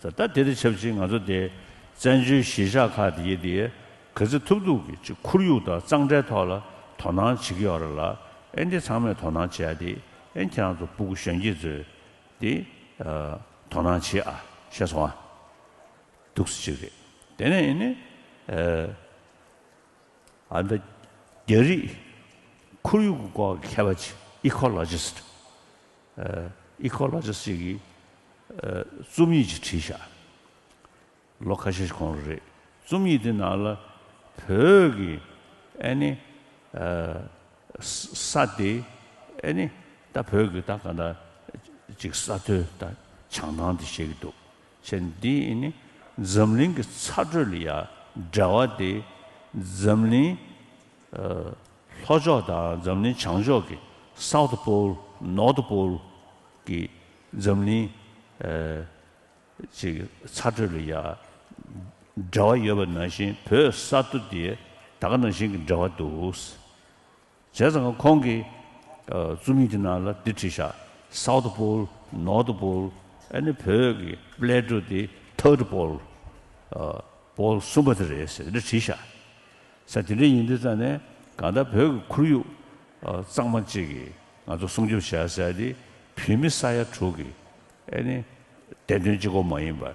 ད་ལྟ་དེ་དང་ཆབས་ཅིག་ང་ཚོ་དེ་བཙན་བྱོལ་གཞིས་ཆགས་ཁག་དེ་ཡི་དེ་ག་ཚོད་ཐུབ་ཐུབ་ཀྱི་ཅིག་ཁོར་ཡུག་དང་གཙང་སྦྲའི་ཐོག་ལ་དོ་སྣང་བྱེད་ཀྱི་ཡོད་རེད་ལ། ཨེ་འདི་ཚང་མས་དོ་སྣང་བྱེད་ཡ་དེ་ཨེ་ཁྱེད་རང་ཚོ་སྤུ་གུ་གཞོན་སྐྱེས་ཚོས་དེ་དོ་སྣང་བྱེད་ཨ། ཤེས་སོང་ཨ། འདུག་སེ་ཅིག་རེད། དེ་ནས་ཨེ་ནི་ཨ། ཨ་ད་རྒྱ་རིགས་ཁོར་ཡུག་གི་སྐོར་གྱི་མཁས་པ་ཅིག་ཨི་ཁོ་ལོ་ཇི་སི་ཊི། ཨི་ཁོ་ལོ་ཇི་སི་ཊི་ཅིག་གིས་རྩོམ་ཡིག་ཅིག་བྲིས་ཤག་ལོ་ཁ་ཤས་ཤིག་གོང་རེད། རྩོམ་ཡིག་དེ་ནང་ལ་བོད་ཀྱི་ཨ་ནི་ས་དེ་ཨ་ནི་ད་བོད་ཀྱི་ད་ག་ད་ཅིག་ས་མཐོའི་ད་བྱང་ཐང་དེ་བཤད་ཀྱི་འདུག་བྱས་འདི་ཨ་ནི་འཛམ་གླིང་གི་ཚ་དྲོད་ལ་ཡ་འབྲེལ་བ་དེ་འཛམ་གླིང་ལྷོ་ཕྱོགས་དང་འཛམ་གླིང་བྱང་ཕྱོགས་ཀྱི་South Pole North Pole གྱི་འཛམ་གླིང་ཅིག་ཚ་དྲོད་ལ་ཡ་འབྲེལ་བ་ཡོད་པ་ནང་བཞིན་བོད་ས་མཐོ་དེ་ད་ག་ནང་བཞིན་གྱི་འབྲེལ་བ་འདུག་བྱས་ཙང་ཁོང་གིས་རྩོམ་ཡིག་དེ་ནང་ལ་འདི་བྲིས་ཤག South Pole North Pole ཨ་ནི་བོད་ཀྱི་Plato དེ་Third Pole Pole གསུམ་པ་དེ་རེད་ཟེར་འདི་བྲིས་ཤག་ས་དེ་འདྲ་ཡིན་དུས་ཙང་ནས་གང་ལྟར་བོད་ཀྱི་ཁོར་ཡུག་གཙང་མ་ཅིག་གིས་ང་ཚོ་སྲུང་སྐྱོབ་བྱ་ཟེར་དེ་བོད་མི་ས་ཡ་དྲུག་གི་ཨ་ནི་བདེ་དོན་གཅིག་པོ་མ་ཡིན་པར་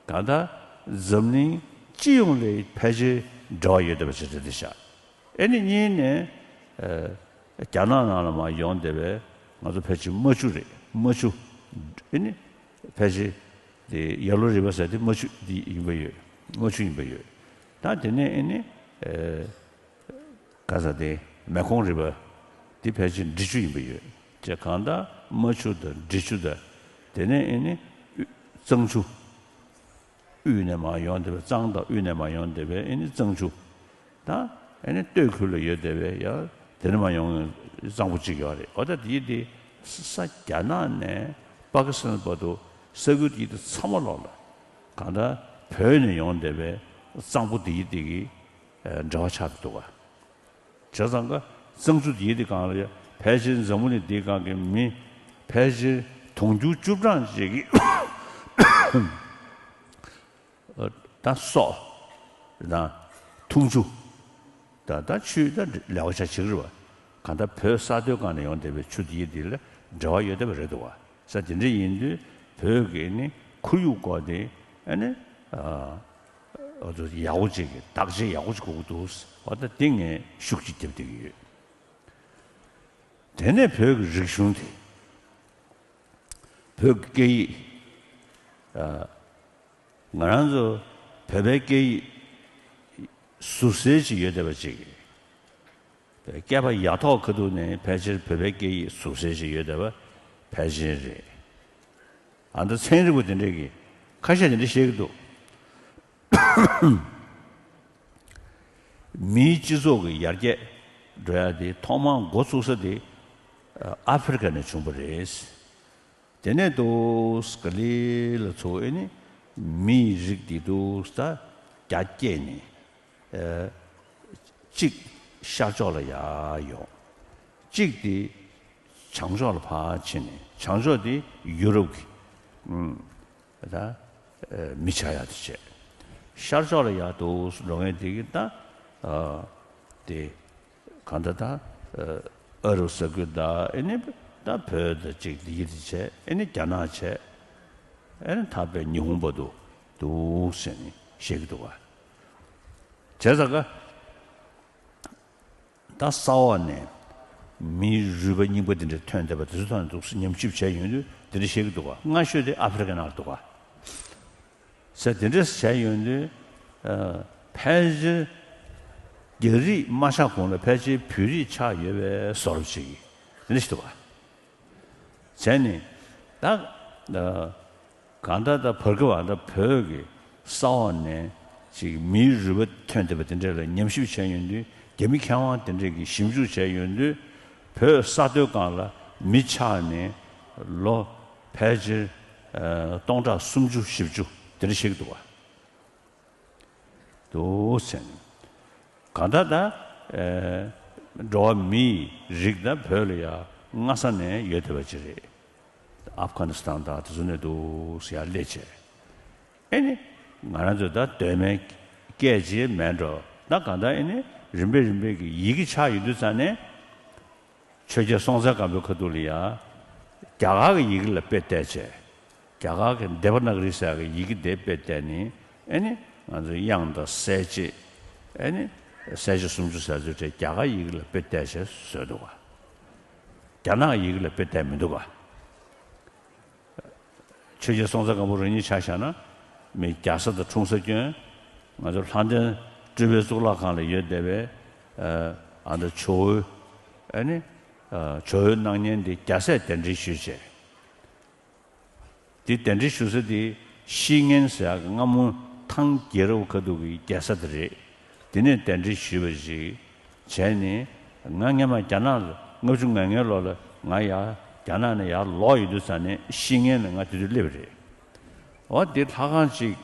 གང་ལྟར་འཛམ་གླིང་སྤྱི་ཡོངས་ལ་ཕལ་ཆེར་འབྲེལ་བ་ཡོད་བསྡད་པ་ཞིག་རེད་དེ་ཤག་ཨེ་ནི་གཉིས་ནས་ཨ་རྒྱ་ནག་ནང་ལ་མར་ཡོང་བསྡད་པའི་ང་ཚོ་ཕལ་ཆེར་རྨ་ཆུ་རེད། རྨ་ཆུ་ཨེ་ནི་ཕལ་ཆེར་དེ་ཡེ་ལོ་རི་ཝར་ཟེར་དེ་རྨ་ཆུ་དེ་ཡིན་པ་ཡོད། རྨ་ཆུ་ཡིན་པ་ཡོད། ད་དེ་ནས་ཨེ་ནི་ཨ་ག་ས་དེ་མེ་ཁོང་རི་ཝར་དེ་ཕལ་ཆེར་འབྲི་ཆུ་ཡིན་པ་ཡོད། བྱས་གང་ལྟར་རྨ་ཆུ་དང་འབྲི་ཆུ་དང་དེ་ནས་ཨེ་ནི་གཙང་ཆུ། དབུས་ནས་མར་ཡོང་བསྡད་པའི་གཙང་དང་དབུས་ནས་མར་ཡོང་བསྡད་པའི་ཨེ་ནི་གཙང་ཆུ་དང་ཨེ་ནི་སྟོད་ཁུལ་ལ་ཡོད་བསྡད་པའི་ཡང་དེ་ནས་མར་ཡོང་གཙང་པོ་གཅིག་ཡོད་རེད། འོ་ད་དེ་དེ་ས་རྒྱ་ནག་ནས་པ་ཀི་སི་ཐན་བར་དུ་ས་ཁུལ་དེ་དེ་ཚང་མ་ལོག་ལ་གང་ལྟར་བོད་ནས་ཡོང་བསྡད་པའི་གཙང་པོ་དེ་དེ་གི་འབྲེལ་བ་ཆགས་འདུག་ག་བྱས་ཙང་ཀ་གཙང་ཆུ་དེའི་དེ་སྒང་ལ་ཕལ་ཆེར་འཛམ་བུ་གླིང་འདིའི་སྒང་གི་མི་ཕལ་ཆེར་དུང་ཕྱུར་བཅུ་གྲངས་ཅིག་གིས་ད་སོག་དང་འཐུང་ཆུ་ད་ད་ཆུའི་ད་ལེ་བ་ཆ་བྱེད་ཀྱི་རེད་བ། གང་ལྟར་བོད་ས་མཐོའི་སྒང་ནས་ཡོང་བསྡད་པའི་ཆུ་དེའི་དེ་ལ་འབྲེལ་བ་ཡོད་བསྡད་པ་རེད་འདུག་བ། ས་དེ་འདྲ་ཡིན་དུས་བོད་ཀྱི་ནི་ཁོར་ཡུག་སྐོར་དེ་ཨ་ནི་ཨ། འོ་ཚོ་ཡག་པོ་ཅིག་གི་བདག་གཅེས་ཡག་པོ་ཅིག་དགོས་ཀྱི་འདུག་འོ་ད་དེ་ངས་ཤུགས་ཅིག་རྒྱབ་བསྡད་ཀྱི་ཡོད། དེ་ནས་བོད་ཀྱི་རིག་གཞུང་དེ་བོད་ཀྱི་སྐད་ཡིག་ཨ། ང་རང་ཚོ་བོད་པའི་སྐད་ཡིག་ཟུར་གསལ་ཅིག་ཡོད་བསྡད་པ་ཅིག་བོད་སྐད་པ་ཡ་ཐོག་ཁ་ཐུག་ནས་ཕལ་ཆེར་བོད་པའི་སྐད་ཡིག་ཟུར་གསལ་ཞིག་ཡོད་བསྡད་པ་ཕལ་ཆེར་རེད། ཨ་ད་ཚན་རིག་པ་དེ་འདྲས་ཀྱིས་ཁ་ཤས་དེ་འདྲས་བཤད་ཀྱི་འདུག་མིའི་སྤྱི་ཚོགས་ཀྱི་ཡར་རྒྱས་འགྲོ་ཡ་དེ་ཐོག་མར་འགོ་ཚུགས་ས་དེ་ཨ་ཕི་རི་ཀ་ནས་བྱུང་བ་རེད། དེ་ནས་འདུག་ག་ལི་ལ་ཚོ་ཨེ་ནི་མིའི་རིགས་འདི་འདུག་ད་རྒྱ་སྐྱེད་ནས་ཨ་གཅིག་ཤར་ཕྱོགས་ལ་ཡར་ཡོང་། གཅིག་དེ་བྱང་ཕྱོགས་ལ་ཕར་ཕྱིན་ནས་བྱང་ཕྱོགས་དེ་ཡུ་རོབ་ཀྱི་ཨུམ་ད་ཨ་མི་ཆགས་ཡག་དེ་བྱས། ཤར་ཕྱོགས་ལ་ཡར་འདུག་འགྲོ་མཁན་དེ་གི་ད་ཨ་དེ་གང་ལྟར་ད་ཨ་ཨ་རབ་ས་ཁུལ་དང་ཨེ་ནི་ད་བོད་དང་གཅིག་དེ་གི་དེ་བྱས། ཨེ་ནི་རྒྱ་ནག་བྱས། ཨེ་ནི་ད་བས་ཉི་ཧོང་བར་དུ་འདུག་ཟེར་ནས་བཤད་ཀྱི་འདུག་ག་བྱས་ཙང་ཀ་ད་ས་འོག་ནས་མིའི་རུས་པ་རྙིང་པ་འདི་འདྲ་ཐོན་བསྡད་པ་དེ་ཚོ་ཐོག་ནས་འདུག་སེ་ཉམས་ཞིབ་བྱས་ཡོང་དུས་དེ་འདྲ་བཤད་ཀྱི་འདུག་ག་སྔ་ཤོས་དེ་ཨ་ཕི་རི་ཀའི་ནང་ལ་འདུག་ག་ཟེར་དེ་འདྲ་བྱས་ཡོང་དུས་ཨ་ཕལ་ཆེར་རྒྱ་རིགས་མ་ཆགས་གོང་ལ་ཕལ་ཆེར་བོད་རིགས་ཆགས་ཡོད་པའི་བཟོ་འདྲ་ཅིག་དེ་འདྲ་ཞིག་འདུག་ག་བྱས་ནས་ད་ཨ་གང་ལྟར་ད་བར་སྐབས་ཨ་ད་བོད་ཀྱི་ས་འོག་ནས་ཅིག་མིའི་རུས་པ་ཐོན་བསྡད་པ་དེ་འདྲ་ལ་ཉམས་ཞིབ་བྱས་ཡོང་དུས་རྒྱ་མི་མཁས་དབང་དེ་འདྲས་ཀྱིས་ཞིབ་འཇུག་བྱས་ཡོང་དུས་བོད་ས་མཐོའི་སྒང་ལ་མི་ཆགས་ནས་ལོ་ཕལ་ཆེར་ཨ་སྟོང་ཕྲག་སུམ་ཅུ་བཞི་བཅུ་དེ་འདྲ་ཞིག་འདུག་ག་འདུག་ཟེར་ནས། གང་ལྟར་ད་ཨེ་འགྲོ་བ་མིའི་རིགས་ད་བོད་ལ་ཡ་སྔ་ས་ནས་ཡོད་བསྡད་པ་ཅིག་རེད། ཨབ་གྷ་ནི་སི་ཐན་དང་དེ་ཚོ་ནས་འདུག་ཟེར་ཡ་སླེབས་བྱས། ཨེ་ནི་ང་རང་ཚོ་ད་གདོད་མའི་སྐད་ཅིག་མེད་འགྲོ། ད་གང་ལྟར་ཨེ་ནི་རིམ་པས་རིམ་པས་ཀྱི་ཡི་གེ་ཆགས་ཡོང་དུས་ཙ་ནས། ཆོས་རྒྱལ་སྲོང་བཙན་སྒམ་པོའི་ཁ་ཐུག་ལ་ཡ་རྒྱ་གར་གྱི་ཡི་གེ་ལ་དཔེ་བལྟས་བྱས། རྒྱ་གར་གྱི་དེ་བ་ན་ག་རི་ཟེར་ཡག་གི་ཡི་གེ་དེ་དཔེ་བལྟས་ནས་ཨེ་ནི་ང་ཚོའི་དབྱངས་དང་གསལ་བྱེད། ཨེ་ནི་གསལ་བྱེད་སུམ་ཅུ་ཟེར་ཚོ་དེ་རྒྱ་གར་ཡི་གེ་ལ་དཔེ་བལྟས་བྱས་བཟོས་འདུག་ག་རྒྱ་ནག་ཡི་གེ་ལ་དཔེ་བལྟས་མི་འདུག་ག་ཆོས་རྒྱལ་སྲོང་བཙན་སྒམ་པོ་རང་ཉིད་ཆ་བཞག་ན་མི་རྒྱ་བཟའ་དང་འཁྲུངས་ས་སྐྱོན། ང་ཚོ་ལྷ་ལྡན་སྤྲུལ་པའི་གཙུག་ལག་ཁང་ལ་ཡོད་བསྡད་པའི་ཨ་ད་ཇོ་བོའི་ཨ་ནི་ཨ་ཇོ་བོའི་སྣང་བརྙན་འདི་རྒྱ་སྲས་གདན་འདྲེན་ཞུས་བྱས། འདི་གདན་འདྲེན་ཞུ་ས་འདི་ཤིས་ངན་ཟེར་ཡག་གི་སྔ་མོ་ཐང་རྒྱལ་རབས་ཁ་ཐུག་གི་རྒྱལ་ས་དེ་རེད། དེ་ནས་གདན་འདྲེན་ཞུས་པ་ཞིག་བྱས་ནས་ང་སྔན་མ་རྒྱ་ནག་ལ་ལྔ་བཅུ་ང་ལྔའི་ལོ་ལ་ང་ཡར་རྒྱ་ནག་ནས་ཡར་ལོག་ཡོང་དུས་ཙ་ནས་ཤིས་ངན་ལ་ང་དེ་དུས་སླེབས་པ་རེད། འོ་དེ་ལྷ་ཁང་ཅིག་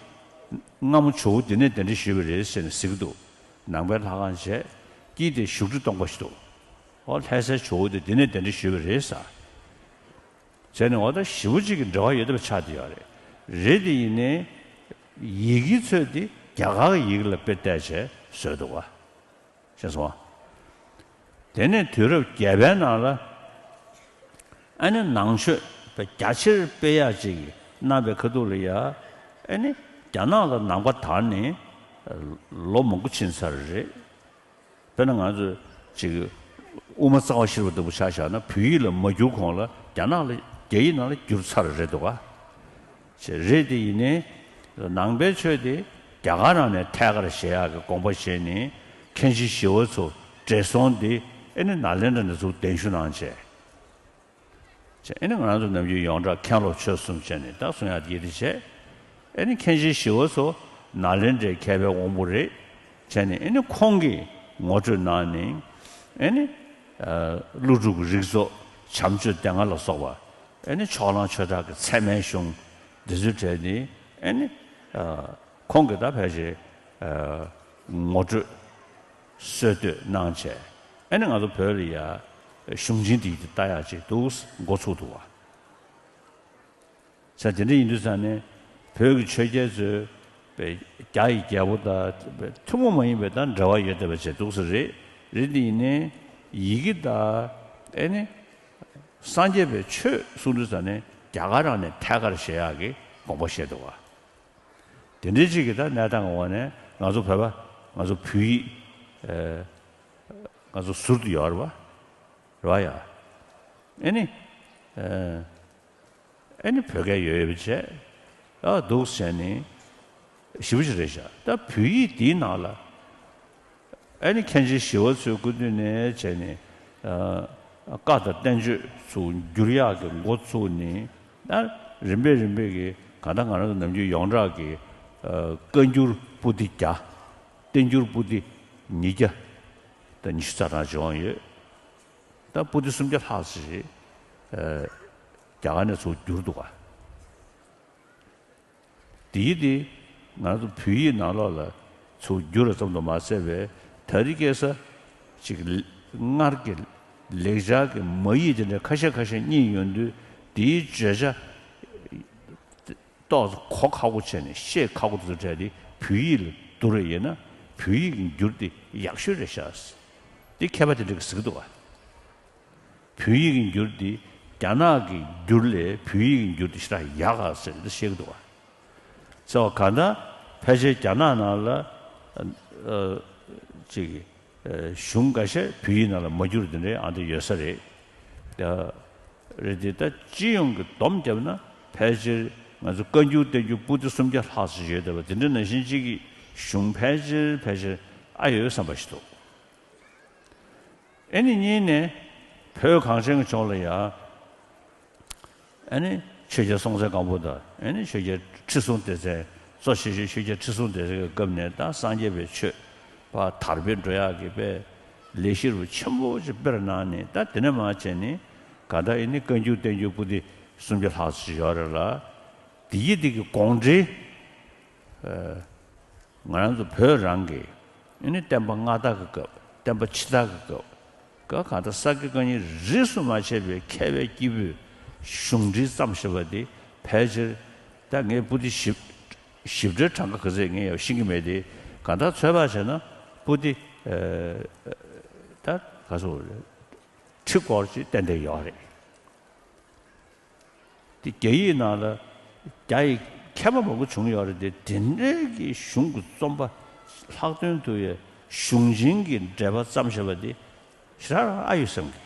སྔ་མོ་ཇོ་བོ་དེ་ནས་གདན་འདྲེན་ཞུས་པ་རེད་ཟེར་ནས་ཟེར་གྱི་འདུག་ནང་པའི་ལྷ་ཁང་བྱས། དཀྱིལ་དེ་བཞུགས་ཁྲི་སྟོང་པ་ཞིག་འདུག་འོ་ལྷ་སའི་ཇོ་བོ་དེ་དེ་ནས་གདན་འདྲེན་ཞུས་པ་རེད་ཟེར། བྱས་ནས་འོ་ད་ཞེ་པོ་ཅིག་གི་འབྲེལ་བ་ཡོད་བསྡད་པ་ཆགས་བསྡད་ཡོད་རེད། རེད་དེ་ཡིན་ནའི་ཡི་གེ་ཚོས་དེ་རྒྱ་གར་གྱི་ཡི་གེ་ལ་དཔེ་བལྟས་བྱས་བཟོས་འདུག་ག་ཤེས་སོང་ང་། དེ་ནས་དུས་རབས་བརྒྱད་པའི་ནང་ལ་ཨ་ནི་ནང་ཆོས་དཔེ་རྒྱ་ཆེར་སྤེལ་ཡག་ཅིག་གནང་བའི་ཁ་ཐུག་ལ་ཡ་ཨ་ནི་རྒྱ་ནག་ལ་ནང་པ་དར་ནས་ལོ་མང་པོ་ཕྱིན་ཚར་རེད། དཔེར་ན་ང་ཚོ་ཅིག་དབུ་མ་རྩ་བ་ཤེས་རབ་ལྟ་བུ་ཆ་བཞག་ན་བོད་ཡིག་ལ་མ་བསྒྱུར་གོང་ལ་རྒྱ་ནག་ལ་རྒྱ་ཡིག་ནང་ལ་བསྒྱུར་ཚར་རེད་འདུག་ག་ཅེས་རེད་དེ་ཡིན་ནའི་ནང་པའི་ཆོས་དེ་རྒྱ་གར་ནང་ནས་ཐད་ཀར་བཞེས་ཡག་གི་དགོངས་པ་བཞེས་ནས་མཁན་ཆེན་ཞི་བ་འཚོ་བགྲེས་སོང་དེ་ཨེ་ནི་ནཱ་ལེནྡྲ་ནས་ཚུར་གདན་ཞུ་གནང་བྱས། ཅེས་ཨེ་ནི་ང་རང་ཚོ་ནམ་རྒྱུན་ཡོངས་གྲགས་མཁན་སློབ་ཆོས་གསུམ་བྱས་ནས་ད་གསུང་ཡག་དེ་དེ་བྱས། ཨེ་ནི་མཁན་ཆེན་ཞི་བ་འཚོ་ནཱ་ལེནྡྲའི་མཁས་པའི་དབང་པོ་རེད། བྱས་ནས་ཨེ་ནི་ཁོང་གིས་ངོ་སྤྲོད་གནང་ནས་ཨེ་ནི་ཨ་ཀླུ་སྒྲུབ་ཀྱི་རིགས་ཚོགས་བྱམས་ཆོས་སྡེ་ལྔ་ལ་སོགས་པ་ཨེ་ནི་ཕྱོགས་གླང་ཆོས་གྲགས་ཀྱི་ཚད་མའི་གཞུང་འདི་ཚོའི་གྲས་ནི་ཨེ་ནི་ཨ་ཁོང་གིས་ད་ཕལ་ཆེར་ཨ་ངོ་སྤྲོད་སྲོལ་གཏོད་གནང་བྱས། ཨེ་ནི་ང་ཚོ་བོད་ལ་ཡ་གཞུང་ཆེན་འདི་ལྟ་ཡག་ཅིག་འདུག་འགོ་ཚུགས་འདུག་བ། ས་དེ་འདྲ་ཡིན་དུས་ཙང་ནས་བོད་ཀྱི་ཆོས་རྒྱལ་ཚོས་པའི་རྒྱ་ཡི་རྒྱལ་པོ་དང་པའི་ཐུན་མོང་མ་ཡིན་པའི་དང་འབྲེལ་བ་ཡོད་བསྡད་པ་བྱས་འདུག་ས་རེད། རེད་དེ་ཡིན་ནའི་ཡི་གེ་དང་ཨེ་ནི་སངས་རྒྱས་པའི་ཆོས་གསུང་དུས་ཙང་ནས་རྒྱ་གར་རང་ནས་ཐད་ཀར་བཞེས་ཡག་གི་དགོངས་པ་བཞེས་འདུག་བ། དེ་འདྲའི་ཅིག་གི་ད་གནས་སྟངས་ཀྱི་འོག་ནས་ང་ཚོ་བོད་པ་ང་ཚོ་བོད་ཡིག་ཨེ་ང་ཚོ་ཟུར་དུ་ཡོད་རེད་བ། རེད་བ་ཡ། ཨེ་ནི་ཨེ་ཨེ་ནི་བོད་སྐད་ཡོད་ཡོད་པ་བྱས། ཨ་འདུག་བྱས་ནི་ཞེ་པོ་ཅིག་རེད་ཤག་ད་བོད་ཡིག་འདིའི་ནང་ལ་ཨེ་ནི་མཁན་ཆེན་ཞི་བ་འཚོའི་སྐུ་དུས་ནས་བྱས་ནི་ཨ་བཀའ་དང་བསྟན་བཅོས་སུ་བསྒྱུར་ཡག་གི་འགོ་ཚུགས་ནི་ད་རིམ་པས་རིམ་པས་ཀྱི་གང་ལྟར་ང་རང་ཚོ་ནམ་རྒྱུན་ཡོངས་གྲགས་ཀྱི་ བཀའ་འགྱུར་པོ་ཏི་བརྒྱ། བསྟན་འགྱུར་པོ་ཏི་ཉིས་བརྒྱ་དང་ཉི་ཤུ་རྩ་གྲངས་བྱུང་ཡོད། ད་པོ་ཏི་སུམ་བརྒྱ་ལྷག་ཙམ་ཞིག་རྒྱ་གར་ནས་ཚུར་བསྒྱུར་འདུག་ག་དེའི་དེ་ང་ཚོ་བོད་ཡིག་ནང་ལོགས་ལ་ཚུར་བསྒྱུར་བ་ཙམ་དུ་མ་ཟད་པའི་དེ་རིང་ཁ་སང་ཅིག་སྔར་གྱི་ལེགས་སྦྱར་གྱི་མ་ཡིག་དེ་འདྲ་ཁ་ཤས་ཁ་ཤས་རྙེད་ཡོང་དུས། དེའི་བརྗོད་བྱ་ཏོག་ཙམ་གོ་ཁག་པོ་བྱས་ནས་ཤེས་ཁག་པོ་དེ་ཚོ་བྲལ་ཏེ་བོད་ཡིག་ལ་བསྒྱུར་བ་ཡིན་ན་བོད་ཡིག་གི་འགྱུར་དེ་ཡག་ཤོས་རེད་ཤག་དེ་མཁས་པ་དེ་འདྲ་གིས་ཟེར་གྱི་འདུག་ག་བོད་ཡིག་གི་འགྱུར་འདི་རྒྱ་ནག་གི་འགྱུར་ལས་བོད་ཡིག་གི་འགྱུར་འདི་ཞེ་དྲག་ཡག་ག་ཟེར་འདི་བཤད་ཀྱི་འདུག་བ། ཟེར་བ་གང་ལྟར་ཕལ་ཆེར་རྒྱ་ནག་ནང་ལ་ཨ་ཅིག་ཨ་གཞུང་འགའ་ཤས་བོད་ཡིག་ནང་ལ་མ་འགྱུར་དེ་འདྲའི་ཨ་འདི་ཡོད་ས་རེད། ད་རེད་དེ་ད་སྤྱི་ཡོངས་ཀྱི་སྡོམ་བརྒྱབ་ན་ཕལ་ཆེར་ང་ཚོ་བཀའ་འགྱུར་བསྟན་འགྱུར་པོ་ཏི་སུམ་བརྒྱ་ལྷག་ཙམ་ཡོད་བསྡད་པ་དེ་འདྲ་ནང་བཞིན་གཅིག་གི་གཞུང་ཕལ་ཆེར་ཕལ་ཆེར་ཨ་ཡོད་བསམ་པ་ཞིག་འདུག་ཨེ་ནི་གཉིས་ནས་བོད་གངས་ཅན་གྱི་ལྗོངས་ལ་ཡང་ཨེ་ནི་ཆོས་རྒྱལ་སྲོང་བཙན་སྒམ་པོ་དང་ཨེ་ནི་ཆོས་རྒྱལ་ཁྲི་སྲོང་ལྡེ་བཙན། གཙོ་ཆེ་ཤོས་ཆོས་རྒྱལ་ཁྲི་སྲོང་ལྡེ་བཙན་གྱི་སྐབས་ནས་ད་སངས་རྒྱས་པའི་ཆོས་པ་དར་སྤེལ་འགྲོ་ཡག་གི་དཔེ་ལས་གཞི་རུ་ཆེན་པོ་ཅིག་སྤེལ་གནང་ནས། ད་དེ་ནས་མར་བྱས་ནས་ག་ད་ཨེ་ནི་བཀའ་འགྱུར་བསྟན་འགྱུར་པོ་ཏི་སུམ་བརྒྱ་ལྷག་ཙམ་ཡོད་རེད་ལ། དེ་ཡི་དེ་གི་དགོངས་འགྲེལ། ང་རང་ཚོ་བོད་རང་གི་ཨ་ནི་བསྟན་པ་སྔ་དར་གྱི་སྐབས། བསྟན་པ་ཕྱི་དར་གྱི་སྐབས། ག་གང་ལྟར་ས་དགེ་བཀའ་རྙིང་རིས་སུ་མ་ཆད་པའི་མཁས་པའི་སྐྱེས་བུས་གཞུང་འབྲེལ་བརྩམས་བཞག་པ་དེ་ཕལ་ཆེར། ད་ངས་པོ་ཏི་ཞིབ་ཞིབ་ཕྲའི་གྲངས་ཀ་ག་ཚད་ངས་ཡང་ཤེས་ཀྱི་མེད་དེ། གང་ལྟར་ཚོད་དཔག་བྱས་ན་པོ་ཏི་ད་ག་ཚོད་རེད། ཁྲི་སྐོར་ཅིག་ཏན་ཏན་ཡོད་རེད། དེ་རྒྱ་ཡིག་ནང་ལ་རྒྱ་ཡི་མཁས་པ་མང་པོ་བྱུང་ཡོད་རེད་དེ། དེ་འདྲའི་གི་གཞུང་གི་རྩོམ་པ་ལྷག་དོན་དུ་ཡ་གཞུང་ཆེན་གྱི་འགྲེལ་པ་བརྩམས་བཞག་པ་དེ་ཞེ་དྲག་ཨ་ཡོད་བསམ་གི།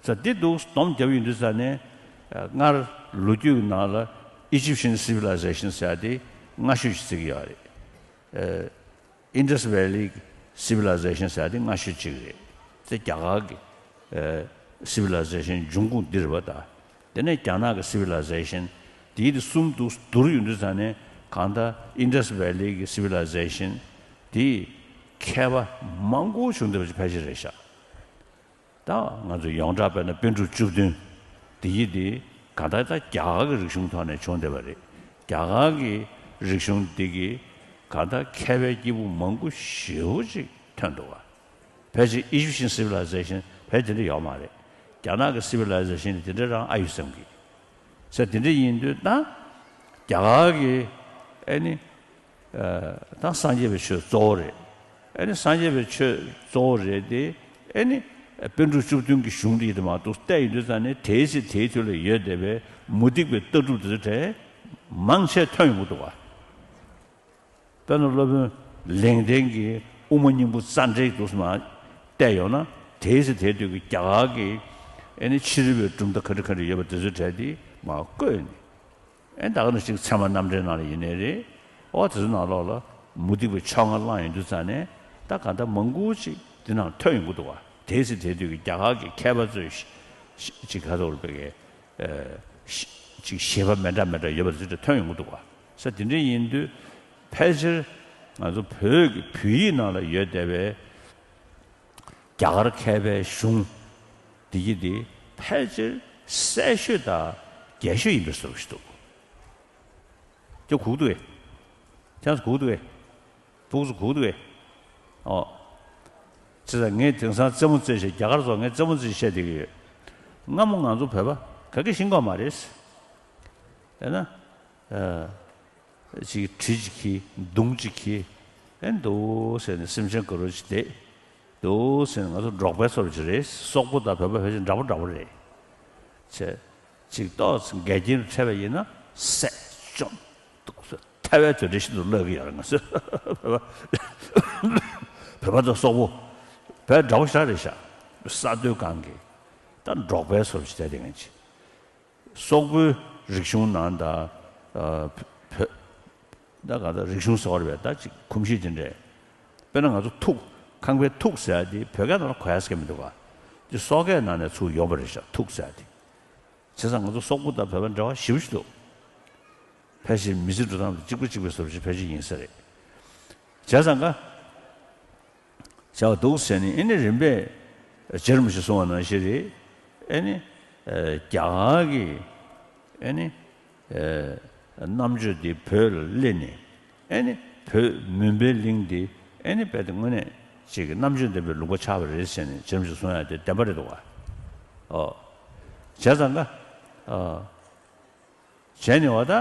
ས་འདི་འདུག་སྡོམ་བརྒྱབ་ཡོང་དུས་ཙ་ནས་སྔར་ལོ་རྒྱུས་ཀྱི་ནང་ལ་Egyptian Civilization ཟེར་ཡ་དེ་སྔ་ཤོས་ཤིག་བརྩི་གི་ཡོད་རེད། Indus Valley Civilization ཟེར་ཡ་དེ་སྔ་ཤོས་གཅིག་རེད། དེ་རྒྱ་གར་གྱི་ཨ་Civilization འབྱུང་ཁུངས་འདི་རེད་པ། ད་དེ་ནས་རྒྱ་ནག་གི་Civilization། དེའི་དེ་གསུམ་དུ་བསྡུར་ཡོང་དུས་ཙ་ནས་གང་ལྟར་Indus Valley གི་Civilization དེས་མཁས་པ་མང་པོ་བྱུང་བསྡད་པ་ཞིག་ཕལ་ཆེར་རེད་ཤག་ད་ང་ཚོ་ཡོངས་གྲགས་དཔེར་ན་པཎ་གྲུབ་བཅུ་བདུན་དེ་ཡི་དེ་གང་ལྟར་ད་རྒྱ་གར་གྱི་རིག་གཞུང་ཐོག་ནས་བྱུང་བསྡད་པ་རེད། རྒྱ་གར་གྱི་རིག་གཞུང་འདི་གི་གང་ལྟར་མཁས་པའི་སྐྱེས་བུ་མང་པོ་ཞེ་པོ་ཅིག་ཐོན་འདུག་ག་ཕལ་ཆེར་Egyptian Civilization ཕལ་དེ་འདྲ་ཡོད་མ་རེད། རྒྱ་ནག་གི་Civilization དེ་འདྲ་རང་ཨ་ཡོད་བསམ་གི། ས་དེ་འདྲ་ཡིན་དུས་ད་རྒྱ་གར་གྱི་ཨེ་ནི་ད་སངས་རྒྱས་པའི་ཆོས་གཙོ་བོ་རེད། ཨེ་ནི་སངས་རྒྱས་པའི་ཆོས་གཙོ་བོ་རེད་དེ། ཨེ་ནི་པཎ་གྲུབ་བཅུ་བདུན་གྱི་གཞུང་འདི་ཡིན་དུ་མ་གཏོགས་བལྟས་ཡོང་དུས་ཙ་ནས་དེའི་ཚེ་དེའི་དུས་ལ་ཡོད་བསྡད་པའི་མུ་སྟེགས་པའི་ལྟ་གྲུབ་དེ་ཚོ་གྲས་མང་ཆེ་ཐོན་ཡོང་གི་འདུག་ག་དཔེར་ན་སློབ་དཔོན་ལེགས་ལྡན་གྱིས་དབུ་མ་སྙིང་པོ་རྩ་འགྲེལ་དུ་མ་བལྟས་ཡོང་ན། དེའི་ཚེ་དེའི་དུས་ཀྱི་རྒྱ་གར་གྱི་ཨེ་ནི་ཕྱི་རོལ་པའི་གྲུབ་མཐའ་ག་འདྲ་ག་འདྲ་ཡོད་པ་དེ་ཚོའི་གྲས་དེ་མར་བཀོད་ནས། ཨེ་ད་ག་ནང་བཞིན་ཚད་མ་རྣམ་འགྲེལ་ནང་ལ་ཡིན་ནའི་རེད། འོ་དེ་ཚོ་ནང་ལོགས་ལ་མུ་སྟེགས་པའི་ཕྱོགས་སྔ་བླངས་ཡོང་དུས་ཙ་ནས་ད་གང་ལྟར་མང་པོ་ཅིག་དེ་ནང་ཐོན་ཡོང་གི་འདུག་ག་དེའི་ཚེ་དེའི་དུས་ཀྱི་རྒྱ་གར་གྱི་མཁས་པ་ཚོས་ཅིག་ག་ཚོད་རེད་པས། ཅིག་བཞེད་པ་མི་འདྲ་མི་འདྲ་ཡོད་པ་ཚོ་ཐོན་ཡོང་གི་འདུག་ག་ས་དེ་འདྲ་ཡིན་དུས་ཕལ་ཆེར་ང་ཚོ་བོད་ཀྱི་བོད་ཡིག་ནང་ལ་ཡོད་བསྡད་པའི་རྒྱ་གར་མཁས་པའི་གཞུང་འདི་གི་འདི་ཕལ་ཆེར་གསལ་ཤོས་དང་རྒྱས་ཤོས་ཡིན་པའི་བཟོ་ཞིག་འདུག་ཁྱོད་གུག་འདུག་གས། ཁྱེད་ཚོ་གུག་འདུག་གས། ཕྲུ་གུ་ཚོ་གུག་འདུག་གས། ཨོ། ཅི་ཟེར། ངས་དེང་སང་རྩེད་མོ་རྩེ་བྱས། རྒྱ་གར་ཚོ་ངས་རྩེད་མོ་རྩེ་བྱས་བཤད་བསྡད་ཀྱི་ཡོད། སྔ་མོ་ང་ཚོ་བོད་པ་ག་གེ་ཤེས་ཀྱི་ཡོད་མ་རེད། དེ་ན། ཨ། ཅིག་གྲི་ཅིག་གིས་མདུང་ཅིག་གིས་ཨེ་འདུག་ཟེར་ནས་སེམས་ཅན་དགའ་རོགས་ཅིག་བསྡད་འདུག་ཟེར་ནས། ང་ཚོ་འབྲོག་པའི་ཚོར་ཅིག་རེད། སོག་པོ་དང་བོད་པ་ཕལ་ཆེར་འདྲ་པོ་འདྲ་པོ་རེད། ཅེས་ཅིག་ཏོག་ཙམ་འགལ་རྐྱེན་འཕྲད་པ་ཡིན་ན་བསད་བཅོམ་འདུག་ཟེར། ཐལ་བའི་དོད་འདྲ་ཤིན་ཏུ་བརླག་གི་ཡོད་རེད། ང་ཚོ་བོད་པ་དང་སོག་པོ་བོད་འདྲ་པོ་ཞེ་དྲག་རེད་ཤག་ས་རྡོའི་སྒང་གི་ད་འབྲོག་པའི་ཚོར་ཅིག་བསྡད་དེ་ང་ཅིག་སོག་པོའི་རིག་གཞུང་ནང་དང་། ཨ། བོད། ད་ག་ད་རིག་གཞུང་ཟེར་བ་རེད་པས། ད་ཅིག་གོམས་གཤིས་དེ་འདྲས། དཔེར་ན་ང་ཚོ་ཐུག་ཁང་པའི་ཐུག་ཟེར་ཡ་དེ་བོད་སྐད་ནང་ལ་གོ་ཡ་ཟེར་མི་འདུག་ག་དེ་སོག་སྐད་ནང་ནས་ཚུར་ཡོང་བ་རེད་ཤག་ཐུག་ཟེར་ཡ་དེ། བྱས་ཙང་ང་ཚོ་སོག་པོ་དང་བོད་པ་འབྲེལ་བ་ཞེ་པོ་ཞིག་འདུག་ཕལ་ཆེར་མི་ཚེ་འགྲོ་སྟངས་དང་གཅིག་པ་གཅིག་པའི་བཟོ་བྱ་ཕལ་ཆེར་ཡིན་ས་རེད། བྱས་ཙང་ཀ། བྱ་བ་འདུག་ཟེར་ནས་ཨེ་ནི་རིམ་པས་རྗེ་རིན་པོ་ཆེས་གསུངས་པ་ནང་བཞིན་རེད། ཨེ་ནི། ཨ། རྒྱ་གར་གྱི་ཨེ་ནི། ཨ། རྣམ་དཔྱོད་འདི་བོད་ལ་སླེབས་ནས་ཨེ་ནི་བོད་མུན་པའི་གླིང་འདི་ཨེ་ནི་རྦད་དེ་དངོས་གནས་ཅིག་གི་རྣམ་དཔྱོད་ལྡན་པའི་ལུང་པ་ཆགས་པ་རེད་ཟེར་ནས་རྗེ་རིན་པོ་ཆེས་གསུང་ཡ་དེ་བདེན་པ་རེད་འདུག་ག། ཨོ། བྱས་ཙང་ཀ། ཨ། བྱས་ནས་བ་ད་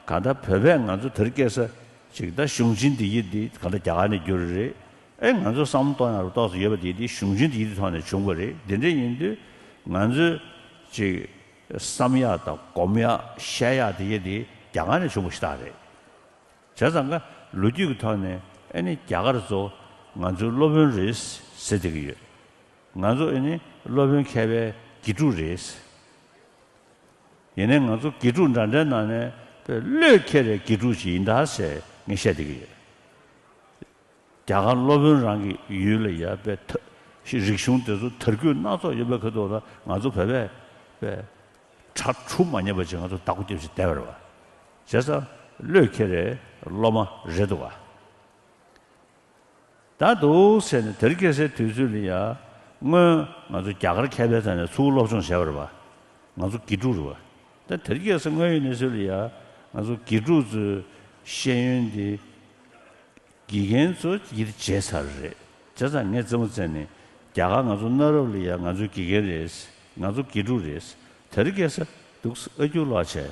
གང་ལྟར་བོད་པས་ང་ཚོ་དེར་སྐྱེས་ས་ཅིག་ད་གཞུང་ཆེན་འདི་ཡི་འདི་གང་ལྟར་རྒྱ་གར་ནས་བསྒྱུར་རེད། ཨེ་ང་ཚོ་བསམ་བློ་གཏོང་ཡག་རུ་ཏོག་ཙམ་ཡོད་པ་དེ་འདི་གཞུང་ཆེན་འདི་ཡི་འདི་ཐོག་ནས་བྱུང་བ་རེད། འདི་འདྲ་ཡིན་དུས་ང་ཚོའི་ཅིག་བསམ་ཡག་དང་སྒོམ་ཡག་བཤད་ཡག་དེ་ཡི་འདི་རྒྱ་གར་ནས་བྱུང་བ་ཞིག་ད་རེད། བྱས་ཙང་ཀ་ལོ་རྒྱུས་ཀྱི་ཐོག་ནས་ཨེ་ནི་རྒྱ་གར་ཚོ་ང་ཚོའི་སློབ་དཔོན་རེད་ཟེར་བསྡད་ཀྱི་ཡོད། ང་ཚོ་ཨེ་ནི་སློབ་དཔོན་མཁས་པའི་དགེ་ཕྲུག་རེད། ཡིན་ནའི་ང་ཚོ་དགེ་ཕྲུག་འདྲ་འདྲའི་ནང་ནས་དཔེ་བློས་འཁེལ་བའི་དགེ་ཕྲུག་ཅིག་ཡིན་ད་ཟེར་ངས་བཤད་བསྡད་ཀྱི་ཡོད། རྒྱ་གར་སློབ་དཔོན་རང་གི་ཡུལ་ལ་ཡ་དཔེ་ད་རིག་གཞུང་དེ་ཚོ་དར་རྒུད་སྣ་ཚོགས་ཡོད་པའི་ཁ་ཐུག་ལ་ང་ཚོ་བོད་པས་དཔེ་གྲ་གྲུ་མ་ཉན་པ་ཅིག་ང་ཚོ་བདག་པོ་རྒྱབ་བྱས་བསྡད་པ་རེད་བ། བྱས་ཙང་བློས་འཁེལ་བའི་སློབ་མ་རེད་འདུག་བ། ད་འདུག་ཟེར་ནས་དེར་སྐྱེས་སའི་དུས་ཚོད་ལ་ཡ། སྔོན་ང་ཚོ་རྒྱ་གར་མཁས་པའི་ཐད་ནས་ཚུར་སློབ་སྦྱོང་བྱས་པ་རེད་བ། ང་ཚོ་དགེ་ཕྲུག་རེད་བ། ད་དེར་སྐྱེས་ས་སྔོན་ཡོད་གནས་ཚུལ་ལ་ཡ། ང་ཚོ་དགེ་ཕྲུག་ཚོའི་ཤེས་ཡོན་འདི་དགེ་རྒན་ཚོ་ཡིད་བྱེད་ཚར་རེད། བྱས་ཙང་ངས་རྩེད་མོ་རྩེ་ནས་རྒྱ་གར་ང་ཚོ་གནའ་རབས་ལ་ཡ་ང་ཚོའི་དགེ་རྒན་རེད། ང་ཚོ་དགེ་ཕྲུག་རེད། དེར་སྐྱེས་ས་འདུག་ཨ་ཁྱུ་ལོག་བྱས།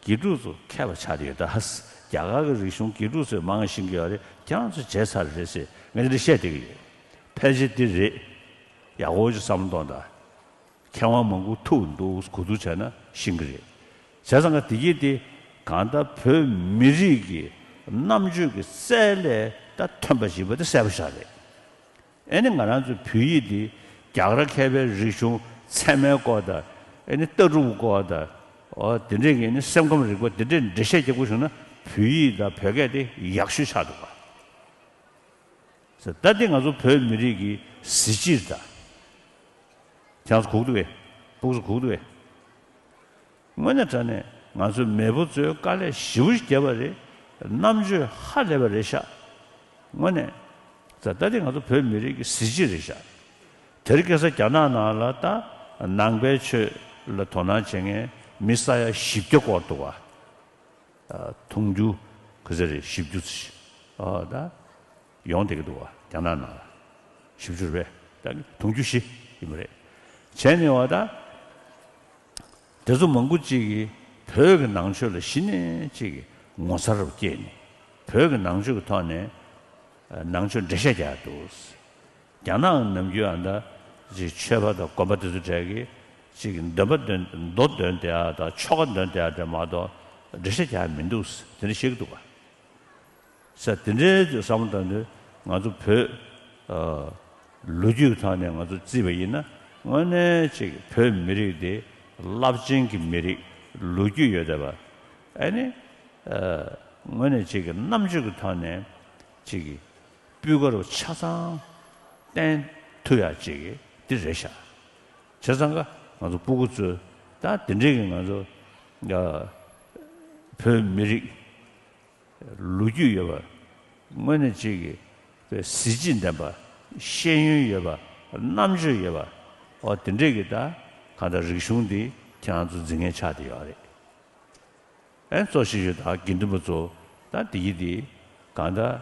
དགེ་ཕྲུག་ཚོ་མཁས་པ་ཆགས་བསྡད་ཡོད་ད། རྒྱ་གར་གྱི་རིག་གཞུང་དགེ་ཕྲུག་ཚོས་མང་ཤེས་ཀྱི་ཡོད་རེད། ཁྱེད་རང་ཚོས་བརྗེད་ཚར་རེད་ཟེར་ངས་འདི་འདྲ་བཤད་བསྡད་ཀྱི་ཡོད། ཕལ་ཆེར་འདི་རེད། ཡག་པོ་ཅིག་བསམ་བློ་གཏོང་དང་། མཁས་དབང་མང་པོ་ཐུག་འདུག་གོ་བསྡུར་བྱས་ན་ཤེས་ཀྱི་རེད། བྱས་ཙང་ཀ་འདི་གྱིས་དེ་གང་ལྟར་བོད་མི་རིགས་ཀྱི་རྣམ་དཔྱོད་ཀྱི་རྩལ་ལས་ད་ཐོན་པ་ཞིག་ཡིན་པ་དེ་གསལ་པོ་ཤར་རེད། ཨེ་ནི་ང་རང་ཚོའི་བོད་ཡིག་འདི་རྒྱ་གར་མཁས་པའི་རིག་གཞུང་ཚད་མའི་སྐོར་དང་། ཨེ་ནི་ལྟ་གྲུབ་སྐོར་དང་། འོ་དེ་འདྲས་ཀྱི་ཨེ་ནི་སེམས་ཁམས་རིག་པ་དེ་འདྲས་འགྲེལ་བཤད་རྒྱག་དགོས་བྱུང་ན་བོད་ཡིག་དང་བོད་སྐད་དེ་ཡག་ཤོས་ཆགས་འདུག་ག། ཟེར་ད་འདི་ང་ཚོ་བོད་མི་རིགས་ཀྱི་གཟི་བརྗིད་དང་། ཁྱེད་ཚོ་གོ་གི་འདུག་གས། སྤུ་གུ་ཚོ་གོ་གི་འདུག་གས། དངོས་གནས་དྲང་གནས་ང་ཚོའི་མེས་པོ་ཚོས་དཀའ་ལས་ཞེ་པོ་ཞིག་བརྒྱབ་པ་རེད། རྣམ་དཔྱོད་ཧ་ལས་པ་རེད་ཤག། དངོས་གནས། ད་ལྟ་དེ་ང་ཚོ་བོད་མི་རིགས་ཀྱི་གཟི་བརྗིད་རེད་ཤག། དེར་སྐྱེས་ས་རྒྱ་ནག་ནང་ལ་ད་ནང་པའི་ཆོས་ལ་དོ་སྣང་བྱེད་མཁན་མི་ས་ཡ་བཞི་བརྒྱ་སྐོར་འདུག་བ། ཨ། དུང་ཕྱུར་ག་ཚོད་རེད། བཞི་བཅུ་ཙམ་ཞིག་ཨ། ད་ཡོང་བསྡད་ཀྱི་འདུག་བ། རྒྱ་ནག་ནང་ལ་བཞི་བཅུ་རེད་པས། ད་དུང་ཕྱུར་བཞི་ཡིན་པ་རེད། བྱས་ནས་བ་ད་དེ་ཚོ་མང་པོ་ཅིག་གིས་བོད་ཀྱི་ནང་ཆོས་ལ་གཞི་ནས་ཅིག་ངོ་མཚར་བ་སྐྱེས་ནས་བོད་ཀྱི་ནང་ཆོས་ཀྱི་ཐོག་ནས་ནང་ཆོས་འགྲེལ་བཤད་རྒྱག་འདུག། རྒྱ་ནག་ནམ་རྒྱུན་ཨ་ད་ཅིག་ཆོས་པ་དང་དགོན་པ་དེ་ཚོ་གྲས་ཀྱིས་ཅིག་འདོན་པ་འདོན། མདོ་འདོན་བསྡད་ཡ་དང་ཆོ་ག་འདོན་བསྡད་ཡ་དེ་མ་གཏོགས་འགྲེལ་བཤད་རྒྱག་ཡ་མི་འདུག་དེ་འདྲ་བཤད་ཀྱི་འདུག་ག། ས་དེ་འདྲའི་བསམ་བློ་བཏང་དུས་ང་ཚོ་བོད། ཨ། ལོ་རྒྱུས་ཀྱི་ཐོག་ནས་ང་ཚོ་བརྩིས་པ་ཡིན་ན་དངོས་གནས་ཅིག་བོད་མི་རིགས་དེ་རླབས་ཆེན་གྱི་མི་རིགས། ལོ་རྒྱུས་ཡོད་བསྡད་པ། ཨ་ནི། ཨ། དངོས་གནས་ཅིག་གི་རྣམ་དཔྱོད་ཀྱི་ཐོག་ནས་ཅིག་གི་སྤུས་ཀ་རུ་ཆ་ཚང་བསྟན་ཐུབ་ཡག་ཅིག་འདི་རེད་ཤག། བྱས་ཙང་ཀ་ང་ཚོ་སྤུ་གུ་ཚོས་ད་དེ་འདྲའི་གི་ང་ཚོ་ཨ་བོད་མི་རིགས་ལོ་རྒྱུས་ཡོད་པ། དངོས་གནས་ཅིག་གི་གཟི་བརྗིད་ལྡན་པ། ཤེས་ཡོན་ཡོད་པ། རྣམ་དཔྱོད་ཡོད་པ། འོ་དེ་འདྲའི་གི་ད་གང་ལྟར་རིག་གཞུང་འདི་ཁྱེད་རང་ཚོ་འཛིན་མཁན་ཆགས་བསྡད་ཡོད་རེད། ཨེ་གཙོ་ཆེ་ཤོས་ད་དགེ་འདུན་པ་ཚོ་ད་དེ་ཡི་དེ་གང་ལྟར་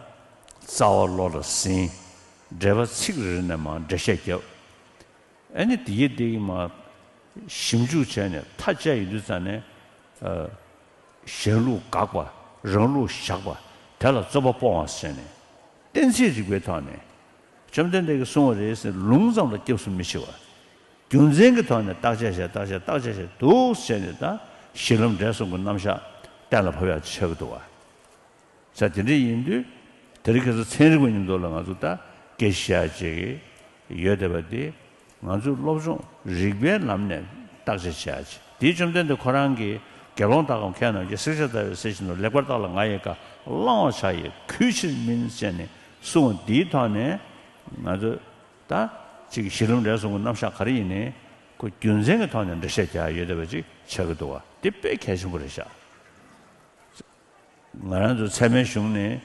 རྩ་བ་བློ་ལ་ཟིན། འགྲེལ་པ་ཚིག་རེ་རེ་ནས་མར་འགྲེལ་བཤད་བརྒྱབ། ཨེ་ནི་དེ་ཡི་དེ་ཡི་མར་ཞིབ་འཇུག་བྱས་ནས་མཐའ་དཔྱད་ཡོང་དུས་ཙང་ནས། ཨ། གཞན་ལུགས་དགག་པ། རང་ལུགས་བཞག་པ། དེ་ལ་རྩོད་པ་སྤོང་བ་ཟེར་ནས་གཏན་ཚིགས་རིག་པའི་ཐོག་ནས་བཅོམ་ལྡན་འདས་ཀྱིས་གསུངས་པ་རེད་ཟེར་ལུང་ཙམ་ལ་སྐྱབས་སུ་མི་མཆི་བ། རྒྱུ་མཚན་གྱི་ཐོག་ནས་བརྟག་དཔྱད་བྱས། བརྟག་དཔྱད། བརྟག་དཔྱད་བྱས་འདུག་ཟེར་ནས་ད་གཞི་ལམ་འབྲས་གསུམ་གྱི་རྣམ་གཞག་གཏན་ལ་ཕབ་ཡག་ཆགས་ཀྱི་འདུག་བ། ས་དེ་འདྲ་ཡིན་དུས་དེ་རིང་ཁ་སང་ཚན་རིག་པ་མཉམ་དུ་ལ་ང་ཚོ་ད་སྐད་ཆ་བཤད་ཡག་ཅིག་ཡོད་བསྡད་པ་དེ་ང་ཚོའི་སློབ་སྦྱོང་རིག་པའི་ལམ་ནས་བརྟག་དཔྱད་བྱེད་ཡག་ཅིག། དེའི་བཅོམ་ལྡན་འདས་ཁོ་རང་གིས་དགེ་སློང་དག་གམ་མཁས་རྣམས་ཀྱིས། བསྲེག་བཅད་ལྟ་བའི་སེམས་བཞིན་དུ། ལེགས་པར་བརྟགས་ལ་ང་ཡི་བཀའ། བླང་བར་བྱ་ཡི་གུས་ཕྱིར་མིན་ཟེར་ནས་གསུངས་པ་འདིའི་ཐོག་ནས་ང་ཚོས་ད་ཅིག་གཞི་ལམ་འབྲས་གསུམ་གྱི་རྣམ་གཞག་ག་རེ་ཡིན་ནའི་ཁོ་རྒྱུ་མཚན་གྱི་ཐོག་ནས་འགྲེལ་བཤད་རྒྱག་ཡག་ཡོད་བསྡད་པ་ཅིག་ཆགས་ཀྱི་འདུག་བ། དེ་དཔེ་གལ་ཆེན་པོ་རེད་ཤག། ང་རང་ཚོ་ཚད་མའི་གཞུང་ནས་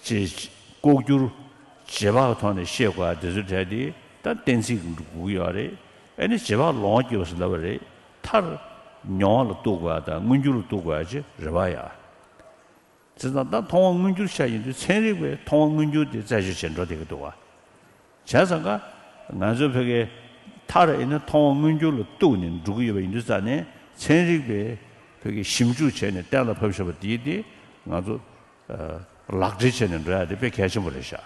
ཅེས་ལྐོག་གྱུར་རྗེས་དཔག་གི་ཐོག་ནས་བཤད་དགོས་པ་དེ་ཚོའི་གྲས་དེ་ད་གཏན་ཚིགས་འགྲོ་གི་ཡོད་རེད། ཨ་ནི་རྗེས་དཔག་ལོང་བ་སྐྱེས་པ་ཟེར་ལབ་པ་རེད། མཐར་མྱོང་བ་ལ་གཏུག་དགོས་པ་དང་མངོན་གྱུར་ལ་གཏུག་དགོས་པ་ཅེས་རེད་པ་ཡ། བྱས་ཙང་ད་མཐོང་བ་མངོན་གྱུར་ཤར་ཡིན་དུས་ཚན་རིག་པས་མཐོང་བ་མངོན་གྱུར་དེ་རྩད་གཅོད་བྱེད་འགྲོ་བསྡད་ཀྱི་འདུག་བ། བྱས་ཙང་ཀ་ང་ཚོའི་བོད་སྐད་མཐར་ཡིན་ན་མཐོང་བ་མངོན་གྱུར་ལ་གཏུགས་ནས་འགྲོ་གི་ཡོད་པ་ཡིན་དུས་ཙང་ནས་ཚན་རིག་པས་བོད་སྐད་ཞིབ་འཇུག་བྱས་ནས་གཏན་ལ་ཕབ་བཞག་པ་དེའི་དེ་ང་ཚོ་ལག་བྲིས་བྱས་ནས་འགྲོ་ཡ་དེ་དཔེ་གལ་ཆེན་པོ་རེད་ཤག་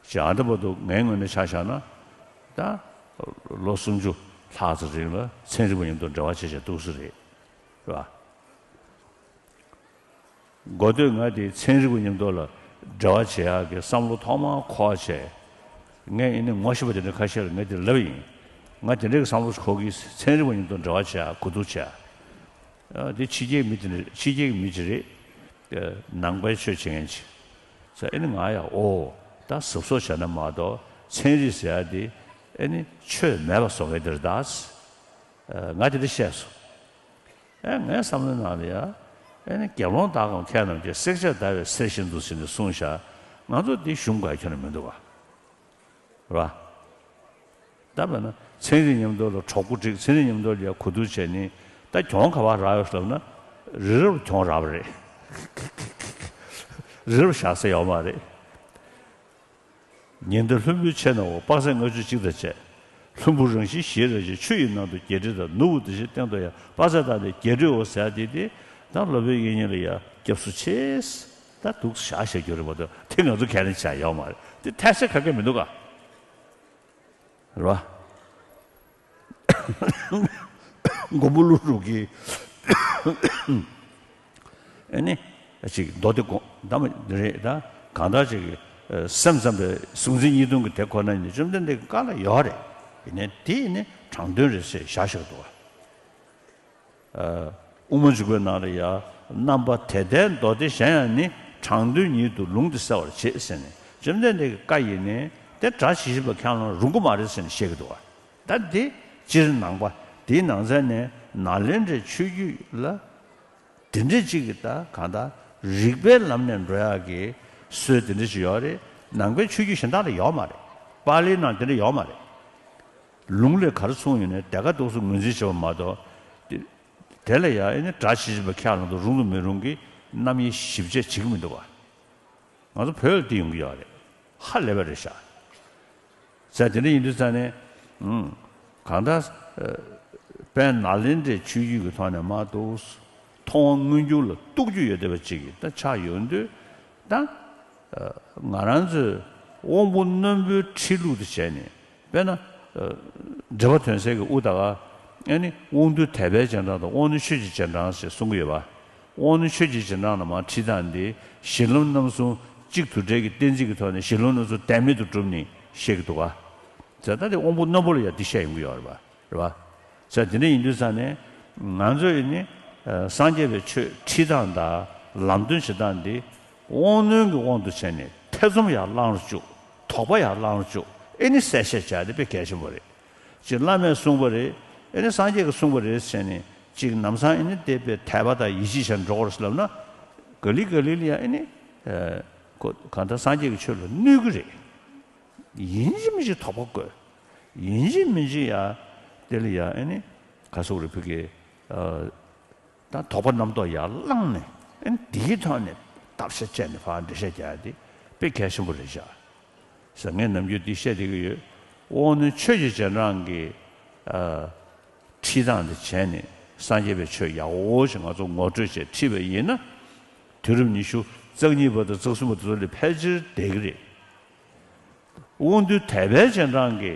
ཅེས་ཨ་ད་བར་དུ་ངའི་ངོས་ནས་ཆ་བཞག་ན་ད་ལོ་སུམ་ཅུ་ལྷག་ཙམ་རིང་ལ་ཚན་རིག་པ་མཉམ་དུ་འབྲེལ་བ་བྱས་བྱས་འདུག་སེ་རེད། རེད་པ། འགོ་སྟོད་ང་དེ་ཚན་རིག་པ་མཉམ་དུ་ལ་འབྲེལ་བ་བྱེད་ཡག་གི་བསམ་བློ་ཐོག་མར་འཁོར་བྱས། ངས་ཡིན་ནའི་ངོ་ཤེས་པ་དེ་འདྲ་ཁ་ཤས་ལ་ངས་དེ་ལབ་ཡིན། ང་དེ་འདྲའི་བསམ་བློ་འཁོར་གི། ཚན་རིག་པ་མཉམ་དུ་འབྲེལ་བ་བྱེད་ཡག་གོ་བསྡུར་བྱེད་ཡག་ཨ། དེ་ཕྱི་རྒྱལ་མི་དེ་འདྲ་ཕྱི་རྒྱལ་གྱི་མི་ཅིག་རེད། ཨ། ནང་པའི་ཆོས་བྱེད་མཁན་ཅིག་ཟེར། ཨ་ནི་ང་ཡང་ཨོ་ད་གཟབ་གཟབ་བྱས་ན་མ་གཏོགས་ཚན་རིག་ཟེར་ཡག་དེ་ཨ་ནི་ཆོས་མེད་པ་བཟོ་མཁན་དེ་རེད་ད། ཨ། ང་དེ་འདྲ་བཤད་སོང་། ཨེ། ངའི་བསམ་བློའི་ནང་ལ་ཡ། ཨེ་ནི་དགེ་སློང་དག་གམ་མཁས་རྣམས་ཀྱིས། བསྲེག་བཅད་བརྡར་བའི་གསེར་བཞིན་དུ་ཟེར་ནས་གསུངས་ཤག་ང་ཚོ་འདི་གཞུང་ག་ཁྱོན་ནས་མི་འདུག་ག་རེད་པ། ད་དཔེར་ན་ཚན་རིག་མཉམ་དུ་ལ་གྲོགས་པོ་སྒྲིག་ཚན་རིག་མཉམ་དུ་ལ་ཡ་གོ་བསྡུར་བྱས་ནས་ད་གྱོང་ག་པར་རག་ཡོད་ལབ་ན། རི་རབ་གྱོང་རག་པ་རེད། རི་རབ་བཞག་ས་ཡོད་མ་རེད། ཉི་ཟླ་ལྷུན་པོའི་ཕྱེད་ནང་འོག་དཔག་ཚད་ལྔ་བཅུ་གཅིག་དང་བཅས། ལྷུན་པོ་རང་བཞིན་ཞེས་ར་ཞིང་ཆུ་ཡི་ནང་དུ་བརྒྱད་ཁྲི་དང་། ནུབ་འོག་དེ་བཞིན་སྟེང་དུ་ཡང་། དཔག་ཚད་དག་ནི་བརྒྱད་ཁྲིའོ་ཟེར་ཡ་དེ་དེ་ད་སློབ་དཔོན་དབྱིག་གཉེན་ལ་ཡ་སྐྱབས་སུ་མཆི། ད་འདུག་བཞག་བཞག་རྒྱུ་རེད་མ་གཏོགས་དེ་ང་ཚོ་ག་ནས་བྱ་ཡོད་མ་རེད། དེ་ཐལ་ཆ་ག་གེ་མི་འདུག་ག་རེད་པ། མགོན་པོ་ཀླུ་སྒྲུབ་ཀྱིས་ཨེ་ནི་ཅིག་མདོ་སྡེ་དགོངས་དག་མ་རེད་ད། གང་ལྟར་ཅིག་ཨ། སེམས་ཙམ་པའི་གཟུང་འཛིན་གཉིས་སྟོང་གི་དེ་ཁོ་ན་ནི་བཅོམ་ལྡན་འདས་ཀྱི་བཀའ་ལ་ཡོད་རེད། ཡིན་ནའི་དེ་ཡིན་ནི་དྲང་དོན་རེད་ཟེར་བཞག་བཞག་འདུག་བ། ཨ། དབུ་མ་འཇུག་པའི་ནང་ལ་ཡ། རྣམ་པ་དེ་ལྟའི་མདོ་སྡེ་གཞན་ཡང་ནི། དྲང་དོན་ཉིད་དུ་ལུང་འདི་གསལ་བར་བྱེད་ཟེར་ནས། བཅོམ་ལྡན་འདས་ཀྱི་བཀའ་ཡིན་ནི་དེ་སྒྲ་ཇི་བཞིན་པ་ཁས་བླངས་རུང་གི་མ་རེད་ཟེར་ནས་བཤད་ཀྱི་འདུག་བ། ད་འདི་སྤྱིར་ནང་པ་འདིའི་ནང་ཚན་ནས་ནཱ་ལེནྡྲའི་ཆོས་བརྒྱུད་ལ་དེ་འདྲས་ཅིག་གི་ད་གང་ལྟར་རིགས་པའི་ལམ་ནས་འགྲོ་ཡག་གི་སྲོལ་དེ་འདྲས་ཅིག་ཡོད་རེད། ནང་པའི་ཆོས་བརྒྱུད་གཞན་དག་ལ་ཡོད་མ་རེད། པཱ་ལིའི་ནང་དེ་འདྲ་ཡོད་མ་རེད། ལུང་ལས་ག་རེ་གསུངས་ཡོད་ནའི་དེ་ག་འདུག་སེ་ངོས་འཛིན་བྱེད་པ་མ་གཏོགས། དེ་དེ་ལ་ཡང་ཨེ་ནི་སྒྲ་ཇི་བཞིན་པ་ཁས་བླངས་དང་རུང་དང་མི་རུང་གི་རྣམ་དབྱེ་ཞིབ་དཔྱད་བྱེད་ཀྱི་མི་འདུག་ག་ང་ཚོ་བོད་ལ་དེ་ཡོང་གི་ཡོད་རེད། ཧ་ལས་པ་རེད་ཤག་ཟེར། དེ་འདྲ་ཡིན་དུས་ཙང་ནས། ཨང་། གང་ལྟར། ཨ། དཔལ་ནཱ་ལེནྡྲའི་ཆོས་བརྒྱུད་ཀྱི་ཐོག་ནས་མར་འདུག་སེ་མཐོང་བ་མངོན་གྱུར་ལ་གཏུག་རྒྱུ་ཡོད་བསྡད་པ་ཅིག་གི་ད་ཆགས་ཡོང་དུས། ད། ཨ། ང་རང་ཚོས་དབང་པོ་རྣོན་པོའི་ཁྲིད་ལུགས་དེ་བྱས་ནས། དཔེར་ན། ཨ། འགྲེལ་པ་དོན་གསལ་གྱི་དབུ་ད་ག་ཨ་ནི་དབང་རྟུལ་དད་པའི་རྗེས་འབྲང་དང་དབང་རྣོན་ཆོས་ཀྱི་རྗེས་འབྲང་ཞེས་གསུང་གི་ཡོད་པ། དབང་རྣོན་ཆོས་ཀྱི་རྗེས་འབྲང་ལ་མར་ཁྲིད་སྟངས་འདི་གཞི་ལམ་རྣམ་གསུམ་གཅིག་དུ་འབྲེལ་གྱི་གཏན་ཚིགས་ཀྱི་ཐོག་ནས་གཞི་ལམ་རྣམ་གསུམ་དོན་མེད་དུ་གྲུབ་ནས་བཤད་ཀྱི་འདུག་ག་ཟེར། ད་དེ་དབང་པོ་རྣོན་པོ་ལ་ཡང་འདི་བཤད་ཡོང་གི་ཡོད་རེད་པ། རེད་པ། ཟེར། དེ་འདྲ་ཡིན་དུས་ཙང་ནས་ང་ཚོ་ཡིན་ནི། ཨ། སངས་རྒྱས་པའི་ཆོས་ཁྲིད་སྟངས་དང་ལམ་སྟོན་བྱེད་སྟངས་འདི་དབང་རྣོན་གྱི་དབང་དུ་བྱས་ནས་ཐེ་ཚོམ་ཡར་བསླང་རུ་བཅུག་དོགས་པ་ཡར་བསླང་རུ་བཅུག་ཨེ་ནི་གསལ་བཤད་བྱ་དེ་དཔེ་གལ་ཆེན་པོ་རེད། ཅིག་བླ་མས་གསུངས་པ་རེད། ཨེ་ནི་སངས་རྒྱས་ཀྱིས་གསུངས་པ་རེད་ཟེར་ནས་ཅིག་ལམ་སང་ཨེ་ནི་དེ་དཔེ་དད་པ་དང་ཡིད་ཆེས་བྱས་འགྲོ་དགོས་རེད་ལབ་ན། ག་ལེ་ག་ལེ་ལ་ཡང་ཨེ་ནི། ཨ། ཁོ་གང་ལྟར་སངས་རྒྱས་ཀྱི་ཆོས་ལ་གནོད་ཀྱི་རེད། ཡིན་གཅིག་མིན་གཅིག་དོགས་པ་བཀོད། ཡིན་གཅིག་མིན་གཅིག་ཡ། དེ་ལ་ཡ་ཨེ་ནི་ག་སོག་རེ་ཕུ་གེ། ཨ། ད་དོགས་པ་རྣམ་རྟོག་ཡར་བསླངས་ནས་ཨེ་ནི་དེའི་ཐོག་ནས་བརྟག་དཔྱད་བྱས་ནས་ཕར་འགྲེལ་བཤད་རྒྱག་ཡ་དེ་དཔེ་གལ་ཆེན་པོ་རེད་ཤག་ཟེར། ངས་ནམ་རྒྱུན་འདི་བཤད་བསྡད་ཀྱི་ཡོད། དབང་རྣོན་ཆོས་ཀྱི་རྗེས་འབྲང་གི། ཨ། ཁྲིད་སྟངས་འདི་བྱས་ནས་སངས་རྒྱས་པའི་ཆོས་ཡག་པོ་ཞིག་ང་ཚོ་ངོ་སྤྲོད་བྱས་ཁྲིད་པ་ཡིན་ན། དུས་རབས་ཉི་ཤུ་རྩ་གཉིས་པ་དང་རྩ་གསུམ་པ་དེ་ཚོ་ལས་ཕལ་ཆེར་བསྡད་ཀྱི་རེད། དབང་རྟུལ་དད་པའི་རྗེས་འབྲང་གི་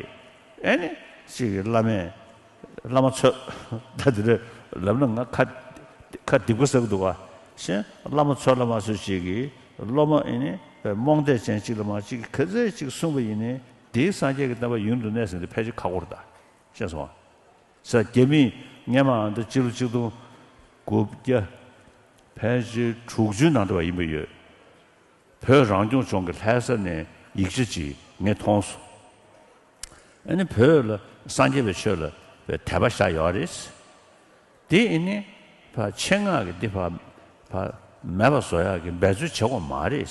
ཨེ་ནི་ཅིག་བླ་མས་བླ་མ་ཚོས་ད་དེ་འདྲ་ལབ་ན་ང་ཁ་ཁ་སྡིག་པ་བསགས་འདུག་ག་གཞན་བླ་མ་ཚོས་བླ་མ་ཚོས་ཅིག་གིས་སློབ་མ་ཨེ་ནི་རྨོངས་དད་ཅན་ཅིག་ལ་མར་ཅིག་ག་ཚོད་ཅིག་གསུངས་པ་ཡིན་ནའི་དེའི་སངས་རྒྱས་ཀྱི་བསྟན་པ་ཡུན་དུ་གནས་ཟིན་དེ་ཕལ་ཆེར་ཁག་པོ་རེད་ད། ཤེས་སོང་ཨ། ས་རྒྱ་མིས་སྔས་མ་ཨ་འདི་ཕྱི་ལོ་ཆིག་སྟོང་དགུ་བརྒྱ་ཕལ་ཆེར་དྲུག་ཅུའི་ནང་དུ་བ་ཡིན་པ་ཡོད། བོད་རང་སྐྱོང་ལྗོངས་ཀྱི་ལྷ་ས་ནས་ཡིག་ཆ་ཅིག་ངས་མཐོང་སོང་། ཨ་ནི་བོད་ལ་སངས་རྒྱས་པའི་ཆོས་ལ་དད་པ་བཞག་ཡོད་རེད། དེ་ཨ་ནི་ཕར་ཆེད་མངགས་ཀྱི་འདི་ཕར་ ཕ་མེད་པ་བཟོ་ཡག་གི་འབད་རྩོལ་བྱེད་དགོས་མ་རེད།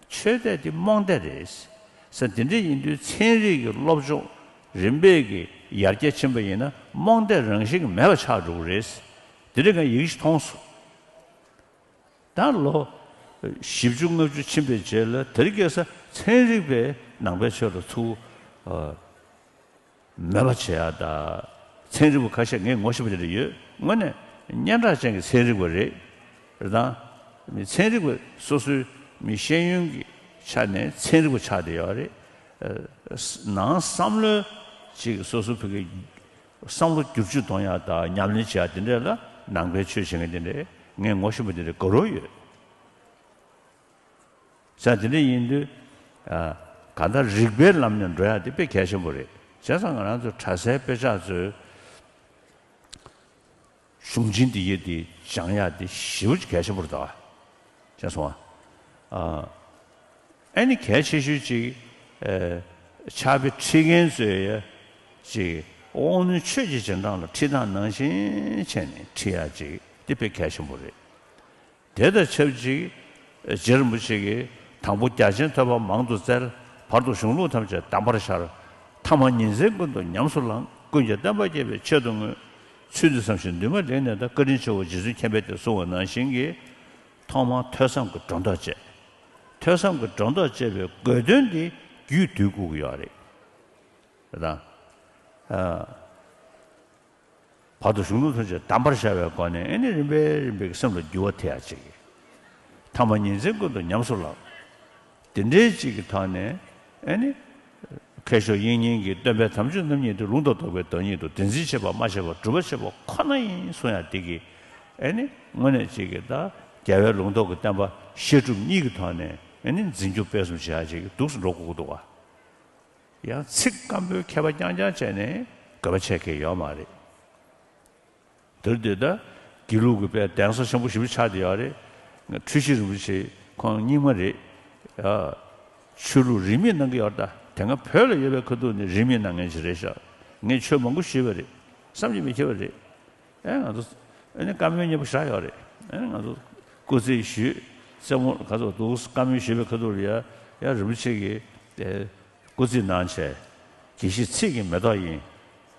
ཆོས་དད་དེ་རྨོངས་དད་རེད། ས་དེ་འདྲ་ཡིན་དུས་ཚན་རིག་གི་སློབ་སྦྱོང་རིམ་པས་ཀྱི་ཡར་རྒྱས་ཕྱིན་པ་ཡིན་ན་རྨོངས་དད་རང་བཞིན་གྱིས་མེད་པ་ཆགས་འགྲོ་གི་རེད། དེ་འདྲ་ངས་ཡིག་ཞིག་མཐོང་སོང་། ད་ལོ་བཞི་བཅུ་ལྔ་བཅུ་ཕྱིན་པའི་རྗེས་ལ་དེ་རིང་ཁ་སང་ཚན་རིག་པས་ནང་པའི་ཆོས་ལ་ཚུར་མོས་པ་བྱེད་ཡག་དང་། ཚན་རིག་པ་ཁ་ཤས་ངས་ངོ་ཤེས་པ་དེ་འདྲ་ཡོད། དངོས་གནས་སྙན་གྲགས་ཅན་གྱི་ཚན་རིག་པ་རེད། རེད་དང་། མི་ཚན་རིག་པ་སོ་སོའི་མི་ཤེས་ཡོན་གྱི་ཆ་ནས་ཚན་རིག་པ་ཆགས་བསྡད་ཡོད་རེད། ཨ་ནང་བསམ་བློའི་ཅིག་སོ་སོ་བོད་ཀྱི་བསམ་བློ་བསྒྱུར་བཅོས་གཏོང་ཡག་དང་ཉམས་ལེན་བྱེད་ཡག་དེ་འདྲ་ལ་ནང་པའི་ཆོས་བྱེད་མཁན་དེ་འདྲ་ངས་ངོ་ཤེས་པ་དེ་འདྲ་དགའ་རབ་ཡོད། ས་དེ་འདྲ་ཡིན་དུས། ཨ་གང་ལྟར་རིགས་པའི་ལམ་ནས་འགྲོ་ཡག་དེ་དཔེ་གལ་ཆེན་པོ་རེད། བྱས་ཙང་ང་རང་ཚོ་གྲྭ་སའི་དཔེ་ཆ་ཚོའི་གཞུང་ཆེན་འདི་ཡི་དེ་སྦྱང་ཡག་དེ་ཞེ་པོ་ཅིག་གལ་ཆེན་པོ་རེད་ད། བྱས་སོང་ཨ། ཨ་ཨ་ནི་གལ་ཆེ་ཤོས་ཅིག་ཨ་ཕྱག་དཔེ་ཁྲིད་མཁན་ཚོས་ཡ་ཅིག་དབང་རྣོན་ཆོས་ཀྱི་རྗེས་འབྲང་ལ་ཁྲིད་སྟངས་ནང་བཞིན་བྱས་ནས་ཁྲིད་ཡག་ཅིག་དེ་དཔེ་གལ་ཆེན་པོ་རེད། དེ་དང་ཆབས་ཅིག་རྗེ་རིན་པོ་ཆེ་གིས་དང་པོ་རྒྱ་ཆེན་ཐོས་པ་མང་དུ་བཙལ། བར་དུ་གཞུང་ལུགས་ཐམས་ཅད་གདམས་པར་ཤར། ཐ་མ་ཉིན་མཚན་ཀུན་ཏུ་ཉམས་སུ་བླངས། ཀུན་གྱིས་བསྟན་པ་རྒྱས་པའི་ཆེད་དུ་བསྔོས། ཚུལ་འདི་བསམ་ཞིང་འདུན་མ་གླེང་ནས་ད། བཀའ་དྲིན་ཆེའོ་རྗེ་བཙུན་མཁྱེན་པས་དེ་གསུངས་པ་ནང་བཞིན་གྱི། ཐོག་མར་ཐོས་བསམ་གྱི་སྒྲོ་འདོགས་བཅད། ཐོས་བསམ་གྱི་སྒྲོ་འདོགས་བཅད་པའི་དགོས་དོན་འདི་རྒྱུད་སྡུད་དགོས་ཀྱི་ཡོད་རེད། རེད་དང་། ཨ། བར་དུ་གཞུང་ལུགས་ཐམས་ཅད་གདམས་པར་ཤར་བའི་སྒོ་ནས་ཨེ་ནི་རིམ་པས་རིམ་པས་ཀྱི་སེམས་ལ་འགྱུར་བ་ཐེབས་ཡག་ཅིག་ཐ་མ་ཉིན་མཚན་ཀུན་ཏུ་ཉམས་སུ་བླངས། དེ་འདྲའི་ཅིག་གི་ཐོག་ནས་ཨེ་ནི། མཁས་མཆོག་དབྱིག་གཉེན་གྱིས་སྟོན་པའི་དམ་ཆོས་རྣམ་གཉིས་དེ་ལུང་དང་རྟོགས་པའི་བདག་ཉིད་དོ། དེ་འཛིན་བྱེད་པ་སྨྲ་བྱེད་པ་སྒྲུབ་པ་བྱེད་པ་ཁོ་ན་ཡིན་གསུང་ཡག་དེ་གིས་ཨེ་ནི་དངོས་གནས་ཅིག་གི་ད་རྒྱལ་བའི་ལུང་རྟོགས་ཀྱི་བསྟན་པ་བཤད་སྒྲུབ་གཉིས་ཀྱི་ཐོག་ནས་ཨེ་ནི་འཛིན་སྐྱོང་སྤེལ་གསུམ་བྱེད་ཡག་ཅིག་གི་འདུག་སེ་འགྲོ་དགོས་ཀྱི་འདུག་ག་ཡང་ཚིག་སྐམ་པོའི་མཁས་པ་རྐྱང་རྐྱང་བྱས་ནས་དགོས་པ་ཆེ་གི་ཡོད་མ་རེད། དེར་དེ་ལྟར་དགེ་ལུགས་ཀྱི་དཔེ་གདན་ས་ཆེན་པོ་ཞེ་པོ་ཆགས་བསྡད་ཡོད་རེད། འཁྲུལ་ཞིག་རིན་པོ་ཆེ་ཁོང་རྙིང་མ་རེད། ཡ། ཆོས་ལུགས་རིས་མེད་གནང་གི་ཡོད་རེད་ད། དེ་སྔ་བོད་ལ་ཡོད་པའི་ཁ་ཐུག་ནས་རིས་མེད་གནང་མཁན་ཞིག་རེད་ཤག་ངས་ཆོས་མང་པོ་ཞུས་པ་རེད། བསམ་གྱིས་མི་ཁྱབ་པ་རེད། ཨེ་ང་ཚོ་ཨེ་ནི་བཀའ་མོལ་སྙན་པོ་ཞེ་དྲག་ཡོད་རེད། ཨེ་ནི་ང་ཚོ་སྐུ་ཚེ་ཞུས། རྩེད་མོ་ག་ཚོད་འདུག་བཀའ་མོལ་ཞུས་པའི་ཁ་ཐུག་ལ་ཡ་ཡ་རིན་པོ་ཆེ་གིས་དེ་སྐུ་ཚེ་གནང་བྱས། དགེ་བཤེས་ཚིག་གི་མེ་ཏོག་ཡིན།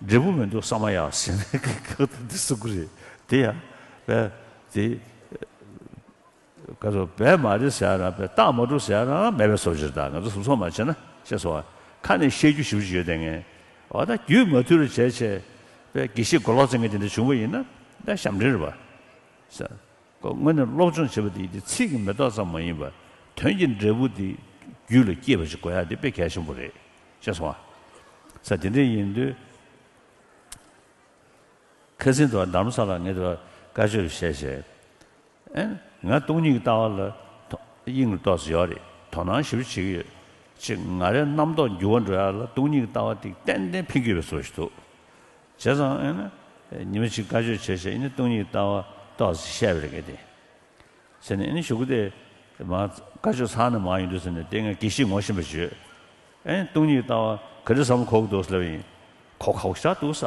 འབྲས་བུ་མི་འདུག་ས་མ་ཡ་ཟེར་ནས་ཁ་ཐུག་འདི་གསུང་གི་རེད། དེ་ཡ་བས་དེ་ག་ཚོད་བས་མ་རེད་ཟེར་ཡ་རང་བས་རྟགས་མ་གྲུབ་ཟེར་ཡ་རང་མེད་པའི་བཟོ་ཞིག་རེད་ད། ང་ཚོ་གཟབ་གཟབ་མ་བྱས་ན་ཤེས་སོང་བ། ཁ་ནས་བཤད་རྒྱུ་ཞེ་པོ་ཅིག་ཡོད་དེ་ངས། འོ་ད་རྒྱུས་མ་མཐུན་རུ་བྱས་བྱས་པས་དགེ་བཤེས་མགོ་ལོག་བཙལ་མཁན་དེ་འདྲ་བྱུང་བ་ཡིན་ན་ད་ཞབས་འདྲེན་རེད་པ། ཟེར། ཁོ་དངོས་གནས་སློབ་སྦྱོང་བྱེད་པ་དེ་དེ་ཚིག་གི་མེ་ཏོག་ཙམ་མ་ཡིན་པར་དོན་གྱི་འབྲས་བུ་དེ་རྒྱུད་ལ་སྐྱེས་པ་ཞིག་དགོས་ཡ་དེ་དཔེ་གལ་ཆེན་པོ་རེད། ཤེས་སོང་ཨ། ས་དེ་འདྲ་ཡིན་དུས་ཁ་སང་དུ་རྡ་རམ་ས་ལ་ངས་དུ་བཀའ་ཆོས་བཤད་བཤད། ཨེ་ང་སྟོང་ཉིད་ཀྱི་ལྟ་བ་ལ་དོ་དབྱིངས་ལ་ཏོག་ཙམ་ཡོད་རེད། དོ་སྣང་ཞེ་པོ་བྱེད་ཀྱི་ཡོད། ཅིག་ང་རའི་རྣམ་རྟོག་འགྱུར་བ་འགྲོ་ཡ་ལ་སྟོང་ཉིད་ཀྱི་ལྟ་བ་དེ་ཏན་ཏན་ཕན་གྱི་ཡོད་པའི་བཟོ་ཞིག་འདུག་བྱས་ཙང་ཨེ་ན། ཉི་མ་གཅིག་བཀའ་ཆོས་བྱས་བྱས་ཨེ་ནི་སྟོང་ཉིད་ལྟ་བ་ཏོག་ཙམ་བཤད་པ་རེད་ག་དེ། ཟེར་ནས་ཨེ་ནི་གཞུག་གུ་དེ་མ་བཀའ་ཆོས་ཚར་ནས་མ་ཡོང་དུས་ཟེར་ནས་དེ་ངས་དགེ་བཤེས་ངོ་ཤེས་པ་ཞུས། ཨེ་ནི་སྟོང་ཉིད་ལྟ་བ་ག་རེ་བསམ་བློ་འཁོར་གི་འདུག་ཟེར་ལབ་ཡིན། གོ་ཁག་པོ་ཞེ་དྲག་འདུག་ས།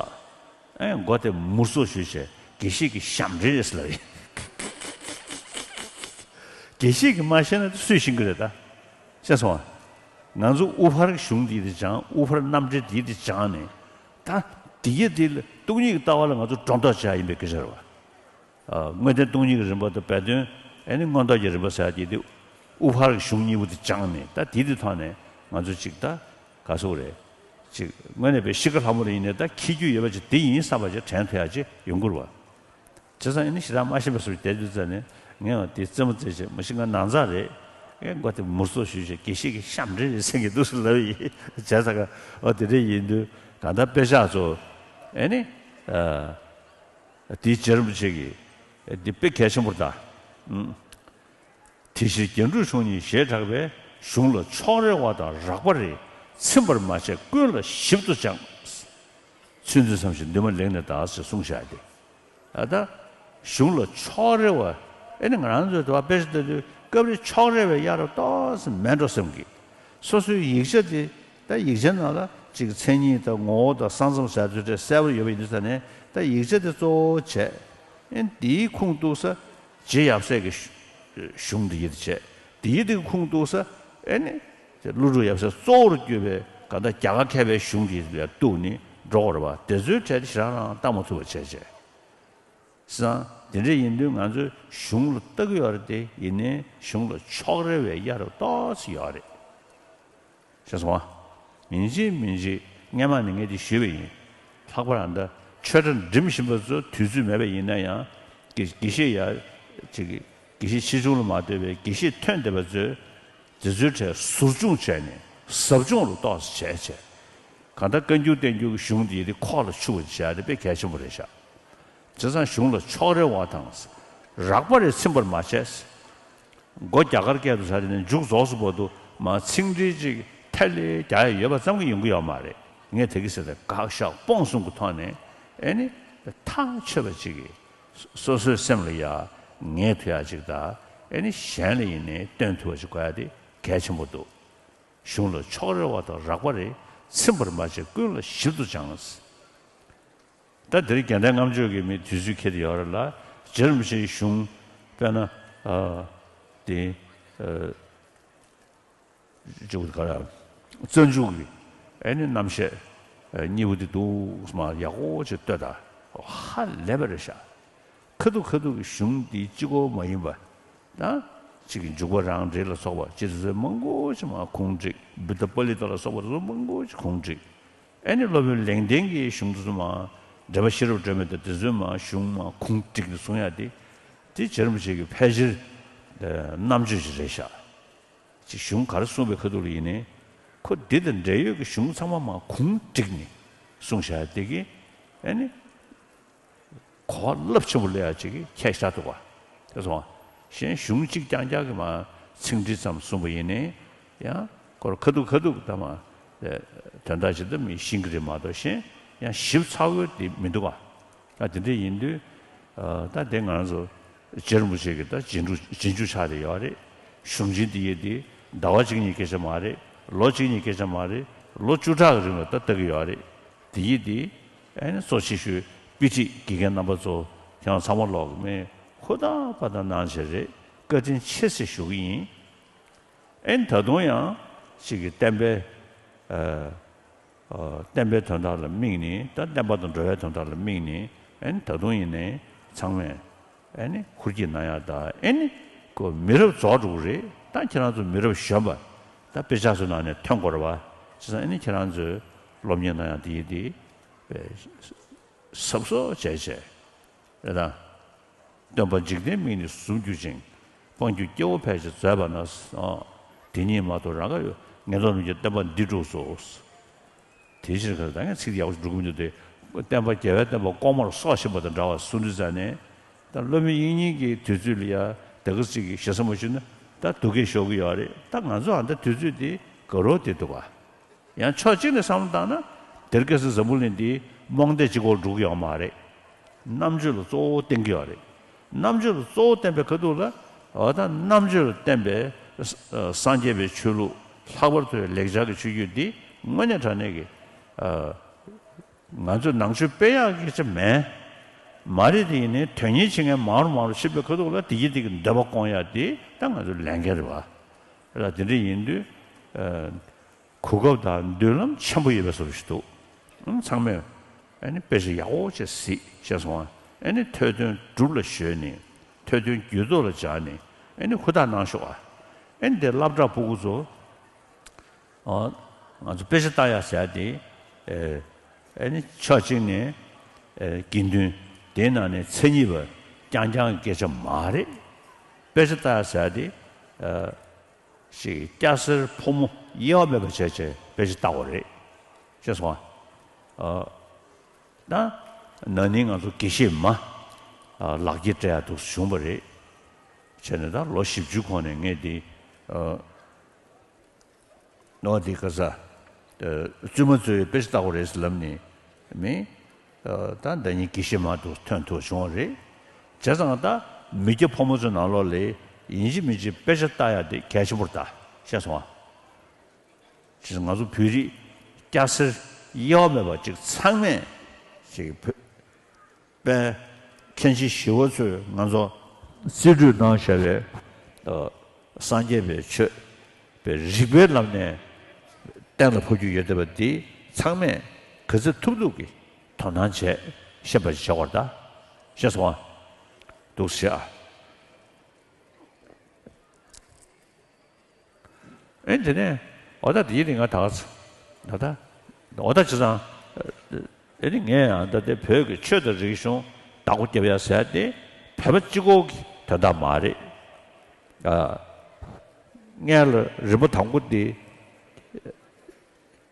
ཨེ་མགོ་དེ་མུར་སོ་ཞུས་བྱས་དགེ་བཤེས་ཀྱི་ཞབས་འདྲེན་རེད་ཟེར་ལབ་ཡིན། དགེ་བཤེས་ཀྱིས་མ་ཤེས་ན་དེ་སུས་ཤེས་ཀྱི་རེད་ད། ཤེས་སོང་ཨ། ང་ཚོ་དབུ་ཕར་གྱི་གཞུང་འདི་དེ་སྦྱངས། དབུ་ཕར་རྣམ་འགྲེལ་འདི་དེ་སྦྱངས་ནས་ད་འདི་ག་འདི་ལ་སྟོང་ཉིད་ཀྱི་ལྟ་བ་ལ་ང་ཚོ་སྒྲོ་འདོགས་བཅད་ཡ་ཡིན་པའི་སྐད་ཆ་རེད་བ། ཨ་དངོས་བསྟན་སྟོང་ཉིད་ཀྱི་རིམ་པ་དང་སྦས་དོན་ཨེ་ནི་མངོན་རྟོགས་ཀྱི་རིམ་པ་ཟེར་ཡ་དེ་དེ་དབུ་ཕར་གྱི་གཞུང་གཉིས་པོ་དེ་སྦྱངས་ནས་ད་དེ་དེ་ཐོག་ནས་ང་ཚོ་ཅིག་ད་ག་ཟེར་དགོས་རེད། ཅིག་དངོས་གནས་པའི་ཤི་ཁ་ལྷ་མོ་རེ་ཡིན་ནའི་ད་འཁྱེར་རྒྱུ་ཡོད་པ་ཅིག་དེ་ཡིན་བསམ་པ་ཅིག་དྲན་ཐུབ་ཡ་ཅིག་ཡོང་གི་རེད་བ། བྱས་ཙང་ཨེ་ནི་ཞེ་དྲག་མ་ཤེས་པ་སུ་ཞིག་བསྡད་དུས་ཙ་ནས་ངས་འོ་དེ་རྩེད་མོ་རྩེ་བྱས་མ་གཞི་ང་ནང་ཚགས་རེད། ངས་མགོ་དེ་མུར་སོ་ཞུས་བྱས་དགེ་བཤེས་ཀྱི་ཞབས་འདྲེན་རེད་ཟེར་གྱི་འདུག་ཟེར་ལབ་ཡིན། བྱས་ཙང་ཨོ་དེ་འདྲ་ཡིན་དུས་གང་ལྟར་དཔེ་ཆ་ཚོ་ཨེ་ནི། ཨ། དེའི་རྗེ་རིན་པོ་ཆེ་གིས་འདི་དཔེ་གལ་ཆེན་པོར་གདའ། ཨུམ། དེ་ཕྱིར་རྒྱན་དྲུག་མཆོག་གཉིས་ཞེས་གྲགས་པའི་གཞུང་ལ་ཕྱོགས་རེ་བ་དང་རགས་པ་རེ་ཚིམ་པར་མ་བྱས་ཀུན་ལ་ཞིབ་ཏུ་སྦྱངས། ཚུལ་འདི་བསམ་ཞིང་འདུན་མ་གླེང་ནས་གདའ་ཟེར་གསུངས་བཞག་སྟེ། ཨ་ད། གཞུང་ལ་ཕྱོགས་རེ་བ། ཨེ་ནི་ང་རང་ཚོའི་དུ་བ་དཔེ་ཆ་ལྟ་དུས་སྐབས་རེ་ཕྱོགས་རེ་བའི་གཡར་རོ་ཏོག་ཙམ་མེད་འགྲོ་བསམ་གི། སོ་སོའི་ཡིག་ཆ་དེ་ད་ཡིག་ཆ་ནང་ལ་ཅིག་མཚན་ཉིད་དང་ངོ་བོ་དང་ས་མཚམས་ཟེར་ཚུལ་དེ་གསལ་པོ་ཡོད་པ་ཡིན་དུས་ཙ་ནས་ད་ཡིག་ཆ་དེ་གཙོ་བོ་བྱས། ཨེ་འདིའི་ཁུངས་གཏུགས་ས་ རྗེ་ཡབ་སྲས་ཀྱི་གཞུང་འདི་ཡིད་བྱས། འདི་ཡིད་དེ་ཁུངས་གཏུགས་ས་ཨེ་ནི་ཀླུ་སྒྲུབ་ཡབ་སྲས་གཙོ་བོར་གྱུར་པའི་གང་ལྟར་རྒྱ་གར་མཁས་པའི་གཞུང་འདི་ཡིད་ལ་གཏུགས་ནས་འགྲོ་དགོས་རེད་བ། དེ་ཚོའི་གྲས་དེ་ཞེ་དྲག་རང་བལྟ་མ་ཐུབ་པ་བྱས་བྱས། བསམ། དེ་འདྲ་ཡིན་དུས་ང་ཚོས་གཞུང་ལ་ལྟ་གི་ཡོད་རེད་དེ། ཡིན་ནའི་གཞུང་ལ་ཕྱོགས་རེ་བའི་གཡའ་རུ་ཏོག་ཙམ་ཡོད་རེད། ཤེས་སོང་ང་། ཡིན་གཅིག་མིན་གཅིག་སྔས་མ་ནས་ངས་དེ་ཞུས་པ་ཡིན། ལྷག་པར་ཨ་ད་ཆོས་གྲྭ་འགྲིམ་བཞིན་པ་ཚོ་དུས་ཚོད་མེད་པ་ཡིན་ན་ཡང་། དགེ་དགེ་བཤེས་ཡ་ཅིག་དགེ་བཤེས་ཆེ་ཆུང་ལ་མ་ལྟོས་པའི་དགེ་བཤེས་ཐོན་བསྡད་པ་ཚོས་དེ་ཚོའི་གྲས་ཟུར་སྦྱོང་བྱས་ནས་ཟབ་སྦྱོང་ལ་ཏོག་ཙམ་བྱས་བྱས། གང་ལྟར་བཀའ་འགྱུར་བསྟན་འགྱུར་གྱི་གཞུང་འདི་དེ་ཁོག་ལ་ཆུད་པ་བྱས་དེ་དཔེ་གལ་ཆེན་པོ་རེད་ཤག་བྱས་ཙང་གཞུང་ལ་ཕྱོགས་རེ་བ་དང་། རགས་པ་རེ་ཚིམ་པར་མ་བྱས། མགོ་རྒྱ་གར་སྐད་དུ་ཟ་རེ་ནས་མཇུག་རྫོགས་སུ་བར་དུ་མ་ཚིག་འགྲེལ་ཅིག་ཐལ་ལེ་རྒྱག་ཡ་ཡོད་པ་ཙམ་གྱིས་ཡོང་གི་ཡོད་མ་རེད། ངས་དེ་གི་ཟེར་ཏེ་དགག་བཞག་སྤོང་གསུམ་གྱི་ཐོག་ནས་ཨེ་ནི་ཐག་ཆོད་པ་ཅིག་གིས་སོ་སོའི་སེམས་ལ་ཡ་ངེས་ཐུབ་ཡ་ཅིག་དང་། ཨེ་ནི་གཞན་ལ་ཡིན་ནའི་སྟོན་ཐུབ་པ་ཅིག་དགོས་ཡ་དེ་གལ་ཆེན་པོ་འདུག་གཞུང་ལ་ཕྱོགས་རེ་བ་དང་རགས་པ་རེ་ཚིམ་པར་མ་བྱས། ཀུན་ལ་ཞིབ་ཏུ་སྦྱངས། ད་འདིར་རྒྱལ་ལྡན་ལྔ་མཆོད་ཀྱི་མི་དུས་ཚོད་འཁེལ་ཏེ་ཡོད་རེད་ལ། རྗེ་རིན་པོ་ཆེའི་གཞུང་དཔེར་ན་ཨ་དེ་ཨ་ཅིག་ག་རེ་རྩ་འཇུག་གི་ཨེ་ནི་རྣམ་བཤད་ཨ་གཉིས་པོ་དེ་འདུག་སེ་མར་ཡག་པོ་ཅིག་ལྟོས་དང་། ཧ་ལས་པ་རེད་ཤག་ཁ་ཐུག་ཁ་ཐུག་གི་གཞུང་འདི་གཅིག་པོ་མ་ཡིན་པ། ད་གཅིག་གི་འཇུག་པ་རང་འགྲེལ་ལ་སོགས་པ་ཅི་དེ་ཚོ་མང་པོ་ཅིག་མར་ཁུངས་བསྒྲིགས། བུདྡྷ་པཱ་ལི་ཏ་ལ་སོགས་པ་དེ་ཚོ་མང་པོ་ཅིག་ཁུངས་བསྒྲིགས། ཨེ་ནི་སློབ་དཔོན་ལེགས་ལྡན་གྱི་གཞུང་དེ་ཚོ་མར་འགྲེལ་པ་ཤེས་རབ་སྒྲོན་མེ་དང་དེ་ཚོའི་མར་གཞུང་མར་ཁུངས་བསྒྲིགས་ནས་གསུང་ཡ་དེ། དེ་རྗེ་རིན་པོ་ཆེ་གི་ཕལ་ཆེར་ཨ་རྣམ་དཔྱོད་ཅིག་རེད་ཤག་ཅིག་གཞུང་ག་རེ་གསུངས་པའི་ཁ་ཐུག་ལ་ཡིན་ནའི། ཁོ་འདི་དང་འབྲེལ་ཡོད་ཀྱི་གཞུང་ཚང་མ་མར་ཁུངས་བསྒྲིགས་ནས་གསུངས་བཞག་ཡ་དེ་གིས་ཨེ་ནི། གོ་བ་རླབས་ཆེན་པོ་སླེབས་ཡ་ཅིག་གི་ཁྱད་ཆགས་འདུག་ག་དེ་སོང་། གཞན་གཞུང་གཅིག་རྐྱང་རྐྱང་གི་མར་ཚིག་འགྲེལ་ཙམ་གསུངས་པ་ཡིན་ནའི། ཡང་ཁོར་ཁ་ཐུག་ཁ་ཐུག་ད་མར་དོན་དག་ཅིག་ད་མི་ཤེས་ཀྱི་རེད་མ་གཏོགས། གཞན་ཡང་ཞིབ་ཚགས་པོ་དེ་མི་འདུག་ག་ད་དེ་འདྲ་ཡིན་དུས་ཨ་ད་དེ་ང་ཚོ་རྗེ་རིན་པོ་ཆེ་གི་ད་རྗེས་འཇུག་རྗེས་འཇུག་ཆགས་བསྡད་ཡོད་རེད། གཞུང་ཆེན་འདི་ཡི་དེ་ཟླ་བ་གཅིག་གཉིས་སྐད་ཆ་མ་རེད། ལོ་གཅིག་གཉིས་སྐད་ཆ་མ་རེད། ལོ་བཅུ་ཕྲག་གི་རིང་ལ་ད་ལྟ་གི་ཡོད་རེད། དེ་ཡི་དེ་ཨེ་ནི་གཙོ་ཆེ་ཤོས་དཔེ་ཁྲིད་དགེ་རྒན་རྣམ་པ་ཚོ་ཁྱེད་རང་ཚང་མ་ལོག་གི་མེད། ཧུར་ཐག་པ་ཐག་གནང་བྱས་རེད། བཀའ་དྲིན་ཆེ་ཟེར་ཞུ་གི་ཡིན། ཨེ་ནི་ད་དུང་ཡང་ཅིག་གི་བསྟན་པའི་ཨ་ཨ་བསྟན་པའི་དོན་དག་ལ་དམིགས་ནས། ད་བསྟན་པ་དང་འགྲོ་བའི་དོན་དག་ལ་དམིགས་ནས། ཨེ་ནི་ད་དུང་ཡིན་ནའི་ཚང་མས་ཨེ་ནི་ཧུར་གྱིས་གནང་ཡག་དང་། ཨེ་ནི་ཁོ་མི་རབས་རྫོགས་འགྲོ་གི་རེད། ད་ཁྱེད་རང་ཚོ་མི་རབས་གཞོན་པ་ད་དཔེ་ཆ་ཚོའི་ནང་ནས་ཐོན་དགོས་རེད་བ། བྱས་ཙང་ཨེ་ནི་ཁྱེད་རང་ཚོས་སློབ་གཉེར་གནང་ཡག་དེ་ཡི་དེ་གཟབ་གཟབ་བྱས་བྱས་རེད་ད། སྟོན་པ་འཇིག་རྟེན་མིག་ནི་ཟུམ་གྱུར་ཅིང་། སྤང་རྒྱུ་སྐྱེ་བོ་ཕལ་ཆེར་བཟོད་པ་ན། ཨ་དེ་ཉིད་མ་གཏོགས་རང་ག་ཡོད། ངེས་དོན་ལམ་གྱི་བསྟན་པ་འདི་སྒྲུབ་སོ། དེ་ཕྱིར་ག་ད་ངས་ཚིག་དེ་ཡག་པོ་ཞིག་འགྲོ་གི་མི་འདུག་སྟེ། བསྟན་པ་རྒྱལ་བའི་བསྟན་པ་ལྐོག་མར་སྲོག་བཞིན་པ་དང་འདྲ་བ་སུ་འདྲ་ཟེར་ནས། ད་སློབ་མ་ཡིན་གཉིས་ཀྱི་དུས་ཚོད་ལ་ཡ་དེ་ག་ཅིག་གི་ཞེ་ས་མ་ཞུས་ན་ད་སྡུག་སྐད་ཤོར་གི་ཡོད་རེད། ད་ང་ཚོ་ཨ་ད་དུས་ཚོད་དེ་དགའ་རབ་དེ་འདུག་ག་ཡང་ཕྱོགས་གཅིག་ནས་བསམ་བློ་བཏང་ན། དེར་སྐྱེས་སུ་འཛམ་བུ་གླིང་འདི་རྨོངས་དད་གཅིག་པོར་འགྲོ་གི་ཡོད་མ་རེད། རྣམ་དཔྱོད་ལ་གཙོ་བོ་བསྟན་གྱི་ཡོད་རེད། རྣམ་དཔྱོད་ལ་གཙོ་བོ་བསྟན་པའི་ཁ་ཐུག་ལ། འོ་ད་རྣམ་དཔྱོད་ལ་བརྟེན་པའི་ཨ་སངས་རྒྱས་པའི་ཆོས་ལུགས། ལྷག་པར་དུ་ལེགས་སྦྱར་གྱི་ཆོས་བརྒྱུད་འདི་དངོས་གནས་དྲང་གནས་ཀྱི་ཨ་ང་ཚོས་ནང་ཆོས་སྤེལ་ཡག་གི་ཆ་མེད་མ་རེད། དེ་ཡིན་ནའི་དོན་གཉེར་བྱེད་མཁན་མང་རུ་མང་རུ་ཕྱིན་པའི་ཁ་ཐུག་ལ་དེ་གི་དེ་གི་འདོད་པ་སྐོང་ཡག་དེ་ད་ང་ཚོའི་ལས་འགན་རེད་བ། རེད་ལ། དེ་འདྲ་ཡིན་དུས་ཨ་གོ་སྐབས་དང་མདུན་ལམ་ཆེན་པོ་ཡོད་པའི་བཟོ་འདྲ་ཞིག་འདུག་ཨང་། ཚང་མས་ཨ་ནི་དཔེ་ཆ་ཡག་པོ་བྱས་གཟིགས་བྱས་སོང་ཨ། ཨ་ནི་ཐོས་དོན་སྒྲུབ་ལ་གཞོལ་ནས། ཐོས་དོན་རྒྱུད་ཐོག་ལ་སྦྱར་ནས། ཨ་ནི་ཧུར་ཐག་གནང་ཤོག་ཨ། ཨ་ནི་དེ་སློབ་གྲྭ་ཕྲུ་གུ་ཚོ། ཨ། ང་ཚོ་དཔེ་ཆ་ལྟ་ཡག་ཟེར་ཡག་དེ། ཨེ། ཨ་ནི་ཕྱོགས་གཅིག་ནས་ཨེ་དགེ་འདུན། དེའི་ནང་ནས་མཚན་ཉིད་པ་རྐྱང་རྐྱང་གི་སྐད་ཆ་མ་རེད། དཔེ་ཆ་ལྟ་ཡག་ཟེར་ཡག་དེ། ཨ། ཞིག་སྐྱ་སེར་ཕོ་མོ་དབྱེ་བ་མེད་པ་བྱས་བྱས་དཔེ་ཆ་ལྟ་དགོས་རེད། ཤེས་སོང་ཨ། ཨ། ད་ན་ནིང་ང་ཚོ་དགེ་བཤེས་མ། ཨ། ལག་འཁྱེར་སྤྲད་ཡག་འདུག་བྱུང་བ་རེད། བྱས་ནས་ད་ལོ་བཞི་བཅུའི་གོང་ནས་ངས་འདི། ཨ། ནོར་འདི་ག་ས། ཨ། བཙུན་མ་ཚོས་དཔེ་ཆ་ལྟ་དགོས་རེད་ལབ་ནས་མི། ཨ། ད་ཟླ་ཉིན་དགེ་བཤེས་མ་འདུག་ཐོན་ཐུབ་བྱུང་བ་རེད། བྱས་ཙང་ད་མི་སྐྱ་ཕོ་མོ་ཚོའི་ནང་ལོགས་ལ་ཡིན་གཅིག་མིན་གཅིག་དཔེ་ཆ་ལྟ་ཡག་དེ་གལ་ཆེན་པོ་རེད་ད། ཤེས་སོང་ཨ། ཅེས་ང་ཚོ་བོད་རིགས་སྐྱ་སེར་དབྱེ་བ་མེད་པ་ཅིག་ཚང་མས་ཅིག་བོད་པའི་མཁན་ཆེན་ཞི་བ་འཚོས་ང་ཚོ་ རྩིས་སྤྲོད་གནང་བཞག་པའི་སངས་རྒྱས་པའི་ཆོས་པའི་རིགས་པའི་ལམ་ནས་གཏན་ལ་ཕབ་རྒྱུ་ཡོད་བསྡད་པ་འདི་ཚང་མས་ག་ཚོད་ཐུབ་ཐུབ་ཀྱིས་དོ་སྣང་བྱས་ཤེས་པ་ཞིག་བྱ་བར་གདའ། ཤེས་སོང་ཨ། འདུག་ཟེར་ཨ། ཨེ་དེ་ནས་འོ་ད་དེའི་རིང་ང་ད་ག་ཚོད་ད་ད་འོ་ད་བྱས་ཙང་ཨེ་ནི་ངས་ཡང་ད་ལྟའི་བོད་ཀྱི་ཆོས་དང་རིག་གཞུང་བདག་པོ་རྒྱབ་ཡ་ཟེར་ཏེ་བོད་པ་གཅིག་པོ་གི་དོན་དག་མ་རེད། ཨ། ངས་ལ་རིམ་པ་དང་པོ་དེ་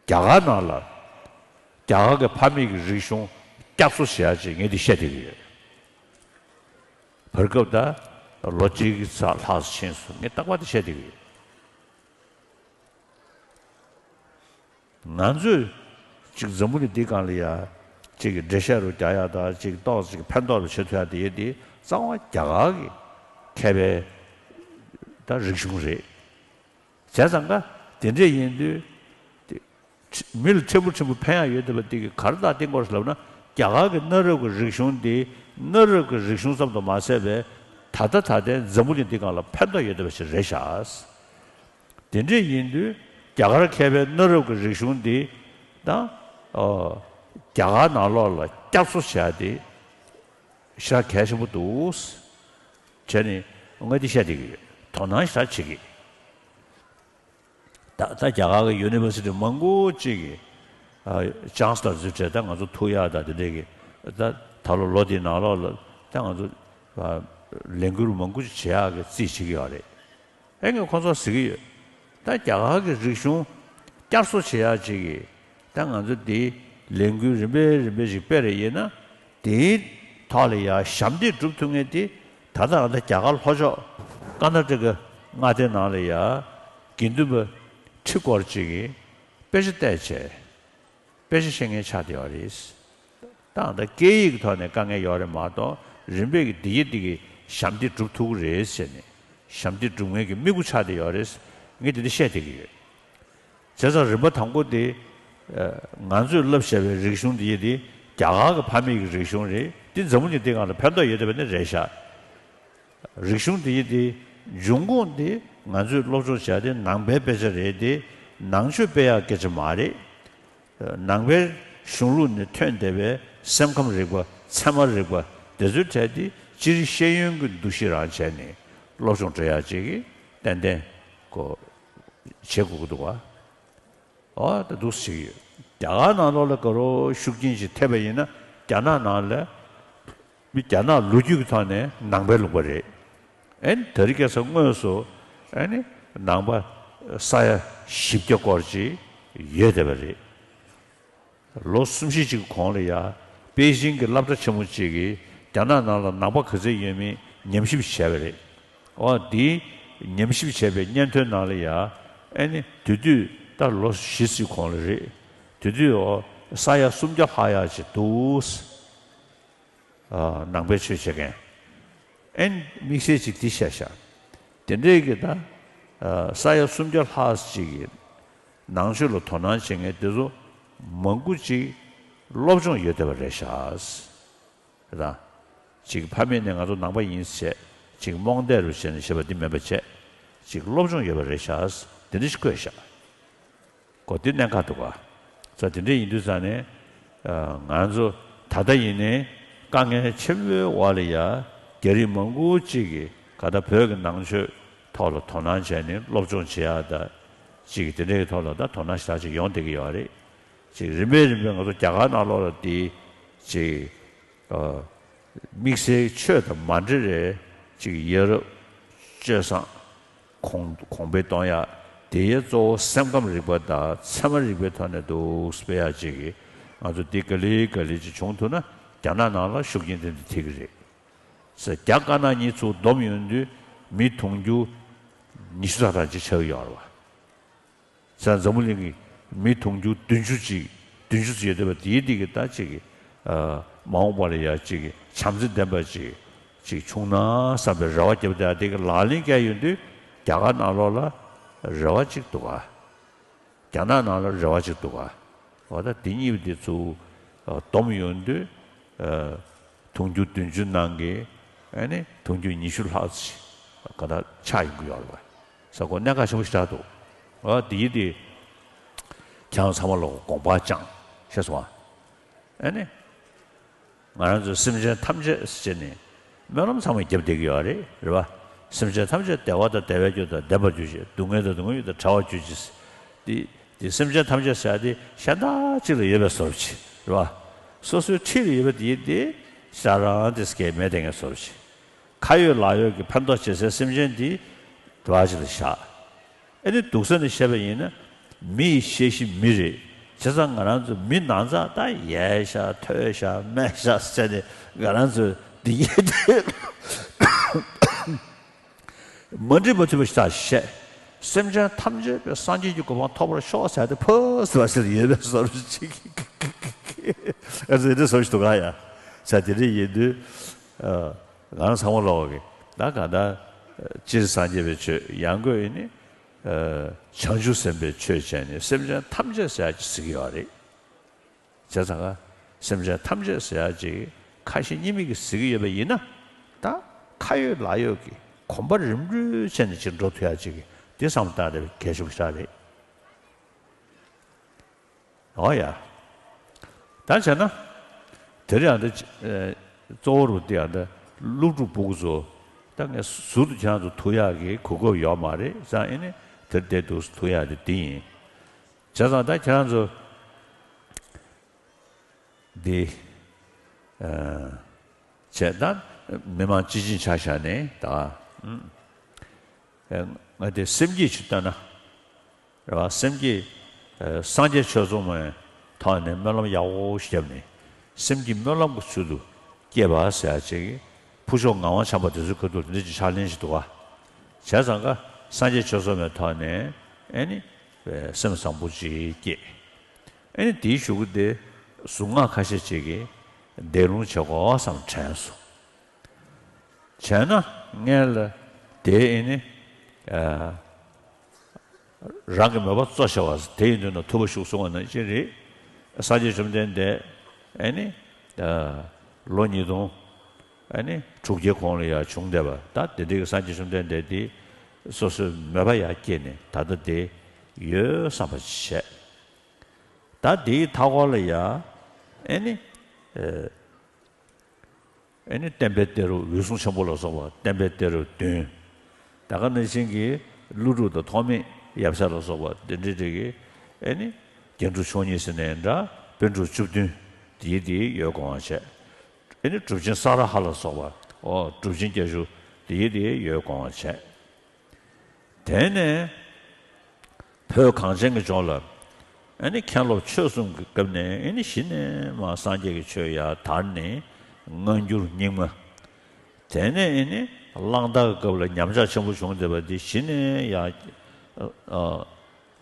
རྒྱ་གར་ནང་ལ་རྒྱ་གར་གྱི་ཕ་མེས་ཀྱི་རིག་གཞུང་བསྐྱར་གསོ་བྱེད་ཡ་ཅིག་ངས་འདི་བཤད་བསྡད་ཀྱི་ཡོད། བར་སྐབས་ད་ལོ་གཅིག་ཙམ་ལྷག་ཙམ་ཕྱིན་སོང་། ངས་རྟག་པར་དེ་བཤད་བསྡད་ཀྱི་ཡོད། ང་ཚོས་ཅིག་འཛམ་བུ་གླིང་འདི་སྒང་ལ་ཡ་ཅིག་གི་འགྲེལ་བཤད་རུ་རྒྱག་ཡ་དང་ཅིག་ཏོག་ཙམ་ཕན་ཐོགས་རུ་བྱེད་ཐུབ་ཡ་དེ་ཡོད་དེ་གཙང་མ་རྒྱ་གར་གྱི་མཁས་པའི་ད་རིག་གཞུང་རེད། བྱས་ཙང་ཀ་དེ་འདྲས་ཡིན་དུས་དེ་མི་ལ་ཕྲན་བུ་ཕྲན་བུ་ཕན་ཡ་ཡོད་བསྡད་པ་དེ་གི་ག་རེ་ད་བསྟན་དགོས་ལབ་ན་རྒྱ་གར་གྱི་གནའ་རབས་ཀྱི་རིག་གཞུང་དེ་གནའ་རབས་ཀྱི་རིག་གཞུང་ཙམ་དུ་མ་ཟད་པའི་ད་ལྟ་ད་ལྟའི་འཛམ་བུ་གླིང་འདི་སྒང་ལ་ཕན་ཐོགས་ཡོད་བསྡད་པ་ཞིག་རེད་ཤག་དེ་འདྲས་ཡིན་དུས་རྒྱ་གར་མཁས་པའི་གནའ་རབས་ཀྱི་རིག་གཞུང་འདི་ད་ཨོ་རྒྱ་གར་ནང་ལོགས་ལ་བསྐྱར་གསོ་བྱས་ཏེ་ཞེ་དྲག་གལ་ཆེན་པོ་འདུག་བྱས་ནས་ངས་འདི་བཤད་བསྡད་ཀྱི་ཡོད། དོ་སྣང་ཞེ་དྲག་བྱེད་ཀྱི། ད་ད་རྒྱ་གར་གྱི་ཡུ་ནི་ཝར་སི་ཊི་མང་པོ་ཅིག་གི་ཨ་ཅང་སི་དང་འཛུལ་བྲལ་ད་ང་ཚོ་ཐུག་ཡག་ད་དེ་འདྲས་ཀྱི་ད་ད་ལོ་ལོ་འདིའི་ནང་ལོགས་ལ་ད་ང་ཚོ་ཨ་ལས་འགུལ་མང་པོ་ཅིག་བྱེད་ཡག་གི་རྩིས་བྱེད་ཀྱི་ཡོད་རེད། ཨེ་ངས་ཁོང་ཚོར་ཟེར་གྱི་ཡོད། ད་རྒྱ་གར་གྱི་རིག་གཞུང་བསྐྱར་གསོ་བྱེད་ཡག་ཅིག་གི་ད་ང་ཚོ་འདིའི་ལས་འགུལ་རིམ་པས་རིམ་པས་ཅིག་སྤེལ་རེ་ཡིན་ན་དེའི་ཐོག་ལ་ཡ་ཞབས་འདེགས་སྒྲུབ་ཐུབ་མཁན་དེ་ད་ལྟ་ང་ཚོ་རྒྱ་གར་ལྷོ་ཕྱོགས་ཀར་ནཱ་ཊ་ཀ་མངའ་སྡེ་ནང་ལ་ཡ་དགེ་འདུན་པ་ཁྲི་སྐོར་ཅིག་གིས་དཔེ་ཆ་བལྟས་བྱས། དཔེ་ཆ་ཤེས་མཁན་ཆགས་བསྡད་ཡོད་རེད། ད་ད་སྐད་ཡིག་གི་ཐོག་ནས་དཀའ་ངལ་ཡོད་རེད་མ་གཏོགས་རིམ་པས་ཀྱི་འདི་ཡི་འདི་གི་ཞབས་འདེགས་སྒྲུབ་ཐུབ་ཀྱི་རེད་ཟེར་ནས་ཞབས་འདེགས་སྒྲུབ་མཁན་གྱི་དམིགས་ཡུལ་ཆགས་བསྡད་ཡོད་རེད། ངས་འདི་འདྲ་བཤད་བསྡད་ཀྱི་ཡོད། བྱས་ཙང་རིམ་པ་དང་པོ་དེ་ང་ཚོས་བསླབ་བཞག་པའི་རིག་གཞུང་འདི་ཡི་དེ་རྒྱ་གར་གྱི་ཕ་མེས་ཀྱི་རིག་གཞུང་རེད། འདི་འཛམ་བུ་གླིང་འདི་སྒང་ལ་ཕན་ཐོགས་ཡོད་བསྡད་པ་ནི་རེད་ཤག་རིག་གཞུང་འདི་ཡི་དེ་འབྱུང་ཁུངས་དེ་ང་ཚོས་སློབ་སྦྱོང་བྱས་ཏེ་ནང་པའི་དཔེ་ཆ་རེད་དེ་ནང་ཆོས་སྤེལ་ཡག་སྐད་ཆ་མ་རེད། ནང་པའི་གཞུང་ལུགས་ནས་ཐོན་བསྡད་པའི་སེམས་ཁམས་རིག་པ་ཚད་མ་རིག་པ་དེ་ཚོའི་གྲས་དེ་སྤྱིར་ཤེས་ཡོན་གྱི་འདུ་ཤེས་རང་བྱས་ནས་སློབ་སྦྱོང་སྤྲད་ཡག་ཅིག་གི་ཏན་ཏན་གོ་བྱེད་དགོས་ཀྱི་འདུག་བ། ཨོ་ད་འདུག་ཟེར་གྱི་ཡོད། རྒྱ་གར་ནང་ལོགས་ལ་དགའ་རོགས་ཤུགས་རྐྱེན་ཅིག་ཐེབས་པ་ཡིན་ན་རྒྱ་ནག་ནང་ལ་མི་རྒྱ་ནག་ལོ་རྒྱུས་ཀྱི་ཐོག་ནས་ནང་པའི་ལུང་པ་རེད། ཨེ་ནི་དེ་རིང་ཁ་སང་དངོས་སུ་ཨེ་ནི་ནང་པ་ས་ཡ་བཞི་བརྒྱ་སྐོར་ཅིག་ཡོད་བསྡད་པ་རེད། ལོ་གསུམ་བཞི་ཅིག་གོང་ལ་ཡ་པེ་ཅིང་གི་སློབ་གྲྭ་ཆེན་མོ་ཅིག་གིས་རྒྱ་ནག་ནང་ལ་ནང་པ་ག་ཚོད་ཡོད་མེད་ཉམས་ཞིབ་བྱས་པ་རེད། ཨོ་དེའི་ཉམས་ཞིབ་བྱས་པའི་སྙན་ཐོའི་ནང་ལ་ཡ་ཨེ་ནི་དེ་དུས་ད་ལོ་བཞི་ཙམ་གོང་ལ་རེད། དེ་དུས་ཨོ་ས་ཡ་སུམ་བརྒྱ་ལྷག་ཡག་ཅིག་འདུག་ཨ་ནང་པའི་ཆོས་བྱེད་མཁན། ཨེ་ནི་དམིགས་བསལ་ཅིག་འདི་བཤད་ཤག་དེ་འདྲའི་གི་ད་ཨ་ས་ཡ་སུམ་བརྒྱ་ལྷག་ཅིག་གི་ནང་ཆོས་ལ་དོ་སྣང་བྱེད་མཁན་དེ་ཚོ་མང་པོ་ཅིག་སློབ་སྦྱོང་ཡོད་བསྡད་པ་རེད་ཤག་རེད་དང་། ཅིག་ཕ་མེས་ནས་ང་ཚོ་ནང་པ་ཡིན་བྱས་ཅིག་རྨོངས་དད་རུ་བྱས་ནས་བྱས་པ་འདི་མིན་པ་བྱས་ཅིག་སློབ་སྦྱོང་ཡོད་པ་རེད་ཤག་དེ་འདྲ་ཞིག་བཀོད་ཤག་གོ་དེ་གནད་འགག་འདུག་ག་ཙང་དེ་འདྲ་ཡིན་དུས་ཙང་ནས་ང་ཚོ་ད་ལྟ་ཡིན་ནའི་དཀའ་ངལ་ཆེན་པོའི་འོག་ལ་ཡ་རྒྱ་རིགས་མང་པོ་ཅིག་གིས་ག་ད་བོད་ཀྱི་ནང་ཆོས་ཐོག་ལ་དོ་སྣང་བྱས་ནས་སློབ་སྦྱོང་བྱེད་ཡ་ད་ཅིག་དེ་འདྲའི་ཐོག་ལ་ད་དོ་སྣང་ཞེ་དྲག་ཅིག་ཡོང་བསྡད་ཀྱི་ཡོད་རེད། ཅིག་རིམ་པས་རིམ་པས་ང་ཚོ་རྒྱ་གར་ནང་ལོགས་ལ་དེ་ཅིག་དམིགས་བསལ་ཆོས་དང་མ་འབྲེལ་རེད། ཅིག་ཡ་རབས་སྤྱོད་བཟང་གོང་གོང་འཕེལ་གཏོང་ཡག་དེ་ཡི་གཙོ་བོ་སེམས་ཁམས་རིག་པ་དང་ཚད་མ་རིག་པའི་ཐོག་ནས་འདུག་སྤེལ་ཡག་ཅིག་གིས་ང་ཚོ་འདི་ག་ལེ་ག་ལེ་ཅིག་བྱུང་ཐུབ་ན་རྒྱ་ནག་ནང་ལ་ཤུགས་རྐྱེན་དེ་འདྲ་ཐེབས་ཀྱི་རེད། ཟེར་རྒྱ་དཀར་ནག་གཉིས་ཚུར་བསྡོམས་ཡོང་དུས་མི་དུང་ཕྱུར་ཉི་ཤུ་ཙམ་ཙམ་ཅིག་ཆགས་ཀྱི་ཡོད་རེད་བ། ས་འཛམ་བུ་གླིང་གི་མི་དུང་ཕྱུར་བདུན་ཅུ་ཅིག་བདུན་ཅུ་ཙམ་ཡོད་བསྡད་པ་དེའི་སྟེང་གི་ད་ཅིག་གི་ཨ་མ་འོངས་པ་ལ་ཡ་ཅིག་གི་བྱམས་བརྩེ་ལྡན་པ་ཅིག་ཅིག་བྱུང་ན་བསམ་པའི་རེ་བ་བརྒྱབ་བསྡད་དེ་གི་ལག་ལེན་བཀལ་ཡོང་དུས་རྒྱ་གར་ནང་ལོགས་ལ་རེ་བ་ཅིག་འདུག་ག་རྒྱ་ནག་ནང་ལ་རེ་བ་ཅིག་འདུག་ག་འོ་ད་དེ་གཉིས་པོ་དེ་ཚུར་ཨ་བསྡོམས་ཡོང་དུས་ཨ་དུང་ཕྱུར་བདུན་ཅུ་ནང་གི་ ཨ་ནི་དུང་ཕྱུར་ཉི་ཤུ་ལྷག་ཅིག་ག་ད་ཆགས་ཡོང་གི་ཡོད་རེད་པ། ས་གོ་གནད་འགག་ཆེན་པོ་ཞེ་དྲག་འདུག་ཨ་དེ་ཡིན་དེ། ཁྱེད་རང་ཚང་མ་ལོག་དགོངས་པ་བཅངས། ཤེས་སོང་ཨ། ཨ་ནི། ང་རང་ཚོས་སེམས་ཅན་ཐམས་ཅད་ཟེར་ནས་སྨོན་ལམ་ཚང་མ་བརྒྱབ་བསྡད་ཀྱི་ཡོད་རེད། རེད་པ། སེམས་ཅན་ཐམས་ཅད་བདེ་བ་དང་བདེ་བའི་རྒྱུ་དང་ལྡན་པར་གྱུར་ཅིག་སྡུག་བསྔལ་དང་སྡུག་བསྔལ་ཡོད་དང་བྲལ་བར་གྱུར་ཅིག་དེ་དེ་སེམས་ཅན་ཐམས་ཅད་ཟེར་ཡ་དེ་གཞན་དག་ཅིག་ལ་ཡོད་པའི་བཟོ་འདྲ་ཅིག་རེད་པ། སོ་སོའི་འཁྲིས་ལ་ཡོད་པ་དེ་དེ་ཞེ་དྲག་རང་དེ་སྐད་མེད་དེ་ངས་བཟོ་འདྲ་ཅིག་ཁ་ཡོད་ལག་ཡོད་ཀྱི་ཕན་ཐོགས་བྱེད་སའི་སེམས་ཅན་དེ་དེ་བ་ཅིག་ལ་བཞག་ཨ་ནི་སྡུག་ས་ནས་བཤད་པ་ཡིན་ན། མི་ཡི་ཤེས་བཞིན་མི་རེད། བྱས་ཙང་ང་རང་ཚོ་མི་ནང་ཚགས་ད་ཡལ་ཤག་ཐོལ་ཤག་རྨས་ཤག་ཟེར་ནས་ང་རང་ཚོ་འདི་ཡེ་དེ་མ་འགྲིག་མ་མཐུན་པ་ཞིག་ད་བཤད། སེམས་ཅན་ཐམས་ཅད་པའི་སངས་རྒྱས་ཀྱི་གོ་འཕང་ཐོབ་པར་ཤོག་ཟེར་ཏེ་ཕོ་ཟེར་བ་ཟེར་ཡོད་པའི་བཟོ་འདྲ་ཅིག་ཨ་ཙི་འདི་བཟོ་ཞིག་འདུག་ག་ཡ། ཟེར་དེ་འདྲ་ཡིན་དུས། ང་རང་ཚང་མ་ལོག་གི་ད་ག་ད་སྤྱིར་སངས་རྒྱས་པའི་ཆོས་ཡང་སྒོས་ཨེ་ནི། བྱང་ཆུབ་སེམས་དཔའི་ཆོས་བྱས་ནས་སེམས་ཅན་ཐམས་ཅད་ཟེར་ཡག་ཅིག་ཟེར་གྱི་ཡོད་རེད། བྱས་ཙང་ཀ་སེམས་ཅན་ཐམས་ཅད་ཟེར་ཡག་ཅིག་ཁ་ཞེ་གཉིས་མེད་ཀྱིས་ཟེར་གྱི་ཡོད་པ་ཡིན་ན། ད་ཁ་ཡོད་ལག་ཡོད་ཀྱི་གོམ་པ་རིམ་གྲོ་བྱས་ནས་ཅིག་འགྲོ་ཐུབ་ཡག་ཅིག་འདི་བསམ་བཏང་བསྡད་པ་གལ་ཆེན་པོ་ཞིག་རེད། འོ་ཡ། ད་བྱས་ན། དེར་ཡང་འདི། གཙོ་བོ་རུ་འདི་ཡང་འདི་སློབ་ཕྲུག་སྤུ་གུ་ཚོ། ད་ངས་ཟུར་དུ་ཁྱེད་རང་ཚོ་ཐུག་ཡག་གི་གོ་སྐབས་ཡོད་མ་རེད་ཙང་ཨེ་ནི་དེར་བསྡད་འདུག་ཐུག་ཡག་དེ་འདི་ཡིན། བྱས་ཙང་ད་ཁྱེད་རང་ཚོ། འདི། བྱས་ད་མི་མང་སྤྱི་བྱིངས་ཆ་བཞག་ནས་ད། ང་དེ་སེམས་བསྐྱེད་ཅིག་བཏོན་ན། རེད་བ། སེམས་བསྐྱེད། སངས་རྒྱས་ཆོས་ཚོགས་མའི་ཐོག་ནས་སྨོན་ལམ་ཡག་པོ་ཞིག་བརྒྱབ་ནས། སེམས་ཀྱི་སྨོན་ལམ་གྱི་ཚུལ་དུ་བསྐྱེད་པ་ཟེར་ཡག་ཅིག་ཕུར་ཤོག་ངག་དབང་བྱམས་པ་དེ་ཚོའི་ཁ་ཐུག་ལ་འདི་འདྲ་ཅིག་ཕྱག་ལེན་ཞིག་འདུག་ག་བྱས་ཙང་ཀ་སངས་རྒྱས་ཆོས་ཚོགས་མའི་ཐོག་ནས་ཨེ་ནི། སེམས་བཟང་པོ་ཅིག་བསྐྱེད། ཨེ་ནི་དེའི་གཞུག་གུ་དེ་གཟུངས་སྔགས་ཁ་ཤས་ཅིག་གིས་བཟླས་ལུང་བྱེད་དགོས་བསམ་དྲན་སོང་། བྱས་ན་སྔོན་ལ་དེ་ཨེ་ནི། རང་གི་མོས་པ་གཙོ་ཆེ་བ་དེ་ཡིན་དུས་ན་ཐུབ་པ་ཞུགས་གསུང་བ་ནང་བཞིན་རེད། སངས་རྒྱས་བཅོམ་ལྡན་འདས་ཨེ་ནི། ལོ་ཉིས་སྟོང་ཨེ་ནི་དྲུག་བརྒྱའི་གོང་ལ་ཡང་བྱུང་བསྡད་པ་ད་དེ་འདྲའི་གི་སངས་རྒྱས་བཅོམ་ལྡན་འདས་དེ་སོ་སོའི་མོས་པ་ཡར་སྐྱེས་ནས་ད་ལྟ་དེ་ཡོད་བསམ་པ་བྱས། ད་དེའི་མཐའ་འཁོར་ལ་ཡ་ཨེ་ནི། ཨེ་ནི་བསྟན་པའི་གཏེར་འོད་སྲུང་ཆེན་པོ་ལ་སོགས་པ་བསྟན་པའི་གཏེར་འོད་བདུན། ད་ག་ནང་བཞིན་གྱི་ཀླུ་སྒྲུབ་དང་ཐོགས་མེད་ཡབ་སྲས་ལ་སོགས་པ་དེ་འདྲའི་རིགས་ཀྱི་ཨེ་ནི་རྒྱན་དྲུག་མཆོག་གཉིས་ཟེར་ནའི་འདྲ་པཎ་གྲུབ་བཅུ་བདུན་དེའི་དེའི་ཡོད་དགོངས་པ་བྱས། ཨེ་ནི་གྲུབ་ཆེན་ས་ར་ཧ་ལ་སོགས་པ་འོ་གྲུབ་ཆེན་བརྒྱད་ཅུ་དེའི་དེའི་ཡོད་དགོངས་པ་བྱས། དེ་ནས་བོད་གངས་ཅན་གྱི་ལྗོངས་ལ་ཨེ་ནི་མཁན་སློབ་ཆོས་གསུམ་གྱི་སྐབས་ནས་ཨེ་ནི་གཞི་ནས་མར་སངས་རྒྱས་ཀྱི་ཆོས་ཡར་དར་ནས་སྔ་འགྱུར་རྙིང་མ། དེ་ནས་ཨེ་ནི་གླང་དར་གྱི་སྐབས་ལ་ཉམས་ཆག་ཆེན་པོ་བྱུང་བསྡད་པ་འདི་གཞི་ནས་ཡར་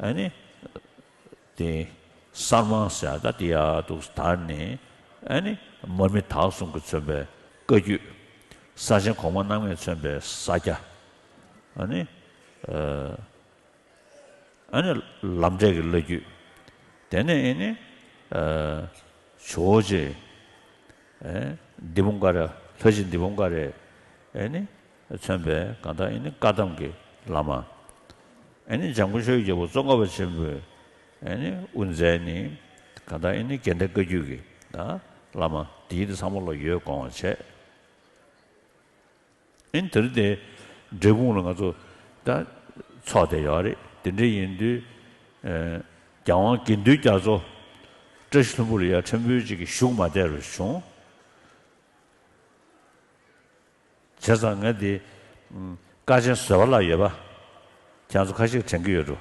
ཨ་ནི་དེ་གསར་མ་ཟེར་ད་དེ་ཡར་འདུག་དར་ནས་ཨེ་ནི་མར་མི་དྭགས་གསུམ་གྱིས་མཚོན་པའི་བཀའ་བརྒྱུད། ས་ཆེན་གོང་མ་རྣམ་ལྔས་མཚོན་པའི་ས་སྐྱ། ཨ་ནི། ཨ་ནི་ལམ་འབྲས་ཀྱི་བླ་བརྒྱུད། དེ་ནས་ཨེ་ནི། ཇོ་བོ་རྗེ། ཨེ་འདི་བུང་ཀ་ར་ལྷ་རྗེ་འདི་བུང་ཀ་རས་ཨེ་ནི་མཚོན་པའི་གང་ལྟར་ཨེ་ནི་བཀའ་གདམས་ཀྱི་བླ་མ། ཨེ་ནི་འཇམ་མགོན་ཆོས་ཀྱི་རྒྱལ་པོ་ཙོང་ཁ་པ་ཆེན་པོས་ཨེ་ནི་དབུ་མཛད་ནི་གང་ལྟར་ཨེ་ནི་དགེ་ལྡན་བཀའ་བརྒྱུད་ཀྱི་ད་བླ་མ་དེའི་དེ་ཚང་མ་ལ་ཡོད་དགོངས་པ་བྱས། ཨིན་དེར་དེ་འབྲས་སྤུངས་ལ་ང་ཚོ་ད་ཚོགས་བསྡད་ཡོད་རེད། དེ་འདྲ་ཡིན་དུས་ཨེ་རྒྱལ་དབང་དགེ་འདུན་རྒྱ་མཚོ་བཀྲ་ཤིས་ལྷུན་པོ་ལ་ཡ་ཕྲན་བུ་ཅིག་གི་བཞུགས་མ་བསྡད་རུ་བྱུང་། བྱས་ཙང་ང་འདི་ཀ་ཆེན་བཟོད་པ་ལགས་ཡོད་པ། ཁྱེད་ཚོ་ཁ་ཤས་དྲན་གྱི་ཡོད་འགྲོ།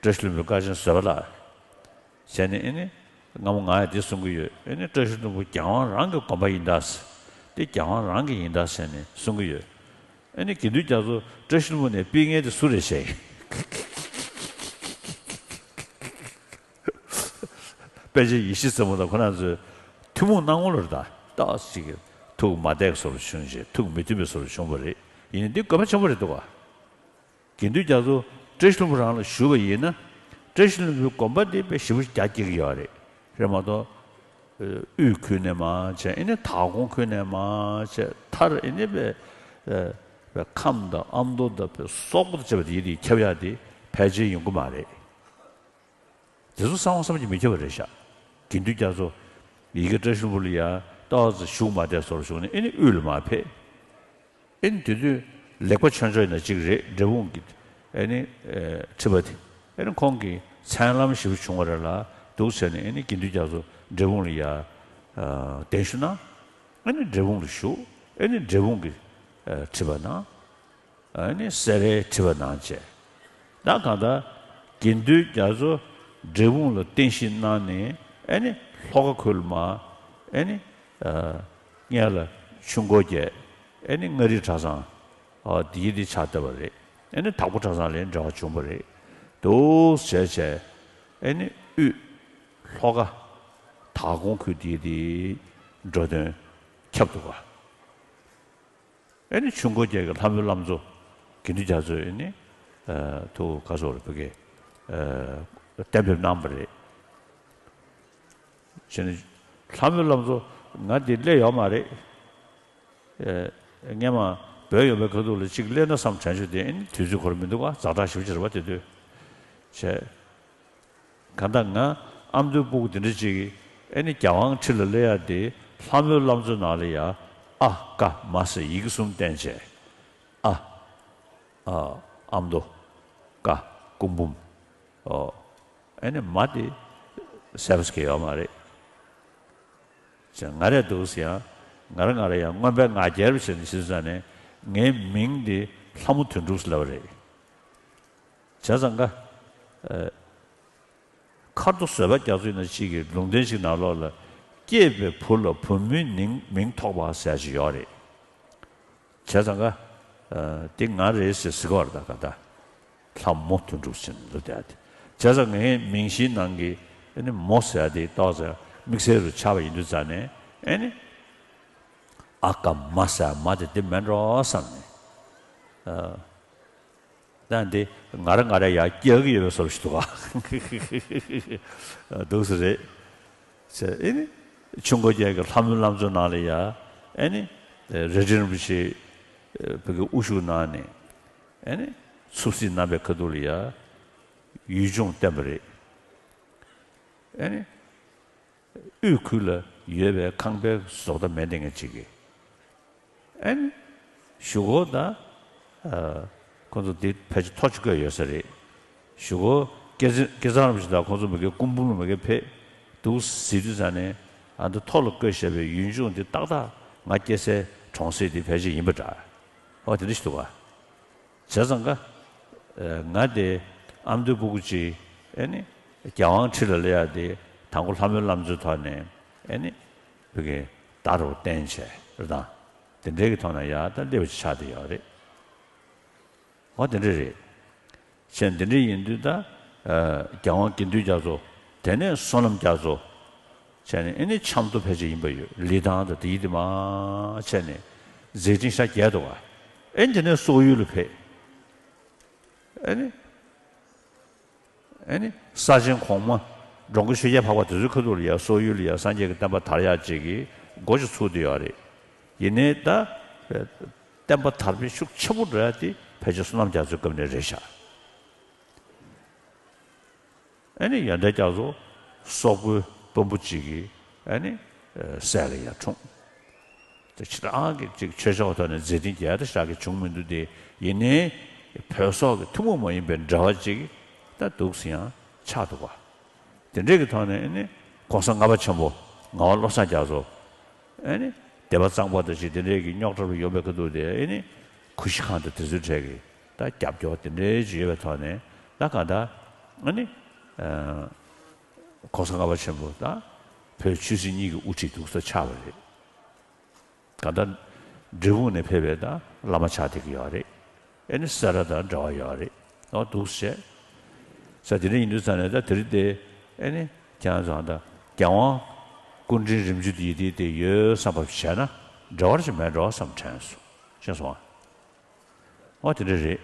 བཀྲ་ཤིས་ལྷུན་པོའི་ཀ་ཆེན་བཟོད་པ་ལགས། བྱས་ནས་ཨེ་ནི་སྔ་མོ་ང་ཡང་འདི་གསུང་གི་ཡོད། ཨེ་ནི་བཀྲ་ཤིས་ལྷུན་པོ་རྒྱལ་དབང་རང་གི་དགོན་པ་ཡིན་ད་ཟེར། འདི་རྒྱལ་དབང་རང་གི་ཡིན་ད་ཟེར་ནས་གསུང་གི་ཡོད། ཨེ་ནི་དགེ་འདུན་རྒྱ་མཚོ་བཀྲ་ཤིས་ལྷུན་པོ་ནས་ཕུད་མཁན་དེ་སུ་རེད་བཤད། པཎ་ཆེན་ཡེ་ཤེས་རྩེ་མོ་དང་ཁོ་རང་ཚོས་ཐུན་མོང་གནང་ངོ་ལོར་ད་ཏོག་ཙམ་ཅིག་ཐུགས་མ་བདེ་བའི་བཟོ་འདྲ་བྱུང་རྗེས་ཐུགས་མི་མཐུན་པའི་བཟོ་འདྲ་བྱུང་བ་རེད། ཡིན་ནའི་འདི་དགོས་པ་ཆེན་པོ་རེད་འདུག་ག་དགེ་འདུན་རྒྱ་མཚོ་བཀྲ་ཤིས་ལྷུན་པོ་རང་ལ་ཞུས་པ་ཡིན་ན། བཀྲ་ཤིས་ལྷུན་པོའི་དགོན་པ་འདི་དཔེ་ཞེ་པོ་ཅིག་རྒྱ་སྐྱེད་ཀྱི་ཡོད་རེད། རེད་མ་གཏོགས་ དབུས་ཁུལ་ནས་མར་བྱས། ཨེ་ནི་དྭགས་ཀོང་ཁུལ་ནས་མར་བྱས། མཐར་ཨེ་ནི་པའི་པའི་ཁམས་དང་ཨ་མདོ་དང་པའི་སོག་པོ་དང་བཅས་པ་དེ་ཡི་དེ་ཁྱབ་ཡག་དེ་ཕལ་ཆེར་ཡོང་གི་མ་རེད། དེ་ཚོ་གསང་བ་བསམ་གྱིས་མི་ཁྱབ་པ་རེད་ཤག་དགེ་འདུན་རྒྱ་མཚོ་ཡ་གི་བཀྲ་ཤིས་ལྷུན་པོ་ལ་ཡ་ཏོག་ཙམ་བཞུགས་མ་བསྡད་བཟོ་འདྲ་བྱུང་ནས། ཨེ་ནི་དབུས་ལ་མར་ཕེབས། ཨེ་ནི་དེ་དུས་ལེགས་པ་ཆོས་འབྱོར་ཡིན་ན་གཅིག་རེད། འབྲས་སྤུངས་ཀྱི་ཨེ་ནི་ཁྲི་པ་དེ། ཨེ་ནི་ཁོང་གི་མཚན་ལམ་ཞེ་པོ་བྱུང་བ་རེད་ལ། འདུག་ཟེར་ནས་ཨེ་ནི་དགེ་འདུན་རྒྱ་མཚོ་འབྲས་སྤུངས་ལ་ཡ་གདན་ཞུ་གནང་། ཨེ་ནི་འབྲས་སྤུངས་ལ་བཞུགས། ཨེ་ནི་འབྲས་སྤུངས་ཀྱི་ཁྲི་པ་གནང་། ཨ་ནི་སེ་རའི་ཁྲི་པ་གནང་བྱས། ད་གང་ལྟར་དགེ་འདུན་རྒྱ་མཚོ་འབྲས་སྤུངས་ལ་རྟེན་གཞི་གནང་ནས། ཨ་ནི་ལྷོ་ཁ་ཁུལ་མར་ཨ་ནི་སྔོན་ལ་ཆུ་འགོ་བརྒྱབ། ཨ་ནི་མངའ་རིས་གྲྭ་ཚང་འདི་ཡི་འདི་ཆགས་བསྡད་པ་རེད། ཨ་ནི་དྭགས་པོ་གྲྭ་ཚང་ལ་འབྲེལ་བ་བྱུང་བ་རེད། འདུག་བྱས་བྱས། ཨ་ནི་དབུས་ལྷོ་ཁ་དྭགས་ཀོང་ཁུལ་འདི་ཡི་འདི་འགྲོ་དོན་ཁྱབ་འདུག་ག་ཨེ་ནི་ཆུ་འགོ་བརྒྱད་ཀྱི་ལྷ་མོའི་བླ་མཚོ། དགེ་འདུན་རྒྱ་མཚོས་ཨེ་ནི་ཐུགས་ག་སོགས་རེ་བུ་གས་གཏན་འབེབས་གནང་བ་རེད། བྱས་ནས་ལྷ་མོའི་བླ་མཚོ་ང་འདི་སླེབས་ཡོད་མ་རེད། སྔས་མ་བོད་ཡོད་པའི་ཁ་ཐུག་ལ་གཅིག་སླེབས་ན་བསམ་དྲན་བྱུང་། དེ་ཨེ་ནི་དུས་ཚོད་འཁོར་མི་འདུག་ག་ཛ་དྲག་ཞེ་པོ་ཅིག་རེད་པ་དེ་དུས། བྱས། གང་ལྟར་ང་ཨ་མདོའི་སྤུ་གུ་དེ་འདྲ་ཅིག་གིས་ཨེ་ནི་རྒྱལ་དབང་ཁྲི་ལ་སླེབས་ཡག་དེ་ལྷ་མོའི་བླ་མཚོའི་ནང་ལ་ཡ་ཨ་ཀ་མ་ཟེར་ཡི་གེ་གསུམ་བསྟན་བྱས། ཨ། ཨ། ཨ་མདོ། ཀ། སྐུ་འབུམ། ཨོ། ཨེ་ནི་མ་དེ་གསལ་པོ་ཟེར་གྱི་ཡོད་མ་རེད། ཅེས་ང་རས་འདུག་ཟེར་ཡང་། ང་རང་ང་རང་ཡང་རྔོན་པའི་ང་རྒྱལ་བྱས་ནས་ཕྱིན་ཙང་ནས་ངའི་མིང་དེ་ལྷ་མོ་དོན་གྲུབ་ཟེར་ལབ་པ་རེད། བྱས་ཙང་ཀ་ཨ། མཁར་རྡོ་བཟོད་པ་རྒྱ་མཚོ་ཡིན་ན་གཅིག་གིས་ལུང་བསྟན་ཞིག་ནང་ལོགས་ལ། སྐྱེས་པའི་བུ་ལ་བུ་མོའི་ནིང་མིང་ཐོགས་པ་ཟེར་ཞིག་ཡོད་རེད། བྱས་ཙང་ཀ་ཨ། འདི་ང་རེད་ཟེར་ཟེར་གྱི་ཡོད་རེད། ད་ག་ད་ལྷ་མོ་དོན་གྲུབ་ཟེར་ནས་འདུག་བསྡད་དེ། བྱས་ཙང་ངའི་མིང་གཞིའི་ནང་གི་ཨ་ནི་མོ་ཟེར་ཡ་དེ་ཏོག་ཙམ་དམིགས་བསལ་རུ་ཆགས་པ་ཡིན་དུས་ཙང་ནས། ཨ་ནི་ཨ་ཀ་མ་ཟེར་ཡ་མ་དེ་འདི་མིན་འགྲོ་བསམ་ནས། ཨ། ད་འདི་ང་རང་ང་རང་ཡར་སྐྱེལ་གྱི་ཡོད་པའི་བཟོ་ཞིག་འདུག་ག་འདུག་སེ་རེད། ཟེར། ཨེ་ནི་ཆུ་འགོ་བརྒྱད་ཀྱི་ལྷ་མོའི་བླ་མཚོའི་ནང་ལ་ཡ། ཨེ་ནི་རྭ་སྒྲེང་རིན་པོ་ཆེ་བོད་ཀྱི་དབུ་བཞུགས་གནང་ནས། ཨེ་ནི་ཚུགས་གཟིགས་གནང་བའི་ཁ་ཐུག་ལ་ཡ་ཡུལ་ལྗོངས་བསྟན་པ་རེད། ཨེ་ནི། དབུས་ཁུལ་ལ་ཡོད་པའི་ཁང་པའི་བཟོ་ལྟ་མེད་བསྡད་མཁན་ཅིག་གིས། ཨེ་ནི། གཞུག་གུ་ད། ཨ། ཁོང་ཚོ་འདི་ཕལ་ཆེར་ཐོ་ཅིག་བཀོད་ཡོད་ས་རེད། གཞུག་གུ་སྐལ་བཟང་སྐལ་བཟང་རིན་པོ་ཆེ་དང་ཁོང་ཚོ་མ་གི་སྐུ་འབུམ་ལ་མ་གི་ཕེབས་འདུག་ཟེར་དུས་ཙང་ནས། ཨ། འདི་ཐོ་ལ་བཀོད་བཞག་པའི་ཡུལ་ལྗོངས་འདི་ཏག་ཏག་ང་སྐྱེས་སའི་གྲོང་གསེབ་འདི་ཕལ་ཆེར་ཡིན་པ་འདྲ། ཨོ་དེ་འདྲ་ཞིག་འདུག་ག་བྱས་ཙང་ཀ་ང་དེ་ཨ་མདོའི་སྤུ་གུ་ཅིག་ཨེ་ནི་རྒྱལ་དབང་ཁྲི་ལ་སླེབས་ཡག་དེ་དང་པོ་ལྷ་མོའི་བླ་མཚོའི་ཐོག་ནས་ཨེ་ནི་བོད་ཀྱི་བརྡ་རུ་བསྟན་བྱས་རེད་དང་། དེ་འདྲའི་གི་ཐོག་ནས་ཡར་ད་སླེབས་པ་ཅིག་ཆགས་བསྡད་ཡོད་རེད། འོ་དེ་འདྲ་རེད། བྱས་འདི་འདྲ་ཡིན་དུས་ད། ཨ། རྒྱལ་དབང་དགེ་འདུན་རྒྱ་མཚོ། དེ་ནས་བསོད་ནམས་རྒྱ་མཚོ། བྱས་ནས་ཨེ་ནི་ཆབ་མདོ་ཕལ་ཆེར་ཡིན་པ་ཡོད། ལི་ཐང་དང་དེ་ཡི་དེ་མར་བྱས་ནས་མཛད་འཕྲིན་ཤ་རྒྱས་འདུག་ག་ཨེ་དེ་ནས་སོག་ཡུལ་ལ་ཕེབས། ཨེ་ནི། ཨེ་ནི་ས་ཆེན་གོང་མ་འབྲོང་དགོན་ཆོས་རྒྱལ་འཕགས་པ་དེ་ཚོའི་ཁ་ཐུག་ལ་ཡ་སོག་ཡུལ་ལ་ཡ་སངས་རྒྱས་ཀྱི་བསྟན་པ་དར་ཡག་ཅིག་གི་འགོ་ཅིག་ཚུགས་བསྡད་ཡོད་རེད། ཡིན་ནའི་ད་བསྟན་པ་དར་སྤེལ་ཤུགས་ཆེན་པོ་འགྲོ་ཡག་དེ་ཕལ་ཆེར་བསོད་ནམས་རྒྱ་མཚོའི་སྐབས་ནས་རེད་ཤག་ཨེ་ནི་ཡོན་ཏན་རྒྱ་མཚོ་སོག་པོའི་དཔོན་པོ་ཅིག་གིས་ཨེ་ནི་སྲས་ལ་ཡར་འཁྲུངས། དེ་ཕྱི་རང་གི་ཅིག་ཆོས་ཕྱོགས་ཐོག་ནས་མཛད་འཕྲིན་རྒྱས་དེ་ཞག་གི་བྱུང་མི་འདུག་སྟེ། ཡིན་ནའི་བོད་སོག་གི་ཐུན་མོང་མ་ཡིན་པའི་འབྲེལ་བ་ཅིག་ད་འདུག་སེ་ཡང་ཆགས་འདུག་ག་དེ་འདྲའི་གི་ཐོག་ནས་ཨེ་ནི་གོང་ས་ལྔ་པ་ཆེན་པོ་ངག་དབང་བློ་བཟང་རྒྱ་མཚོ་ཨེ་ནི་སྡེ་པ་གཙང་པ་དང་ཅིག་དེ་འདྲའི་གི་རྙོག་དྲ་རུ་ཡོང་བའི་ཁ་ཐུག་དེ་ཨེ་ནི་གུ་ཤྲི་ཁཱན་དང་དེ་ཚོའི་གྲས་ཀྱི་ད་རྒྱབ་སྐྱོར་དེ་འདྲའི་ཅིག་ཡོད་པའི་ཐོག་ནས། ད་གང་ལྟར་ཨེ་ནི་གོང་ས་ལྔ་པ་ཆེན་པོ་དང་བོད་ཆོས་སྲིད་གཉིས་ཀྱི་དབུ་ཁྲིད་འདུག་སེ་ཆགས་པ་རེད། གང་ལྟར་འབྲས་སྤུངས་ནས་ཕེབས་པའི་ད་བླ་མ་ཆགས་བསྡད་ཀྱི་ཡོད་རེད། ཨེ་ནི་སེ་ར་དང་འབྲེལ་བ་ཡོད་རེད། ཨོ་འདུག་སེ་བྱས། ས་དེ་འདྲ་ཡིན་དུས་ཙང་ནས་ད་དེ་རིང་དེ་ཨེ་ནི་ཁྱེད་རང་ཚོ་ད་རྒྱལ་དབང་སྐུ་ཕྲེང་རིམ་བྱོན་དེ་ཡི་དེ་དེ་ཡོད་བསམ་པ་བྱས་ན་འབྲེལ་བ་ཅིག་མེད་འགྲོ་བསམ་དྲན་སོང་། ཤེས་སོང་ཨ། ཨོ་དེ་འདྲ་རེད།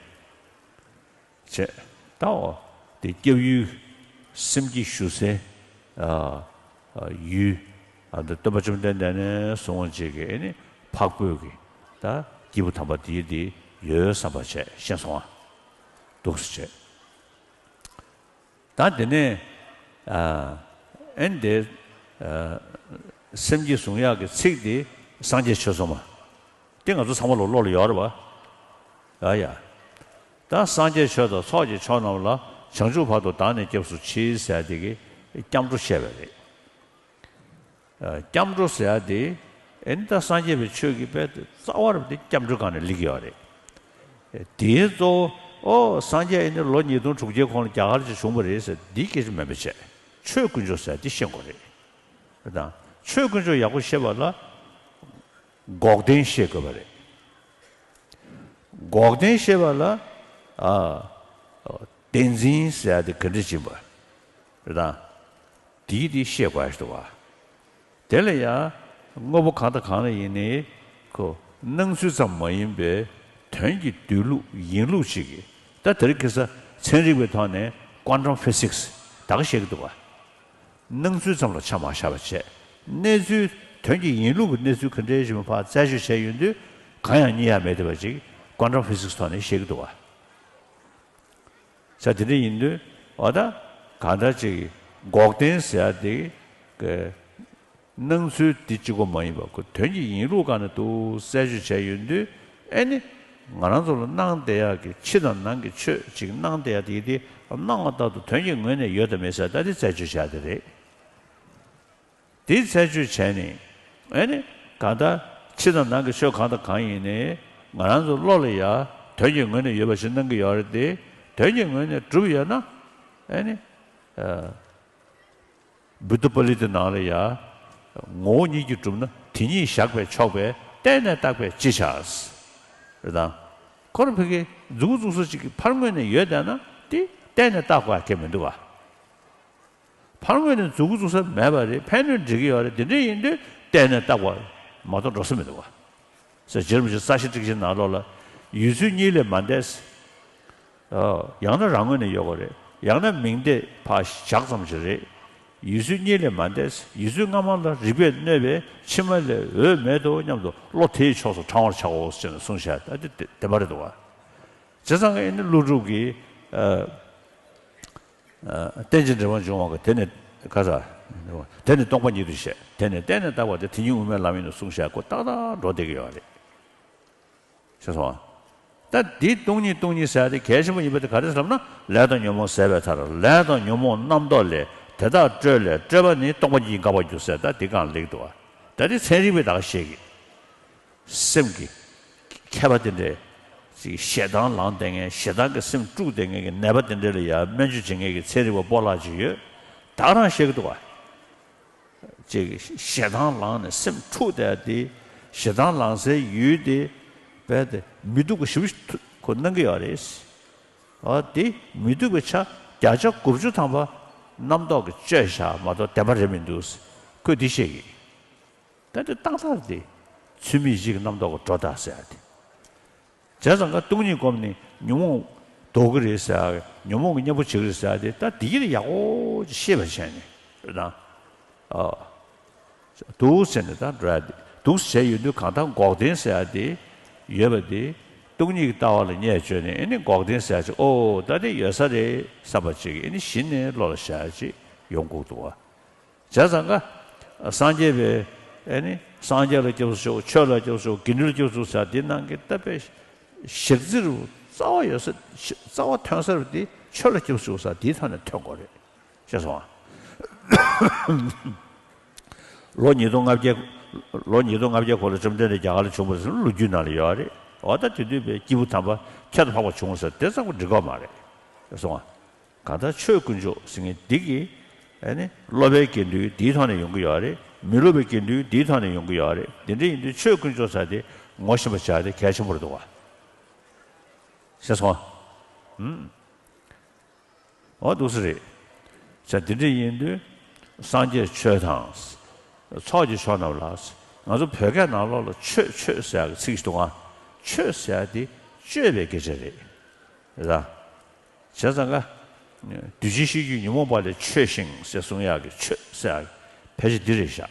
བྱས། ད་འོ་དེ་སྐྱབས་ཡུལ་སེམས་བསྐྱེད་ཞུ་སའི་ཨ་ཨ་ཡུལ་ ད་ལྟ་སྟོན་པ་བཅོམ་ལྡན་འདས་ནས་གསུངས་པ་ཅིག་གི་ཨེ་ནི་འཕགས་བོད་ཀྱི་ད་སྐྱེས་བུ་དམ་པ་དེའི་དེ་ཡོད་བསམ་པ་བྱས་ཤེས་སོང་ཨ། འདུག་སེ་བྱས། ད་དེ་ནས་ཨ་ཨེ་ནི་དེ་ཨ་སེམས་བསྐྱེད་གཟུང་ཡག་གི་ཚིག་དེ་སངས་རྒྱས་ཆོས་ཚོགས་མ། དེ་ང་ཚོ་ཚང་མ་ལོ་བློ་ལ་ཡོད་རེད་བ། ཨ་ཡ། ད་སངས་རྒྱས་ཆོས་དང་ཚོགས་ཀྱི་མཆོག་རྣམས་ལ། བྱང་ཆུབ་བར་དུ་བདག་ནི་སྐྱབས་སུ་མཆི་ཟེར་དེ་གི་སྐྱབས་འགྲོ་བཤད་པ་རེད། ཨ་སྐྱབས་འགྲོ་ཟེར་དེ་ཨེ་ནི་ད་སངས་རྒྱས་པའི་ཆོས་ཀྱི་དཔེ་རྩ་བ་རུ་དེ་སྐྱབས་འགྲོའི་སྒང་ནས་སླེབས་ཀྱི་ཡོད་རེད། དེའི་གཙོ་བོ་ཨོ་སངས་རྒྱས་ཨེ་ནི་ལོ་ཉིས་སྟོང་དྲུག་བརྒྱའི་གོང་ལ་རྒྱ་གར་ཅིག་བྱུང་བ་རེད་ཟེར་འདི་སྐད་ཆ་མིན་པ་བྱས། ཆོས་དཀོན་མཆོག་ཟེར་འདི་ཤེས་དགོས་རེད། དང་ཆོས་དཀོན་མཆོག་ཡག་པོ་ཤེས་པ་ལ་འགོག་བདེན་ཤེས་དགོས་པ་རེད། འགོག་བདེན་ཤེས་པ་ལ་ཨ་བདེན་འཛིན་ཟེར་ཡ་དེ་ག་འདྲ་ཕྱིན་པ་རེད་དང་། དེའི་དེ་ཤེས་དགོས་ཡ་ཞིག་འདུག་བ། དེ་ལ་ཡང་དངོས་པོ་གང་དང་གང་ལ་ཡིན་ནའི་ཁོ་སྣང་ཚུལ་ཙམ་མ་ཡིན་པའི་དོན་གྱི་སྡོད་ལུགས་ཡིན་ལུགས་ཅིག་གིས་ད་དེ་རིང་ཁ་སང་ཚན་རིག་པའི་ཐོག་ནས་quantum physics ད་ག་བཤད་ཀྱི་འདུག་བ། སྣང་ཚུལ་ཙམ་ལ་ཆ་མ་བཞག་པ་བྱས། གནས་ཚུལ་དོན་གྱི་ཡིན་ལུགས་ཀྱི་གནས་ཚུལ་ག་འདྲའི་ཞིག་མ་ཕར་རྩད་གཅོད་བྱས་ཡོང་དུས་གང་ཡང་རྙེད་ཡ་མེད་བསྡད་པ་ཅིག་quantum physics ཐོག་ནས་བཤད་ཀྱི་འདུག་བ། ས་དེ་འདྲ་ཡིན་དུས་འོ་ད་གང་ལྟར་ཅིག་འགོག་བདེན་ཟེར་ཡ་དེ་གི་སྣང་ཚུལ་འདི་གཅིག་པོ་མ་ཡིན་པ་ཁོ་དོན་གྱི་ཡིན་ལུགས་སྒང་ནས་འདུག་རྩད་གཅོད་བྱས་ཡོང་དུས་ཨེ་ནི་ང་རང་ཚོ་ལ་སྣང་བསྡད་ཡག་གི་ཕྱི་དང་ནང་གི་ཆོས་ཅིག་སྣང་བསྡད་ཡག་དེ་དེ་སྣང་བ་ལྟར་དུ་དོན་གྱི་ངོས་ནས་ཡོད་དམ་མེད་ཟེར་ད་དེ་རྩད་གཅོད་བྱ་དེ་རེད། དེ་རྩད་གཅོད་བྱས་ནས་ཨེ་ནི་གང་ལྟར་ཕྱི་དང་ནང་གི་ཆོས་གང་དང་གང་ཡིན་ནའི་ང་རང་ཚོ་བློ་ལ་ཡ་དོན་གྱི་ངོས་ནས་ཡོད་པ་ཞིག་སྣང་གི་ཡོད་རེད་དེ། དོན་གྱི་ངོས་ནས་གྲུབ་ཡོད་ན་ཨེ་ནི་བུདྡྷ་པཱ་ལི་ཏའི་ནང་ལ་ཡ་ངོ་བོ་ཉིད་ཀྱིས་གྲུབ་ན་དེ་ཉིད་བཞག་པས་ཆོག་པས་གཏན་ནས་བརྟག་པས་ཅི་བྱ། རེད་དང་། ཁོ་རང་ཕ་གི་མཛུབ་གུ་བཙུགས་ས་ཅིག་གི་ཕར་ངོས་ནས་ཡོད་བསྡད་ན་དེ་གཏན་ནས་བརྟག་དགོས་ཡ་གལ་མི་འདུག་བ། ཕར་ངོས་ནས་མཛུབ་གུ་བཙུགས་ས་མེད་པ་རེད། ཕན་གནོད་འདྲེས་ཀྱི་ཡོད་རེད། དེ་འདྲ་ཡིན་དུས་གཏན་ནས་བརྟག་པ་མ་གཏོགས་འགྲོ་ས་མི་འདུག་བ། ཟེར་རྗེ་རིན་པོ་ཆེ་རྩ་ཤེ་ཊཱིཀ་ཆེན་ནང་ལོགས་ལ་ཡུལ་ཚུལ་གཉིས་ལས་མ་འདས། ཨོ། ཡང་ན་རང་ངོས་ནས་ཡོད་དགོས་རེད། ཡང་ན་མིང་བརྡས་ཕར་བཞག་ཙམ་ཞིག་རེད། ཡུལ་ཚུལ་གཉིས་ལས་མ་འདས། ཡུལ་ཚུལ་སྔ་མ་ལ་རིགས་པས་གནོད་པས་ཕྱི་མ་ལས་འོས་མེད་དོ་སྙམ་དུ་བློ་དེའི་ཕྱོགས་སུ་དྲང་བར་བྱའོ་ཞེས་ནས་གསུངས་བཞག་ད་དེ་བདེན་པ་རེད་འདུག་བ། བྱས་ཙང་ཨེ་ནི་ཀླུ་སྒྲུབ་ཀྱིས་ཨ་ཨ་རྟེན་ཅིང་འབྲེལ་བར་འབྱུང་བ་གི་དེ་ནི་ག་ས། དེ་ནི་སྟོང་པ་ཉིད་དུ་བཤད། དེ་ནི་གཏན་ནས་བརྟག་པ་སྟེ་དེ་ཉིད་དབུ་མའི་ལམ་ཡིན་ནོ་གསུངས་བཞག་ཁོ་ཏག་ཏག་འགྲོ་བསྡད་ཀྱི་ཡོད་རེད། ཤེས་སོང་ཨ། ད་འདི་སྟོང་ཉིད་སྟོང་ཉིད་ཟེར་ཡ་དེ་གལ་ཆེན་པོ་ཡིན་པ་དེ་ག་རེ་ཟེར་ལབ་ན་ལས་དང་ཉོན་མོངས་ཟད་པའི་མཐར་ལས་དང་ཉོན་མོངས་རྣམ་རྟོག་ལས་དེ་དག་སྤྲོས་ལས་སྤྲོས་པ་ནི་སྟོང་པ་ཉིད་ཀྱིས་འགག་པར་འགྱུར་ཟེར་ད་འདི་གང་ལེགས་འདུག་བ། ད་དེ་ཚན་རིག་པས་ད་ག་བཤད་ཀྱི། སེམས་ཀྱི་མཁས་པ་དེ་འདྲས་ཅིག་ཞེ་སྡང་ལངས་བསྡད་མཁན་ཞེ་སྡང་གི་སེམས་དཀྲུགས་བསྡད་མཁན་གྱི་ནད་པ་དེ་འདྲས་ལ་ཡང་སྨན་བཅོས་བྱེད་མཁན་གྱི་ཚན་རིག་པ་སྤོ་ལགས་ཅིག་ཡོད། ད་ག་རང་བཤད་ཀྱི་འདུག་བ། ཅིག་ཞེ་སྡང་ལངས་ནས་སེམས་འཁྲུགས་བསྡད་དེ་ཞེ་སྡང་ལངས་སའི་ཡུལ་དེ་རྦད་དེ་མི་སྡུག་པ་ཞེ་པོ་ཞིག་ཐུ་ཁོ་སྣང་གི་ཡོད་རེད། འོ་དེ་མི་སྡུག་པའི་ཆ་བརྒྱ་ཆ་དགུ་བཅུ་ཐམ་པ་རྣམ་རྟོག་གིས་བཅོས་བཞག་མ་གཏོགས་བདེན་པ་རེད་མི་འདུག་ཁོས་འདི་བཤད་ཀྱི། ད་དེ་ཏག་ཏག་དེ་ཚུལ་མིན་བཞི་གི་རྣམ་རྟོག་གི་སྒྲོ་བཏགས་ཟེར་ཡ་དེ། བྱས་ཙང་ཀ་སྟོང་ཉིད་བསྒོམས་ནས་ཉོན་མོངས་ལྡོག་གི་རེད་ཟེར་ཡ། ཉོན་མོངས་ཀྱི་གཉེན་པོ་བྱེད་ཀྱི་རེད་ཟེར་ཡ་དེ་ད་དེ་གི་ཡག་པོ་ཅིག་ཤེས་པ་བྱས་ནས་རེད་དང་། ཨ། འདུག་ཟེར་ནས་ད་འགྲོ་ཡ་དེ་འདུག་ཟེར་ཡོང་དུས་གང་ལྟར་འགོག་བདེན་ཟེར་ཡ་དེ་ཡོད་པ་དེ་སྟོང་ཉིད་ཀྱི་ལྟ་བ་ལ་བརྙས་བཅོས་ནས་ཨེ་ནི་འགོག་བདེན་ཟེར་ཡ་ཅིག་ཨོ་ད་དེ་ཡོད་ས་རེད་བསམ་པ་ཅིག་ཨེ་ནི་གཞི་ནས་བློ་ལ་ཤར་ཡ་ཅིག་ཡོང་དགོས་འདུག་བ། བྱས་ཙང་ཀ་སངས་རྒྱས་པའི་ཨེ་ནི་སངས་རྒྱས་ལ་སྐྱབས་སུ་མཆིའོ། ཆོས་ལ་སྐྱབས་སུ་མཆིའོ། དགེ་འདུན་ལ་སྐྱབས་སུ་མཆིའོ་ཟེར་དེ་ནང་གི་ད་དཔེ་ཞག་རྩི་རུ་རྩ་བ་ཡོད་ས་རྩ་བ་ཐོན་ས་རུ་དེ་ཆོས་ལ་སྐྱབས་སུ་མཆིའོ་ཟེར་དེའི་ཐོག་ནས་ཐོན་དགོས་རེད། ཤེས་སོང་ཨ། ལོ་ཉིས་སྟོང་ལྔ་བརྒྱ། ལོ་ཉིས་སྟོང་ལྔ་བརྒྱ་གོང་ལ་བཅོམ་ལྡན་འདས་རྒྱ་གར་ལ་བྱུང་བ་ཟེར་ལོ་རྒྱུས་ནང་ལ་ཡོད་རེད། འོ་ད་དེ་དུས་པའི་སྐྱེས་བུ་དམ་པ་ཁྱད་དུ་འཕགས་པ་བྱུང་ཟེར་དེ་ཙམ་གྱིས་འགྲིག་གི་མ་རེད། ཤེས་སོང་ཨ། གང་ལྟར་ཆོས་དཀོན་མཆོག་ཟེར་མཁན་འདི་གི་ཨ་ནི་སློབ་པའི་དགེ་འདུན་འདིའི་ཐོག་ནས་ཡོང་གི་ཡོད་རེད། མི་སློབ་པའི་དགེ་འདུན་འདིའི་ཐོག་ནས་ཡོང་གི་ཡོད་རེད། འདི་འདྲ་ཡིན་དུས་ཆོས་དཀོན་མཆོག་ཟེར་དེ་ངོ་ཤེས་པ་བྱ་དེ་གལ་ཆེན་པོ་རེད་འདུག་བ། ཤེས་སོང་ཨ། ཨུམ། འོ་འདུག་སེ་རེད། ཟེར་འདི་འདྲ་ཡིན་དུས་སངས་རྒྱས་ཆོས་དང་། ཚོགས་ཀྱི་མཆོག་རྣམས་ལ། ང་ཚོ་བོད་སྐད་ནང་ལོགས་ལ་ཆོས་ཆོས་ཟེར་ཡག་གི་ཚིག་ཞིག་འདུག་ཨ། ཆོས་ཟེར་ཡག་དེ་སྤྱོད་པའི་སྐད་ཆ་རེད། རེད་ད། བྱས་ཙང་ཀ། འདུས་བྱས་ཤེས་རྒྱུད་ཉོན་མོངས་པ་ལས་ཆོས་ཤིང་ཟེར་གསུང་ཡག་གི་ཆོས་ཟེར་ཡག་ཕལ་ཆེར་འདི་རེད་ཤག་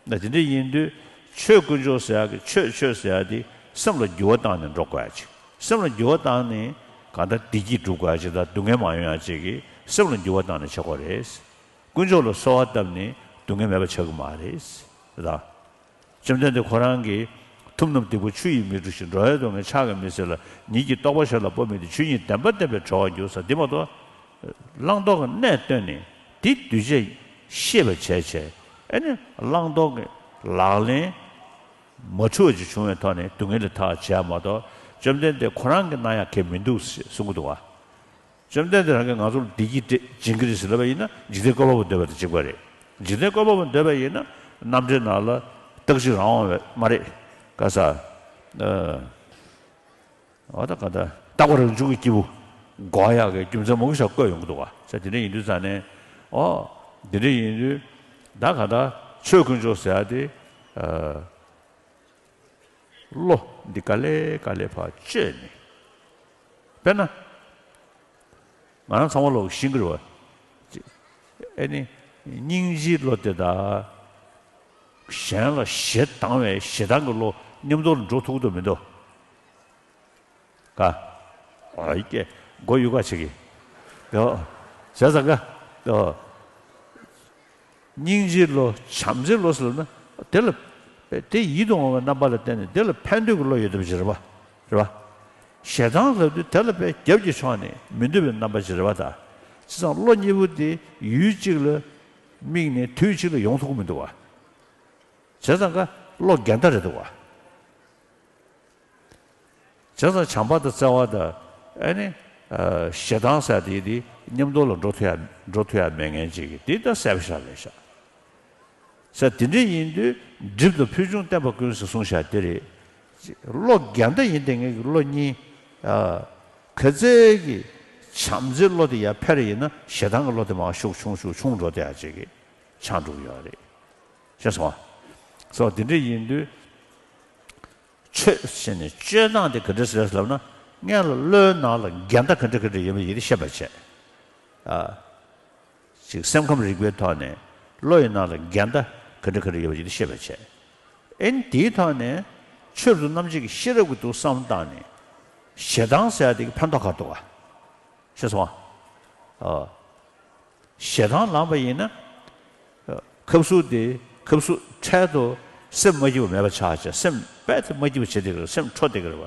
ན་དེ་འདྲ་ཡིན་དུས་ཆོས་དཀོན་མཆོག་ཟེར་ཡག་གི་ཆོས་ཆོས་ཟེར་ཡག་དེ་སེམས་ལ་འགྱུར་བ་བཏང་ནས་འགྲོ་དགོས་ཡག་ཅིག་སེམས་ལ་འགྱུར་བ་བཏང་ནས་གང་ལྟར་བདེ་སྐྱིད་སྒྲུབ་དགོས་ཡག་ཅིག་དང་སྡུག་བསྔལ་མ་ཡོང་ཡག་ཅིག་གི་སེམས་ལ་འགྱུར་བ་བཏང་ནས་བྱེད་དགོས་རེད། དཀོན་མཆོག་ལ་གསོལ་བ་བཏབ་ནས་སྡུག་བསྔལ་མེད་པ་བྱེད་ཀྱི་མ་རེད། རེད་དང་། བཅོམ་ལྡན་འདས་ཁོ་རང་གིས་ཐུབ་རྣམས་སྡིག་པ་ཆུ་ཡིས་མི་འཁྲུ་ཞིང་། འགྲོ་བའི་སྡུག་བསྔལ་ཕྱག་གིས་མི་སེལ་ལ། ཉིད་ཀྱི་རྟོགས་པ་གཞན་ལ་སྤོ་མི་བདེ། ཆོས་ཉིད་བདེན་པ་བསྟན་པས་གྲོལ་བར་འགྱུར་ཟེར་འདི་མ་གཏོགས། བླང་དོར་གྱི་གནས་བསྟན་ནས་འདི་གདུལ་བྱས་ཤེས་པར་བྱས་བྱས་ཨེ་ནི་བླང་དོར་གྱི་ལག་ལེན་མ་འཁྲུལ་བ་ཅིག་བྱུང་བའི་ཐོག་ནས་སྡུག་བསྔལ་ལས་ཐར་བྱས་མ་གཏོགས་བཅོམ་ལྡན་འདས་ཁོ་རང་གིས་གནང་ཡག་གང་ཡང་མི་འདུག་ཟེར་གསུང་གི་འདུག་བ། བཅོམ་ལྡན་འདས་རང་གིས་ང་ཚོར་བདེ་སྐྱིད་སྤྲད་སྦྱིན་གྱི་རེད་ཟེར་ལབ་པ་ཡིན་ན་འཇིག་རྟེན་བཀོད་པ་པོ་འདོད་པ་དང་གཅིག་པ་རེད། འཇིག་རྟེན་བཀོད་པ་པོ་འདོད་པ་ཡིན་ན་རྣམ་འདྲེན་ནང་ལ་རྟག་གཅིག་རང་དབང་བས་མ་རེད། ག་ས། འོ་ད་ག་ད་རྟག་པ་རང་བྱུང་གི་སྐྱེས་བུ་འགོག་ཡག་གི་རྒྱུ་མཚན་མང་པོ་ཞིག་བཀོད་ཡོང་གི་འདུག་བ། ས་དེ་འདྲ་ཡིན་དུས་ཙང་ནས་ཨོ་དེ་འདྲ་ཡིན་དུས་ད་ག་ད་ཆོས་དཀོན་མཆོག་ཟེར་ཡག་དེ་ཨ། བློ་འདི་ག་ལེ་ག་ལེ་ཕར་བཅོས་ནས། དཔེར་ན། ང་རང་ཚང་མ་ལོག་ཤེས་ཀྱི་རེད་བ། ཨེ་ནི། སྙིང་རྗེའི་བློ་དེ་དང་། གཞན་ལ་ཞེ་སྡང་བའི་ཞེ་སྡང་གི་བློ་མཉམ་དུ་ལ་འགྲོ་ཐུབ་ཀྱི་འདུག་མི་འདུག་ག་ཨ་ཡི་ཀེ། མགོ་གཡུག་ག་བྱེད་ཀྱི། ཡོ། བྱས་ཙང་ག་ཡོ། སྙིང་རྗེའི་བློ་བྱམས་བརྩེའི་བློ་ཟེར་ན། དེ་ལ། དེ་ཡིད་དུ་འོང་བའི་རྣམ་པ་ལ་བརྟེན་ནས་དེ་ལ་ཕན་འདོད་ཀྱི་བློ་ཡོད་བསྡད་པ་ཅིག་རེད་པ། རེད་པ། ཞེ་སྡང་ལབ་དུས་དེ་ལ་དཔེ་རྒྱབ་ཀྱི་ཕྱོགས་ནས་མི་འདོད་པའི་རྣམ་པ་ཅིག་རེད་པ་ད། བྱས་ཙང་བློ་གཉིས་པོ་དེ་ཡུལ་གཅིག་ལ་དམིགས་ནས་དུས་གཅིག་ལ་ཡོང་ཐུབ་ཀྱི་མི་འདུག་བ། བྱས་ཙང་ཀ་བློ་འགལ་ཟླ་རེད་འདུག་བ། བྱས་ཙང་བྱམས་པ་དང་བརྩེ་བ་དང་ཨ་ནི་ཨ་ཞེ་སྡང་ཟེར་དེ་དེ་མཉམ་དུ་ལ་འགྲོ་ཐུབ་ཡ་འགྲོ་ཐུབ་ཡ་མེད་མཁན་ཅིག་གིས་དེ་ལྟར་གསལ་པོ་ཞིག་རེད་ཤག་ཟེར་དེ་འདྲ་ཡིན་དུས་སྒྲིབ་དང་ཕུལ་བྱུང་བསྟན་པ་ཀུན་ཟེར་གསུངས་བཞག་དེ་རེད། བློ་འགལ་ཟླ་ཡིན་བསྡད་མཁན་གྱི་བློ་གཉིས་ཨ་ག་ཚད་ཀྱི་བྱམས་བརྩེའི་བློ་དེ་ཡར་འཕེལ་ཡིན་ན་ཞེ་སྡང་གི་བློ་དེ་མར་ཤུགས་ཆུང་ཤུགས་ཆུང་འགྲོ་བསྡད་ཡ་ཅིག་གིས་ཆགས་འགྲོ་གི་ཡོད་རེད། ཤེས་སོང་ང་། སོ་དེ་འདྲ་ཡིན་དུས། ཆོས་ཟེར་ནས་སྤྱོད་སྟངས་དེ་ག་འདྲ་ཟེར་ལབ་ན། སྔོན་ལ་བློའི་ནང་ལ་འགལ་ཟླ་ག་འདྲ་ག་འདྲ་ཡོད་པ་ཡིན་དེ་ཤེས་པར་བྱས། ཨ། ཅིག་སེམས་ཁམས་རིག་པའི་ཐོག་ནས་བློ་ཡི་ནང་ལ་འགལ་ཟླ་ག་འདྲ་ག་འདྲ་ཡོད་པ་ཡིན་དེ་ཤེས་པར་བྱས། ཨེ་ནི་དེའི་ཐོག་ནས་ཆོས་རབ་ཏུ་རྣམ་འབྱེད་ཀྱི་ཤེས་རབ་ཀྱིས་འདུག་བསམ་བཏང་ནས། ཞེ་སྡང་ཟེར་ཡ་དེ་གི་ཕན་ཐོགས་ག་འདུག་ག་ཤེས་སོང་ང་། ཨ། ཞེ་སྡང་ལངས་པ་ཡིན་ན། ཨ། ཁབ་སུབ་དེ་ཁབ་སུབ་འཕྲལ་དུ་སེམས་མ་སྐྱིད་པ་མེད་པ་ཆགས་བྱས་སེམས་རྦད་དེ་མ་སྐྱིད་པ་བྱེད་བསྡད་ཀྱི་རེད། སེམས་འཕྲོ་བསྡད་ཀྱི་རེད་བ།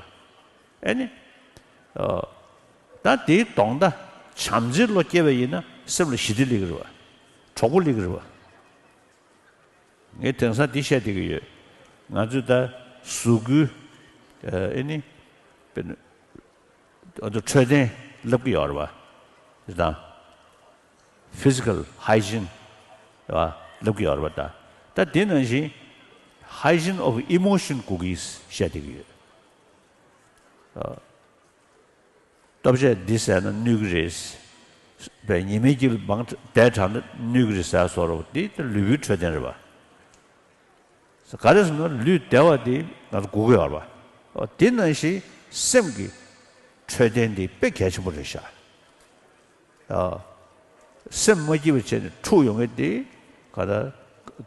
ཨེ་ནི། ཨ། ད་དེའི་ལྡོག་ཟླ་བྱམས་བརྩེའི་བློ་སྐྱེས་པ་ཡིན་ན་སེམས་ལ་ཞི་བདེ་སླེབས་ཀྱི་རེད་བ། གྲོགས་པོ་སླེབས་ཀྱི་རེད་བ། ངས་དེང་སང་འདི་བཤད་བསྡད་ཀྱི་ཡོད། ང་ཚོས་ད་གཟུགས་སྐུའི་ཨེ་ནི་དཔེར་ན་འཕྲོད་བསྟེན་ལབ་ཀྱི་ཡོད་རེད་བ། དེ་དང་physical hygiene་རེད་བ་ལབ་ཀྱི་ཡོད་རེད་བ། ད་ད་དེ་ནང་བཞིན་hygiene of emotion་དགོས་ཀྱི་བཤད་བསྡད་ཀྱི་ཡོད། ལྟོ་ཆས་འདི་ཟས་ན་གནོད་ཀྱི་རེད། བས་ཉི་མའི་དཀྱིལ་མང་བསྡད་དྲགས་ན་གནོད་ཀྱི་རེད་ཟེར་བཟོ་འདྲ་པོ་འདི་ལུས་པོའི་འཕྲོད་བསྟེན་རེད་པ། ག་རེ་ཟེར་ན་ལུས་བདེ་བ་འདི་ང་ཚོ་དགོས་ཀྱི་ཡོད་རེད་པ། འོ་དེ་ནང་བཞིན་སེམས་ཀྱི་འཕྲོད་བསྟེན་འདི་དཔེ་གལ་ཆེན་པོ་རེད་ཤག་ཨ། སེམས་མ་སྐྱིད་པ་བྱས་ནས་འཁྲུག་ཡོང་མཁན་དེ་ག་ད་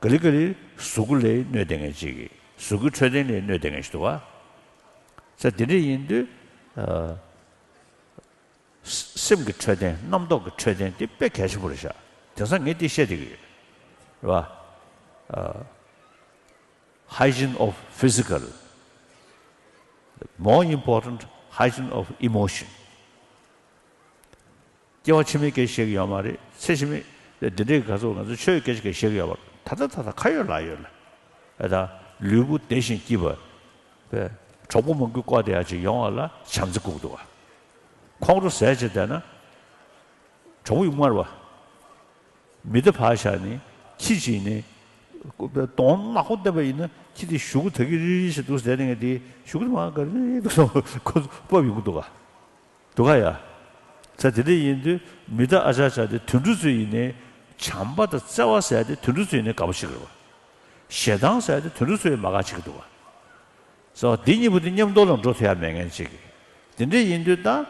ག་ལེ་ག་ལེ་གཟུགས་སྐུ་ལ་གནོད་བསྡད་མཁན་ཅིག་གིས་གཟུགས་སྐུའི་འཕྲོད་བསྟེན་ལ་གནོད་བསྡད་མཁན་ཞིག་འདུག་བ། ས་དེ་འདྲ་ཡིན་དུས་ཨ། སེམས་ཀྱི་འཕྲོད་བསྟེན་རྣམ་རྟོག་གི་འཕྲོད་བསྟེན་དེ་དཔེ་གལ་ཆེན་པོ་རེད་ཤག་དེང་སང་ངས་དེ་བཤད་བསྡད་ཀྱི་ཡོད་རེད་བ། ཨ། hygiene of physical, more important, hygiene of emotion. སྐྱེ་བ་ཕྱི་མའི་སྐད་ཆ་བཤད་ཀྱི་ཡོད་མ་རེད། ཚེ་ཕྱི་མའི་འདི་འདྲའི་ག་ཚོད་ང་ཚོ་ཆོས་ཀྱི་སྐད་ཆ་བཤད་ཀྱི་ཡོད་མ་རེད། ད་ལྟ་ད་ལྟ་ཁ་ཡོད་ལག་ཡོད་ལ། ཨེ་ད་ལུས་པོ་བདེ་ཞིང་སྐྱིད་པ། པའི་གྲོགས་པོ་མང་པོས་བསྐོར་བསྡད་ཡག་ཅིག་ཡོང་བ་ལ་བྱམས་བརྩེ་དགོས་ཀྱི་འདུག་བ། ཁོང་ཁྲོ་ཟ་བྱས་བསྡད་ན་གྲོགས་པོ་ཡོང་མ་རེད་བ། མི་གདའ་ཕར་བཞག་ནས་ཁྱི་ཅིག་ནས་གདོང་ནག་པོ་བསྡད་པ་ཡིན་ན་ཁྱི་དེ་གཞུག་གུ་ད་གི་རི་རི་ཞིག་འདུག་ཟེར་ནས་དེ་གཞུག་གུ་དེ་མར་ག་རི་རི་འདུག་སོང་ཁོ་ཚོ་ཕབ་ཡོང་གི་འདུག་ག་འདུག་ག་ཡ། ཚ་དེ་འདྲ་ཡིན་དུས་མི་གདའ་ཨ་ཅག་ཅག་དེ་དུད་འགྲོ་ཚོ་ཡིན་ནའི་བྱམས་པ་དང་བརྩེ་བ་ཟེར་དེ་དུད་འགྲོ་ཚོ་ཡིན་ནའི་དགའ་པོ་བྱེད་ཀྱི་རེད་བ། ཞེ་སྡང་ཟེར་དེ་དུད་འགྲོ་ཚོ་ཡིན་མ་དགའ་བྱེད་ཀྱི་འདུག་བ། སོ་འདི་གཉིས་པོ་དེ་མཉམ་དུ་ལ་འགྲོ་ཐུབ་ཡ་མེད་མཁན་ཅིག་གིས། དེ་འདྲ་ཡིན་དུས་ད་བྱམས་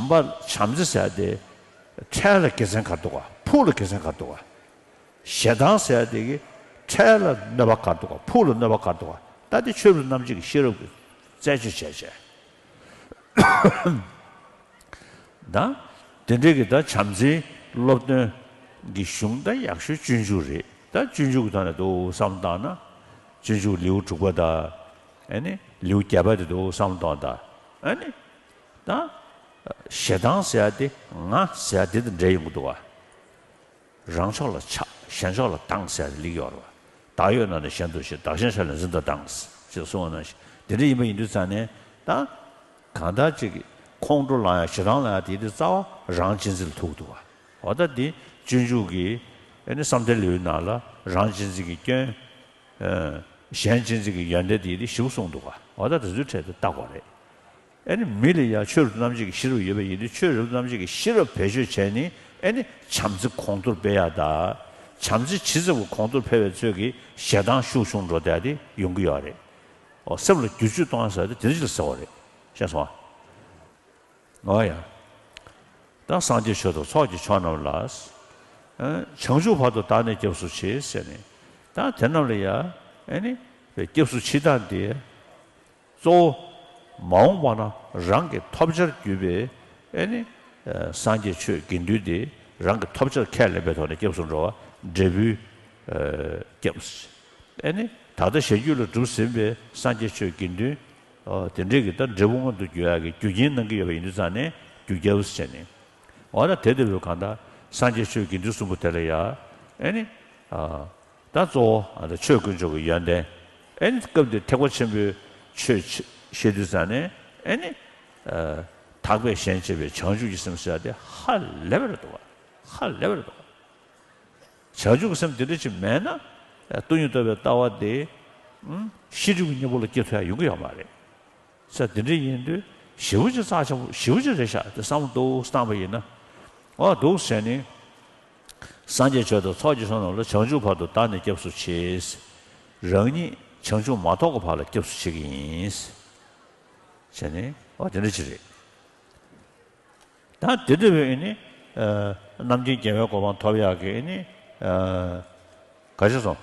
པ་བྱམས་བརྩེ་ཟེར་དེ་འཕྲལ་ལ་དགེ་མཚན་ག་འདུག་ག་ཕུགས་ལ་དགེ་མཚན་ག་འདུག་ག་ཞེ་སྡང་ཟེར་དེ་གི་ འཕྲལ་ལ་གནོད་པ་ག་རེ་འདུག་ག་ཕུགས་ལ་གནོད་པ་ག་རེ་འདུག་ག་ད་དེ་ཆོས་རབ་རྣམ་འབྱེད་ཀྱི་ཤེས་རབ་ཀྱིས་རྩད་གཅོད་བྱས་བྱས། ད་དེ་འདྲའི་གི་ད་བྱམས་བརྩེའི་སློབ་སྟོན་གྱི་གཞུང་ད་ཡག་ཤོས་སྤྱོད་འཇུག་རེད། ད་སྤྱོད་འཇུག་གི་ཐོག་ནས་འདུག་བསམ་བཏང་ན། སྤྱོད་འཇུག་ལེའུ་དྲུག་པ་དང་། ཨེ་ནི་ལེའུ་བརྒྱད་པ་དེ་འདུག་བསམ་བཏང་དང་། ཨེ་ནི་ད་ཞེ་སྡང་ཟེར་ཡ་དེ་ང་ཟེར་ཡ་དེ་དང་འབྲེལ་ཡོང་གི་འདུག་བ། རང་ཕྱོགས་ལ་ཆགས་གཞན་ཕྱོགས་ལ་སྡང་ཟེར་ཡ་དེ་སླེབས་ཡོད་རེད་བ། བདག་ཡོད་ན་ནི་གཞན་དོན་བྱེད། བདག་གཞན་ཕྱོགས་ལ་འཛིན་དང་སྡང་ཞེས་གསུངས་པ་ནང་བཞིན་དེ་འདྲ་ཡིན་པ་ཡིན་དུས་ཙང་ནས་ད། གང་ལྟར་ཅིག་ཁོང་ཁྲོ་ལངས་ཡ་ཞེ་སྡང་ལངས་ཡ་དེ་དེ་རྩ་བ་རང་གཅེས་འཛིན་ལ་ཐུག་འདུག་བ། འོ་ད་འདི་སྤྱོད་འཇུག་གི་ཨེ་ནི་བསམ་གཏན་ལེའུའི་ནང་ལ་རང་གཅེས་འཛིན་གྱི་སྐྱོན། ཨ་གཞན་གཅེས་འཛིན་གྱི་ཡོན་ཏན་དེ་དེ་ཞིབ་གསུངས་འདུག་བ། འོ་ད་དེ་ཚོའི་གྲས་དེ་བལྟ་དགོས་རེད། ཨེ་ནི་མི་ལ་ཡང་ཆོས་རབ་རྣམ་འབྱེད་ཀྱི་ཤེས་རབ་ཡོད་པ་ཡིན་དུས་ཆོས་རབ་རྣམ་འབྱེད་ཀྱི་ཤེས་རབ་བེད་སྤྱོད་བྱས་ནས་ཨེ་ནི་བྱམས་བརྩེ་གོང་མཐོར་སྤེལ་ཡ་དང་། བྱམས་བརྩེ་ཇི་ཙམ་གྱིས་གོང་མཐོར་འཕེལ་བའི་ཚོད་ཀྱིས་ཞེ་སྡང་ཤུགས་ཆུང་འགྲོ་བསྡད་དེ་ཡོང་གི་ཡོད་རེད། ཨོ་སེམས་ལ་བསྒྱུར་བཅོས་གཏོང་ས་དེ་དེ་འདྲ་ཞིག་ལ་ཟེར་བ་རེད། ཤེས་སོང་ཨ། ཨོ་ཡ། ད་སངས་རྒྱས་ཆོས་དང་ཚོགས་ཀྱི་མཆོག་རྣམས་ལ། ཨ་བྱང་ཆུབ་བར་དུ་བདག་ནི་སྐྱབས་སུ་མཆི་ཟེར་ནས། ད་དེ་རྣམས་ལ་ཡ་ཨེ་ནི་སྐྱབས་སུ་མཆི་སྟངས་དེ། གཙོ་བོ་མ་འོངས་པ་ན་རང་གི་ཐོབ་བྱར་གྱུར་པའི་ཨེ་ནི་སངས་རྒྱས་ཆོས་དགེ་འདུན་དེ་རང་གི་ཐོབ་བྱར་ཁས་ལེན་པའི་ཐོག་ནས་སྐྱབས་སུ་འགྲོ་བ་འབྲས་བུའི་སྐྱབས། ཨེ་ནི་ད་ལྟ་ཞལ་རྒྱུད་ལ་གྲུབ་ཟིན་པའི་སངས་རྒྱས་ཆོས་དགེ་འདུན་དེ་འདྲས་ཀྱི་ད་འབྲས་བུ་མངོན་དུ་གྱུར་ཡག་གི་རྒྱུ་རྐྱེན་གནང་གི་ཡོད་པ་ཡིན་དུས་ཙང་ནས་རྒྱུ་སྐྱབས་བྱས་ནས། འོ་ན་དེ་ལྟ་བུའི་གང་ལྟར་སངས་རྒྱས་ཆོས་དགེ་འདུན་གསུམ་པོ་དེ་ལ་ཡ་ཨེ་ནི། ད་གཙོ་བོ་ཨ་ད་ཆོས་དཀོན་མཆོག་གི་ཡོན་ཏན། ཨེ་ནི་སྐབས་འདིར་ཐེག་པ་ཆེན་པོའི་ཆོས་བཤད་དུས་ཙང་ནས་ཨེ་ནི། ཨ་ཐེག་པས་གཞན་གཅེས་པའི་བྱང་ཆུབ་ཀྱི་སེམས་ཟེར་ཡ་དེ་ཧ་ལས་པ་རེད་འདུག་ག་ཧ་ལས་པ་རེད་འདུག་ག་བྱང་ཆུབ་ཀྱི་སེམས་དེ་འདྲ་ཅིག་མེད་ན། ཨ་སྟོང་ཉིད་རྟོགས་པའི་ལྟ་བ་དེ། ཨུམ་ཤེས་སྒྲིབ་ཀྱི་གཉེན་པོ་ལ་སྐྱེ་ཐུབ་ཡ་ཡོང་གི་ཡོད་མ་རེད། ས་དེ་འདྲ་ཡིན་དུས་ཞེ་པོ་ཅིག་རྩ་ཆེན་པོ་ཞེ་པོ་ཅིག་རེད་ཤག་དེ་བསམ་བློ་བཏང་བ་ཡིན་ན། འོ་འདུག་ཟེར་ནས། སངས་རྒྱས་ཆོས་དང་ཚོགས་ཀྱི་མཆོག་རྣམས་ལ་བྱང་ཆུབ་བར་དུ་བདག་ནི་སྐྱབས་སུ་མཆི། རང་ཉིད་བྱང་ཆུབ་མ་ཐོབ་ཀྱི་བར་ལ་སྐྱབས་སུ་མཆི་གི་ཡིན། བྱས་ནས་འོ་དེ་འདྲ་ཅིག་རེད། ད་དེ་འདྲ་བས་ཨེ་ནི། ཨ་རྣམ་མཁྱེན་རྒྱལ་བའི་གོ་འཕང་ཐོབ་ཡག་གི་ཨེ་ནི། ཨ་ག་ཅི་སོང་།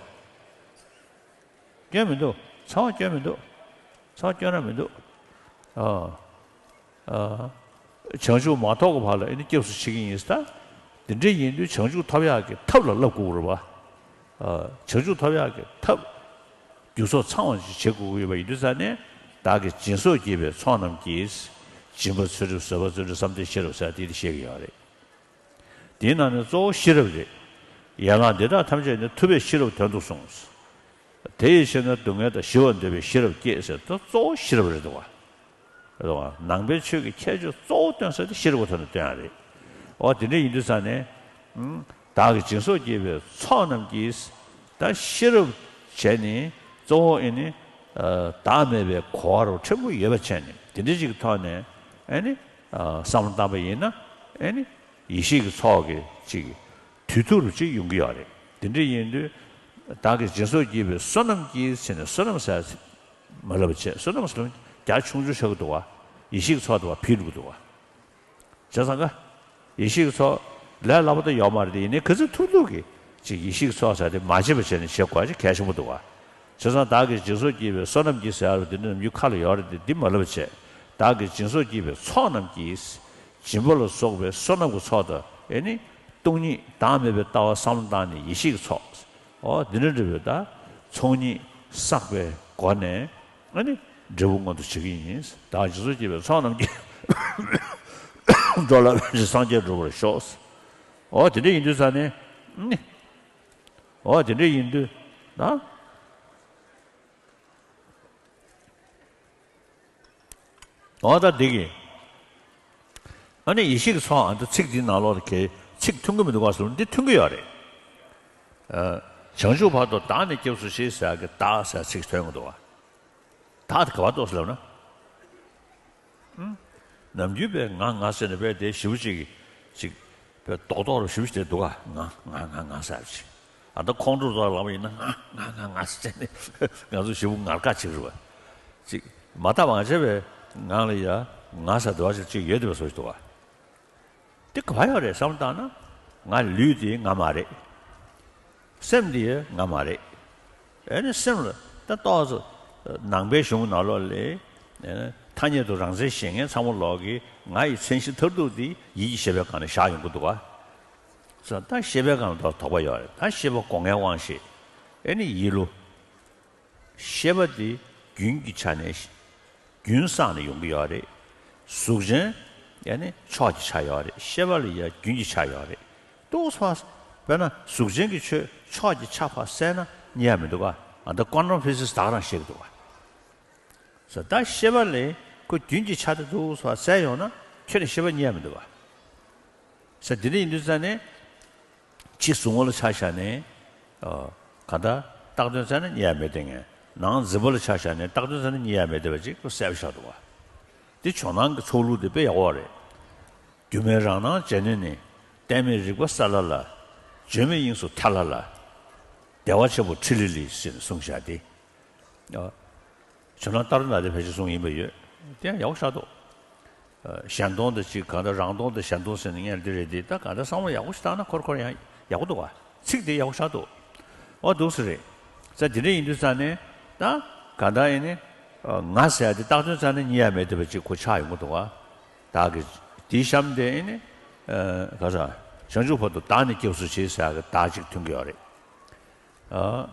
སྐྱོན་མི་འདུག་ཚང་མ་སྐྱོན་མི་འདུག་ཚང་མ་སྐྱོན་ར་མི་འདུག་ཨ། ཨ། བྱང་ཆུབ་མ་ཐོབ་ཀྱི་བར་ལ་ཨེ་ནི་སྐྱབས་སུ་མཆི་གི་ཡིན་ཟེར། དེ་འདྲ་ཡིན་དུས་བྱང་ཆུབ་ཐོབ་ཡག་གི་ཐབས་ལ་བསླབ་དགོས་རེད་པ། ཨ། བྱང་ཆུབ་ཐོབ་ཡག་གི་ཐབས། རྒྱུ་ཚོགས་ཚང་བ་ཞིག་བྱེད་དགོས་ཀྱི་ཡོད་པ་ཡིན་དུས་ཙང་ནས། བདག་གིས་སྦྱིན་སོགས་བགྱིས་པའི་ཚོགས་རྣམས་ཀྱིས། སྦྱིན་པ་ཚུལ་ཁྲིམས་བཟོད་པ་བརྩོན་འགྲུས་བསམ་གཏན་ཤེས་རབ་ཟེར་དེ་དེ་བཤད་ཀྱི་ཡོད་རེད། དེའི་ནང་ནས་གཙོ་བོ་ཤེས་རབ་རེད། ཡན་ལག་འདི་དག་ཐམས་ཅད་ནི་ཐུབ་པས་ཤེས་རབ་དོན་དུ་གསུངས། དེ་ཡི་ཕྱིར་ན་སྡུག་བསྔལ་དང་ཞི་བར་འདོད་པའི་ཤེས་རབ་བསྐྱེད་ཟེར་ད་གཙོ་བོ་ཤེས་རབ་རེད་འདུག་ག་རེད་བ། ནང་པའི་ཆོས་ཀྱི་ཁྱད་ཆོས་གཙོ་བོ་སྟོན་ས་དེ་ཤེས་རབ་ཀྱི་ཐོག་ནས་སྟོན་ཡ་རེད། འོ་དེ་འདྲ་ཡིན་དུས་ཙང་ནས། ཨུམ། བདག་གིས་སྦྱིན་སོགས་བགྱིས་པའི་ཚོགས་རྣམས་ཀྱིས། ད་ཤེས་རབ་བྱས་ནས་གཙོ་བོ་ཨེ་ནི། ཨ་བདག་མེད་པའི་གོ་བ་རུ་ཕྲན་བུ་ཡོད་པ་བྱས་ནས་དེ་འདྲ་ཅིག་གི་ཐོག་ནས་ཨེ་ནི། ཨ་བསམ་བློ་བཏང་པ་ཡིན་ན་ཨེ་ནི། ཡེ་ཤེས་ཀྱི་ཚོགས་ཀྱི་ཅིག་དུས་ཐུང་རུ་ཅིག་ཡོང་གི་ཡོད་རེད། དེ་འདྲ་ཡིན་དུས། བདག་གིས་སྦྱིན་སོགས་བགྱིས་པའི་བསོད་ནམས་ཀྱིས་ཟེར་ནས་བསོད་ནམས་ཟེར་མ་ལབ་བྱས་བསོད་ནམས་ཟེར་ལབ་རྒྱ་ཆུང་ཆུང་ཆགས་ཀྱི་འདུག་བ། ཡེ་ཤེས་ཀྱི་ཚོགས་དེ་བ་ཕི་འགྲོ་གི་འདུག་བ། བྱས་ཙང་ཀ་ཡེ་ཤེས་ཀྱི་ཚོགས་ལས་སླ་པོ་ད་ཡོད་མ་རེད་དེ་ཡིན་ནའི་ག་ཚོད་ཐུབ་ཐུབ་ཀྱིས་ཅིག་ཡེ་ཤེས་ཀྱི་ཚོགས་ཟེར་དེ་མ་བརྗེད་པ་བྱས་ནས་བྱེད་དགོས་ཅིག་གལ་ཆེན་པོ་འདུག་བ། བྱས་ཙང་བདག་གིས་སྦྱིན་སོགས་བགྱིས་པའི་བསོད་ནམས་ཀྱིས་ཟེར་ཡ་རུ་དེ་འདྲ་ནམ་རྒྱུན་ཁ་ལ་ཡོད་རེད་དེ་འདི་མ་ལབ་བྱས། བདག་གིས་སྦྱིན་སོགས་བགྱིས་པའི་ཚོགས་རྣམས་ཀྱིས། སྦྱིན་པ་ལ་སོགས་པའི་བསོད་ནམས་ཀྱི་ཚོགས་དང་ཨེ་ནི། སྟོང་ཉིད་བདག་མེད་པའི་ལྟ་བ་བསམ་བློ་བཏང་ནས་ཡེ་ཤེས་ཀྱི་ཚོགས། འོ་འདི་འདྲ་འདྲ་བའི་ད་ཚོགས་གཉིས་བསགས་པའི་སྒོ་ནས་ཨ་ནི་འབྲས་བུ་མངོན་དུ་བྱེད་ཀྱི་ཡིན། བདག་སྦྱིན་སོགས་བགྱིས་པའི་ཚོགས་རྣམས་ཀྱིས། འགྲོ་ལ་ཕན་ཕྱིར་སངས་རྒྱས་འགྲུབ་པར་ཤོག་འོ་དེ་འདྲ་ཡིན་དུས་ཙང་ནས་ཨ་ནི། འོ་དེ་འདྲ་ཡིན་དུས་ན། འོ་ད་འདི་གི། ཨ་ནི་ཡེ་ཤེས་ཀྱི་ཚོགས་ཨ་ད་ཚིག་འདི་ནང་ལོགས་ལ་གལ་ཚིག་མཐུན་གྱི་མི་འདུག་ག་ཟེར་འདི་མཐུན་གྱི་ཡོད་རེད། ཨ། བྱང་ཆུབ་བར་དུ་བདག་ནི་སྐྱབས་སུ་མཆི་ཟེར་གི་བདག་ཟེར་ཚིག་ཐོན་གྱི་འདུག་ག་བདག་དེ་ག་པར་གཏོགས་ཟེར་ལབ་ན། ཨུམ། ནམ་རྒྱུན་པའི་ང་ང་ཟེར་ནས་པས་དེ་ཞེ་པོ་ཅིག་ཅིག་པའི་རྡོག་རྡོག་རུ་ཞེ་པོ་ཅིག་དེ་འདུག་ག་ང་ང་ང་ང་ཟེར་ཅིག་ཨ་ད་ཁོང་ཁྲོ་ཟ་ལངས་པ་ཡིན་ན་ང་ང་ང་ང་ཟེར་ནས་ང་ཚོ་ཞེ་པོ་ངར་ཁ་ཅིག་རེད་བ། ཅིག་མ་བརྟགས་མ་དཔྱད་པའི་ངང་ལ་ཡ་ང་ཟེར་འདུག་བ་ཅིག་ཅིག་ཡོད་དེ་བ་བཟོ་ཞིག་འདུག་བ། དེ་ག་པར་ཡོད་རེད་བསམ་བཏང་ན། ང་ལུས་དེ་ང་མ་རེད། སེམས་དེ་ང་མ་རེད། ཨེ་ནི་སེམས་ལ་ད་ཏོག་ཙམ་ནང་པའི་གཞུང་ནང་ལོགས་ལས་ཨེ་ཐ་སྙད་དུ་རང་མཚན་བཞེད་མཁན་ཚང་མ་ལོག་གིས་ང་ཡི་མཚན་གཞི་མཐར་ཐུག་དེ་ཡིད་ཀྱི་ཤེས་པའི་སྒང་ནས་བཞག་ཡོང་གི་འདུག་ག་ས་ད་ཤེས་པའི་སྒང་ལ་དོགས་པ་ཡོད་རེད། ད་ཤེས་པ་སྒོ་ལྔའི་དབང་ཤེས། ཨེ་ནི་ཡིད་བློ། ཤེས་པ་དེ་རྒྱུན་གྱི་ཆ་ནས་རྒྱུན་བསགས་ནས་ཡོང་གི་ཡོད་རེད། གཟུགས་ཅན་ཡང་ནི་ཕྱོགས་ཀྱི་ཆ་ཡོད་རེད། ཤེས་པ་ལ་ཡང་རྒྱུན་གྱི་ཆ་ཡོད་རེད། ཏོག་ཙམ་དཔེར་ན་གཟུགས་ཅན་གྱི་ཆོས་ཕྱོགས་ཀྱི་ཆ་ཕར་བསལ་ན་རྙེད་ཡ་མི་འདུག་ག་ཨ་ད་ཀོན་ཊམ་ཕི་སིག་སི་ད་ག་རང་བཤད་ཀྱི་འདུག་ག་ས་ད་ཤེས་པ་ལས་ཁོ་རྒྱུན་གྱི་ཆ་དེ་ཏོག་ཙམ་བསལ་ཡོང་ན་ཁྱོན་ནས་ཤེས་པ་རྙེད་ཡ་མི་འདུག་ག་ས་དེ་འདྲ་ཡིན་དུས་ཙང་ནས། ཕྱི་གཟུང་བ་ལ་ཆ་བཞག་ནས། ཨ། གང་ལྟར་བཏགས་དོན་བཙལ་ན་རྙེད་ཡ་མེད་དེ་ངས། ནང་འཛིན་པ་ལ་ཆ་བཞག་ནས་བཏགས་དོན་བཙལ་ན་རྙེད་ཡ་མེད་དེ་བ་ཅིག་ཏུ་གསལ་པོ་ཆགས་འདུག་བ། འདི་ཇོ་ནང་གི་ཚོགས་ལུགས་འདི་དཔེ་ཡག་པོ་རེད། སྒྱུ་མའི་རང་སྣང་བྱེད་ནུས་ནི། གཏད་མེད་རིག་པ་ས་ལ་ལ། བརྗོད་མེད་དབྱིངས་སུ་ཐལ་ལ་ལ། བདེ་བ་ཆེན་པོ་ཁྲི་ལི་ལི་ཟེར་ནས་གསུངས་བཞག་སྟེ། ཨ། ཇོ་ནང་ལྟར་ན་དེ་ཕལ་ཆེར་གསུངས་ཡིན་པ་ཡོད། དེ་ཡང་ཡག་པོ་ཆགས་འདུག་ཨ། གཞན་སྟོང་དང་གཅིག་གང་ལྟར་རང་སྟོང་དང་གཞན་སྟོང་ཟེར་ནས་ངས་འདི་རེད་དེ་ད་གང་ལྟར་བསམ་བློ་ཡག་པོ་ཞིག་བཏང་ན་ཁོར་ཁོར་ཡང་ཡག་པོ་འདུག་བ། ཚིག་དེ་ཡག་པོ་ཆགས་འདུག་ཨོ་འདུག་སེ་རེད། ཙ་དེ་འདྲ་ཡིན་དུས་ཙ་ནས་ད་གང་ལྟར་ཡིན་ནི། ཨ། ང་ཟེར་ཡ་དེ་བཏགས་དོན་ཙ་ནས་རྙེད་ཡ་མེད་དེ་བ་ཅིག་ཁོ་ཆགས་ཡོང་གི་འདུག་བ། བདག་གིས་དེའི་གཤམ་དེ་ཡིན་ནི། ཨ། ག་ས། བྱང་ཆུབ་བར་དུ་བདག་ནི་སྐྱབས་སུ་མཆི་ཟེར་ཡ་གི་བདག་ཅིག་ཐོན་གི་ཡོད་རེད། ཨ།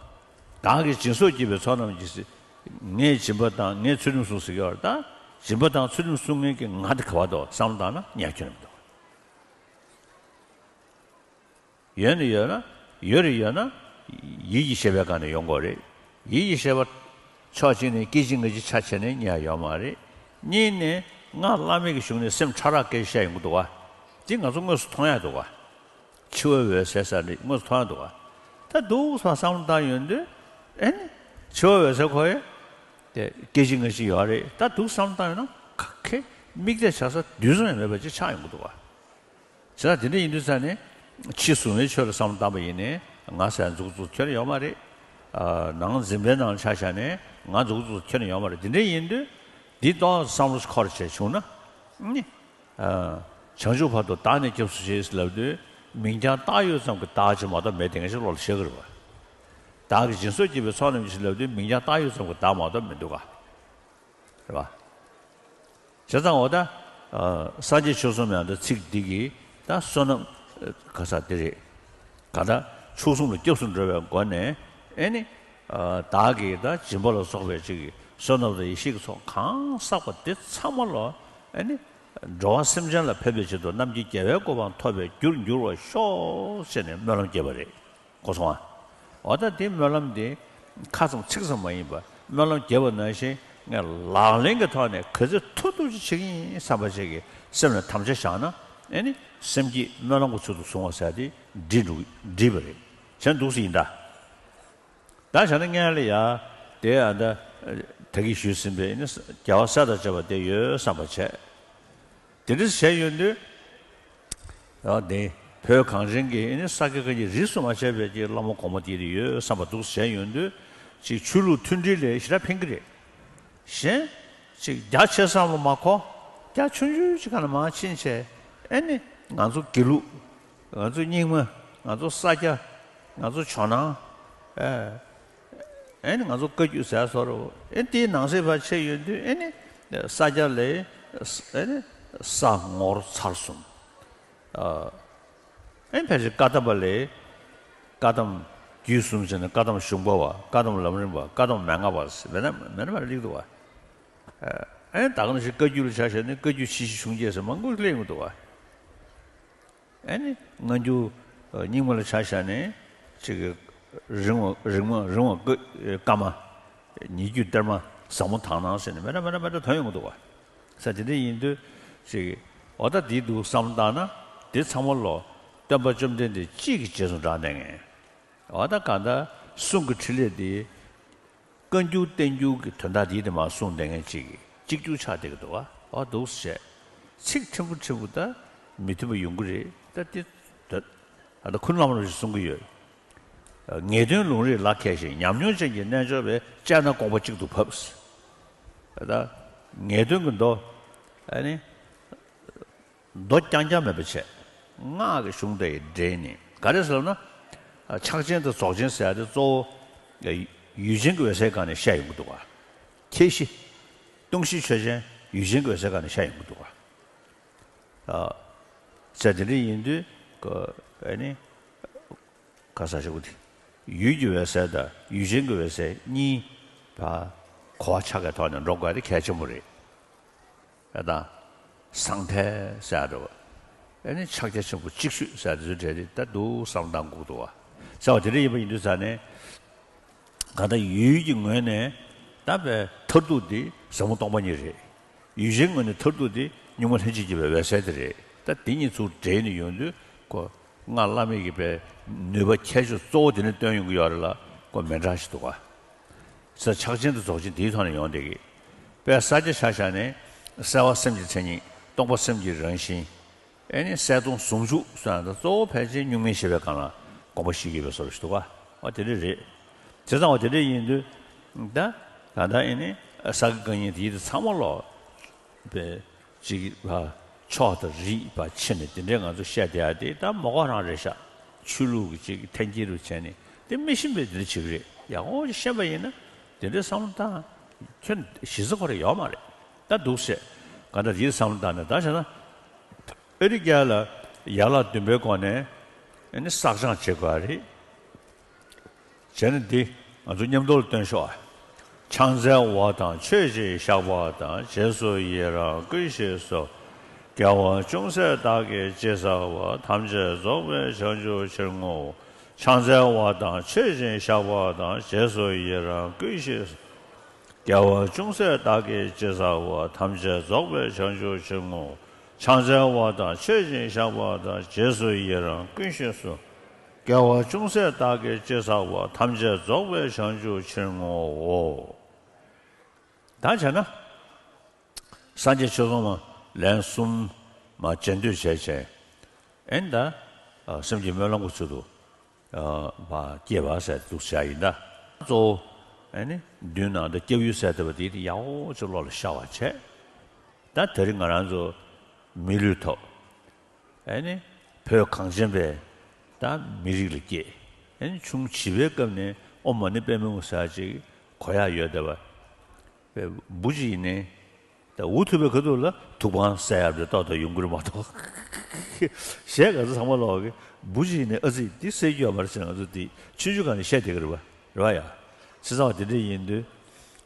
བདག་གིས་སྦྱིན་སོགས་བགྱིས་པའི་ཚོགས་རྣམས་ཀྱིས། ངས་སྦྱིན་པ་དང་ངས་ཚུལ་ཁྲིམས་སྲུང་ཟེར་གྱི་ཡོད་རེད་ད། སྦྱིན་པ་དང་ཚུལ་ཁྲིམས་སྲུང་མཁན་གྱི་ང་དེ་ག་བ་འདུག་བསམ་བློ་བཏང་ན་རྙེད་རྒྱུ་མི་འདུག་ཡོད་ནི་ཡོད་ན། ཡོད་རེད་ཡོད་ན། ཡིད་ཀྱི་ཤེས་པའི་སྒང་ནས་ཡོང་དགོས་རེད། ཡིད་ཀྱི་ཤེས་པ། ཕྱོགས་གཅིག་ནས་སྐད་ཅིག་སྔ་ཕྱི་ཆ་བྱས་ནས་རྙེད་ཡ་ཡོད་མ་རེད། གཉིས་ནས་སྔགས་བླ་མེད་ཀྱི་གཞུང་ནས་སེམས་ཕྲ་རགས་སྐད་ཆ་བཤད་ཡོང་གི་འདུག་བ། འདི་ང་ཚོ་དངོས་སུ་མཐོང་ཡ་འདུག་བ། འཆི་བའི་འོད་ཟེར་ཟེར་འདི་དངོས་སུ་མཐོང་ཡ་འདུག་བ། ད་འདུག་སེ་བསམ་བློ་བཏང་ཡོང་དུས། ཨེ་ནི། འཆི་བའི་འོད་ཟེར་ཁོ་ཡི། དེ་སྐད་ཅིག་སྔ་ཕྱི་ཡོད་རེད། ད་འདུག་སེ་བསམ་བློ་བཏང་ཡོང་ན་ག་གེ་དམིགས་གཏད་བྱ་ས་དུས་ཙམ་ཡང་མེད་པ་ཅིག་ཆགས་ཡོང་གི་འདུག་བ། བྱས་ཙང་དེ་འདྲ་ཡིན་དུས་ཙང་ནས། ཕྱི་གཟུང་བའི་ཆོས་ལ་བསམ་བློ་བཏང་པ་ཡིན་ནའི་ང་ཟེར་མཛུབ་གུ་ཁྱོན་ནས་ཡོད་མ་རེད། ཨ། ནང་འཛིན་པའི་ནང་ཆ་བཞག་ནས་ང་མཛུབ་གུ་ཁྱོན་ནས་ཡོད་མ་རེད། དེ་འདྲ་ཡིན་དུས་འདི་ཏོག་ཙམ་བསམ་བློ་ཞིག་འཁོར་བྱས་བྱུང་ན་ནི། ཨ། བྱང་ཆུབ་བར་དུ་བདག་ནི་སྐྱབས་སུ་མཆི་ལབ་དུས་མིང་རྐྱང་བཏགས་ཡོད་ཙམ་གྱི་བདག་ཅིག་མ་གཏོགས་མེད་དེ་ངེས་ཤེས་བློ་ལ་ཤར་གི་རེད་བ། བདག་གིས་སྦྱིན་སོགས་བགྱིས་པའི་ཚོགས་རྣམས་ཀྱིས་ལབ་དུས་མིང་རྐྱང་བཏགས་ཡོད་ཙམ་གྱི་བདག་མ་གཏོགས་མི་འདུག་ག་རེད་བ། བྱས་ཙང་འོ་ད། ཨ། སངས་རྒྱས་ཆོས་གསུམ་ཡང་དག་ཚིག་འདི་གིས་ད་བསོད་ནམས། ཨ། ག་ས་འདི་རེད། ག་ད་མཆོག་གསུམ་ལ་སྐྱབས་སུ་འགྲོ་བའི་སྒོ་ནས་ཨེ་ནི། ཨ། བདག་གིས་ད་སྦྱིན་པ་ལ་སོགས་པའི་ཅིག་གི་བསོད་ནམས་དང་ཡེ་ཤེས་ཀྱི་ཚོགས་གང་བསགས་པ་དེ་ཚང་མ་ལོ་ཨེ་ནི། འགྲོ་བ་སེམས་ཅན་ལ་ཕན་པའི་ཆེད་དུ་རྣམ་མཁྱེན་རྒྱལ་བའི་གོ་འཕང་ཐོབ་པའི་རྒྱུར་འགྱུར་བར་ཤོག་ཅེས་ནས་སྨོན་ལམ་བརྒྱབ་པ་རེད། གོ་སོང་ཨ། འོ་ད་དེ་སྨོན་ལམ་དེ་ཁ་ཙམ་ཚིག་ཙམ་མ་ཡིན་པར་སྨོན་ལམ་བརྒྱབ་པ་ནང་བཞིན་ངས་ལག་ལེན་གྱི་ཐོག་ནས་ག་ཚོད་ཐུབ་ཐུབ་ཅིག་བྱེད་ཀྱི་ཡིན་བསམ་པ་ཅིག་གི་སེམས་ལ་དམ་བཅའ་བཞག་ན་ཨེ་ནི་སེམས་བསྐྱེད་སྨོན་ལམ་གྱི་ཚུལ་དུ་བཟུང་བ་ཟེར་དེ་འགྲིག་འགྲིག་འགྲིག་པ་རེད། བྱས་འདུག་སེ་ཡིན་ད། ད་བྱས་ན་སྔོན་ལ་ཡ་དེ་ཨ་ད་ད་གིན་ཞུས་ཟིན་པའི་ཨེ་ནི་རྒྱལ་བ་སྲས་དང་བཅས་པ་དེ་ཡོད་བསམ་པ་བྱས། དེ་འདྲ་བྱས་ཡོང་དུས། ཡང་དེ་བོད་གངས་ཅན་གྱི་ཨེ་ནི་ས་དགེ་བཀའ་རྙིང་རིས་སུ་མ་ཆད་པའི་གི་བླ་མ་གོང་མ་དེ་ཡོད་བསམ་པ་འདུག་བྱས་ཡོང་དུས་ཅིག་ཆོས་ལུགས་མཐུན་སྒྲིལ་ལ་ཞེ་དྲག་ཕན་གྱི་རེད། གཞན་ཅིག་རྒྱ་ཆེ་ས་ལ་མ་གོ་རྒྱ་ཆུང་ཆུང་ཅིག་ག་ལ་མར་ཕྱིན་བྱས་ཨེ་ནི་ང་ཚོ་དགེ་ལུགས་ང་ཚོ་རྙིང་མ་ང་ཚོ་ས་སྐྱ་ང་ཚོ་ཇོ་ནང་ཨེ། ཨེ་ནི་ང་ཚོ་བཀའ་བརྒྱུད་ཟེར་བཟོ་འདྲ་ཨེ་དེའི་ནང་གསེས་ཕར་ཕྱིན་ཡོང་དུས་ཨེ་ནི་ས་སྐྱ་ལ་ཨེ་ནི་ས་ངོར་ཚར་གསུམ། ཨ། ཨེ་ཕལ་ཆེར་བཀའ་གདམས་པ་ལ་བཀའ་གདམས་རྒྱུད་གསུམ་བྱས་ནས་བཀའ་གདམས་གཞུང་པ་བ་བཀའ་གདམས་ལམ་རིམ་པ་བཀའ་གདམས་མན་ངག་པ་ཟེར་མེད་ན་མེད་ན་མེད་ན་སླེབས་འདུག་བ། ཨེ་ད་ག་ནང་བཞིན་བཀའ་བརྒྱུད་ལ་ཆ་བཞག་ནས་བཀའ་བརྒྱུད་ཆེ་བཞི་གཞུང་བརྒྱད་ཟེར་མང་པོ་སླེབས་ཡོང་གི་འདུག་བ། ཨེ་ནི་སྔ་འགྱུར་རྙིང་མ་ལ་ཆ་བཞག་ནས་ཅིག་གི་རིམ་བ་རིམ་བ་རིམ་བ་བཀའ་བཀའ་མ། ཉེ་བརྒྱུད་གཏེར་མ་ཟབ་མོ་དག་སྣང་ཟེར་ནས་མེད་ན་མེད་ན་མེད་ན་ཐོན་ཡོང་གི་འདུག་བ། ས་དེ་འདྲ་ཡིན་དུས་ཅིག་གི་འོ་ད་འདི་འདུག་བསམ་བཏང་ན་འདི་ཚང་མ་ལོ་སྟོན་པ་བཅོམ་ལྡན་འདས་གཅིག་གི་རྗེས་སུ་འབྲངས་བསྡད་མཁན། འོ་ད་གང་ལྟར་གསུང་གི་ཕྲིན་ལས་འདི། བཀའ་འགྱུར་བསྟན་འགྱུར་གྱི་དོན་དག་འདི་དེ་མར་གསུངས་བསྡད་མཁན་ཅིག་གིས་གཅིག་གྱུར་ཆགས་བསྡད་ཀྱི་འདུག་བ། འོ་འདུག་སེ་བྱས། ཚིག་ཕྲན་བུ་ཕྲན་བུ་ད་མི་མཐུན་པ་ཡོང་གི་རེད་ད་དེ། ད་ད་ཁུ་ནུ་བླ་མ་རིན་པོ་ཆེས་གསུང་གི་ཡོད། ངེས་དོན་ལུང་རིགས་ལ་མཁས་ཤིང་ཉམས་མྱོང་ཅན་གྱི་རྣལ་འབྱོར་པས་དཔྱད་ན་དགོངས་པ་གཅིག་ཏུ་བབས། ད་ངེས་དོན་གྱི་མདོ། ཨ་ནི། མདོ་རྐྱང་རྐྱང་མེད་པ་བྱས། སྔགས་ཀྱི་གཞུང་དེ་ཡི་འདྲེས་ནས་ག་རེ་ཟེར་ན། ཕྱག་ཆེན་དང་རྫོགས་ཆེན་ཟེར་ཡ་དེ་གཙོ་བོ། ཡུལ་ཅན་གྱི་འོད་གསལ་སྒང་ནས་ཤར་ཡོང་གི་འདུག་ག། ཁྱད་གཞི། སྟོང་གཞི་ཆོས་ཅན་ཡུལ་ཅན་གྱི་འོད་གསལ་སྒང་ནས་ཤར་ཡོང་གི་འདུག་ག། ཨ། ཟེར་དེ་འདྲ་ཡིན་དུས་ཀ་ཨ་ནི་ག་ས་ཞིག་གི་ཡུལ་གྱི་འོད་གསལ་དང་ཡུལ་ཅན་གྱི་འོད་གསལ་གཉིས་ཕར་གོ་བ་ཆ་གའི་ཐོག་ནས་འགྲོ་དགོས་དེ་གལ་ཆེན་པོ་རེད། ཨ་དང་། ཟང་ཐལ་ཟེར་ཡ་འདྲ་བ། ཨ་ནི་ཕྱག་རྒྱ་ཆེན་པོ་གཅིག་ཤུད་ཟེར་ཡ་དེ་ཚོའི་གྲས་དེ་ད་འདུག་བསམ་བཏང་དགོས་འདུག་བ། ཟེར་བ་དེ་འདྲ་ཡིན་པ་ཡིན་དུས་ཙང་ནས། གང་ལྟར་ཡུལ་གྱི་ངོས་ནས་ད་པའི་མཐར་ཐུག་དེ་ཟབ་མོ་སྟོང་པ་ཉིད་རེད། ཡུལ་ཅན་ངོས་ནས་མཐར་ཐུག་དེ་གཉུག་མ་ལྷན་ཅིག་སྐྱེས་པའི་འོད་གསལ་དེ་རེད། ད་དེ་གཉིས་ཚུར་འདྲེས་ནས་ཡོང་དུས་ཁོ་སྔགས་བླ་མེད་ཀྱི་པའི་ནུས་པ་ཁྱད་ཆོས་གཙོ་བོ་དེ་ནས་བཏོན་ཡོང་གི་ཡོད་རེད་ལ་ཁོ་མི་འདྲ་ཞིག་འདུག་ག། ས་ཆགས་ཅན་དང་རྫོགས་ཆེན་དེའི་ཐོག་ནས་ཡོང་བསྡད་ཀྱི། དཔལ་ས་སྐྱ་ཆ་བཞག་ནས་གསལ་བ་སེམས་ཀྱི་མཚན་ཉིད། སྟོང་པ་སེམས་ཀྱི་རང་བཞིན། ཨེ་ནི་གསལ་སྟོང་ཟུང་འཇུག་སོགས་ཡང་དག་གཙོ་བོ་ཕལ་ཆེར་གཉུག་མའི་ཤེས་པའི་སྒང་ལ་དགོངས་པ་བཞེས་ཀྱི་ཡོད་པའི་བཟོ་འདྲ་ཞིག་འདུག་ག། ཨ་དེ་འདྲ་རེད། བྱས་ཙང་བ་དེ་འདྲ་ཡིན་དུས། ད་ད་ལྟ་ཨེ་ནི་ས་དགེ་བཀའ་རྙིང་དེ་ཡིད་དུ་ཚང་མ་ལོག་པའི་ཅིག་ཕ་ཕྱོགས་དང་རིས་པ་ཕྱེ་ནས་དེ་འདྲའི་ང་ཚོ་བཤད་བསྡད་ཡ་དེ་ད་མ་གོ་རང་རེད་ཤག། ཆོས་ལུགས་ཀྱི་ཅིག་འཐེན་འཁྱེར་རུ་བྱས་ནས་དེ་མི་ཤེས་པའི་དེ་འདྲ་བྱེད་ཀྱི་རེད། ཡག་པོ་ཅིག་ཤེས་པ་ཡིན་ན་དེ་འདྲའི་བསམ་བློ་བཏང་ཁྱོད་གཞི་རྩ་ཁོ་རང་ཡོད་མ་རེད། ད་འདུག་སེ་ག་འདྲ་ཡིད་བསམ་བློ་བཏང་ནས་ད་བྱས་ན་ཨ་རི་རྒྱལ་ལ་ཡན་ལག་བདུན་པའི་སྒོ་ནས་ཨ་ནི་བསགས་སྦྱང་བྱེད་དགོས་རེད། བྱས་ན་འདི་ང་ཚོ་མཉམ་དུ་ལ་སྟོན་ཤོག། ཨ། ཕྱག་འཚལ་བ་དང་མཆོད་ཅིང་བཤགས་པ་དང་། རྗེས་སུ་ཡི་རང་བསྐུལ་ཞེས་སོ། དགེ་བ་ཅུང་ཟད་བདག་གིས་ཅི་བསགས་པ། ཐམས་ཅད་རྫོགས་པའི་བྱང་ཆུབ་ཕྱིར་བསྔོའོ། ཕྱག་འཚལ་བ་དང་མཆོད་ཅིང་བཤགས་པ་དང་། རྗེས་སུ་ཡི་རང་བསྐུལ་ཞེས་སོ། དགེ་བ་ཅུང་ཟད་བདག་གིས་ཅི་བསགས་པ། ཐམས་ཅད་རྫོགས་པའི་བྱང་ཆུབ་ཕྱིར་བསྔོའོ། ཕྱག་འཚལ་བ་དང་མཆོད་ཅིང་བཤགས་པ་དང་། རྗེས་སུ་ཡི་རང་བསྐུལ་ཞེས་སོ། དགེ་བ་ཅུང་ཟད་བདག་གིས་ཅི་བསགས་པ། ཐམས་ཅད་རྫོགས་པའི་བྱང་ཆུབ་ཕྱིར་བསྔོའོ། ད་བྱས་ན། སངས་རྒྱས་ཆོས་ཚོགས་མ་ལན་གསུམ་མ་རྗེས་ཟློས་བྱས་བྱས། ཨེ་ད། ཨ། སེམས་ཀྱི་སྨོན་ལམ་གྱི་ཚུལ་དུ། ཨ། མ་སྐྱེས་པ་ཟེར་འདུག་བྱ་ཡིན་ད། གཙོ་བོ། ཨེ་ནི་མདུན་ནང་དུ་སྐྱབས་ཡུལ་ཟེར་བསྡད་པ་དེ་དེ་ཡག་པོ་ཅིག་བློ་ལ་ཤར་བ་བྱས། ད་དེ་རིང་ང་རང་ཚོ་མི་ལུས་ཐོབ། ཨེ་ནི་བོད་གངས་ཅན་པའི་ད་མི་རིགས་ལ་སྐྱེས། ཨེ་ནི་ཆུང་བྱིས་པའི་སྐབས་ནས་ཨོཾ་མ་ཎི་པདྨེ་ཧཱུྃ་ཟེར་ཅིག་གོ་ཡག་ཡོད་བསྡད་པ། བུ་གཅིག་ཡིན་ནའི། ད་འུ་ཐུག་པའི་ཁ་ཐུག་ལ་ཐུག་པ་བསད་ཡག་དེ་ཏོག་ཏོག་ཡོང་གི་རེད་མ་གཏོགས། གཞན་ག་ཚོད་ཚང་མ་ལོག་གི། བུ་གཅིག་ཡིན་ནའི་ཨ་ཙི་འདི་བསད་རྒྱུ་ཡོད་མ་རེད་ཟེར་ང་ཚོ་འདི་ཆུང་ཆུང་སྒང་ནས་བཤད་བསྡད་ཀྱི་རེད་པ། རེད་པ་ཡ། བྱས་ཙང་བ་དེ་འདྲ་ཡིན་དུས།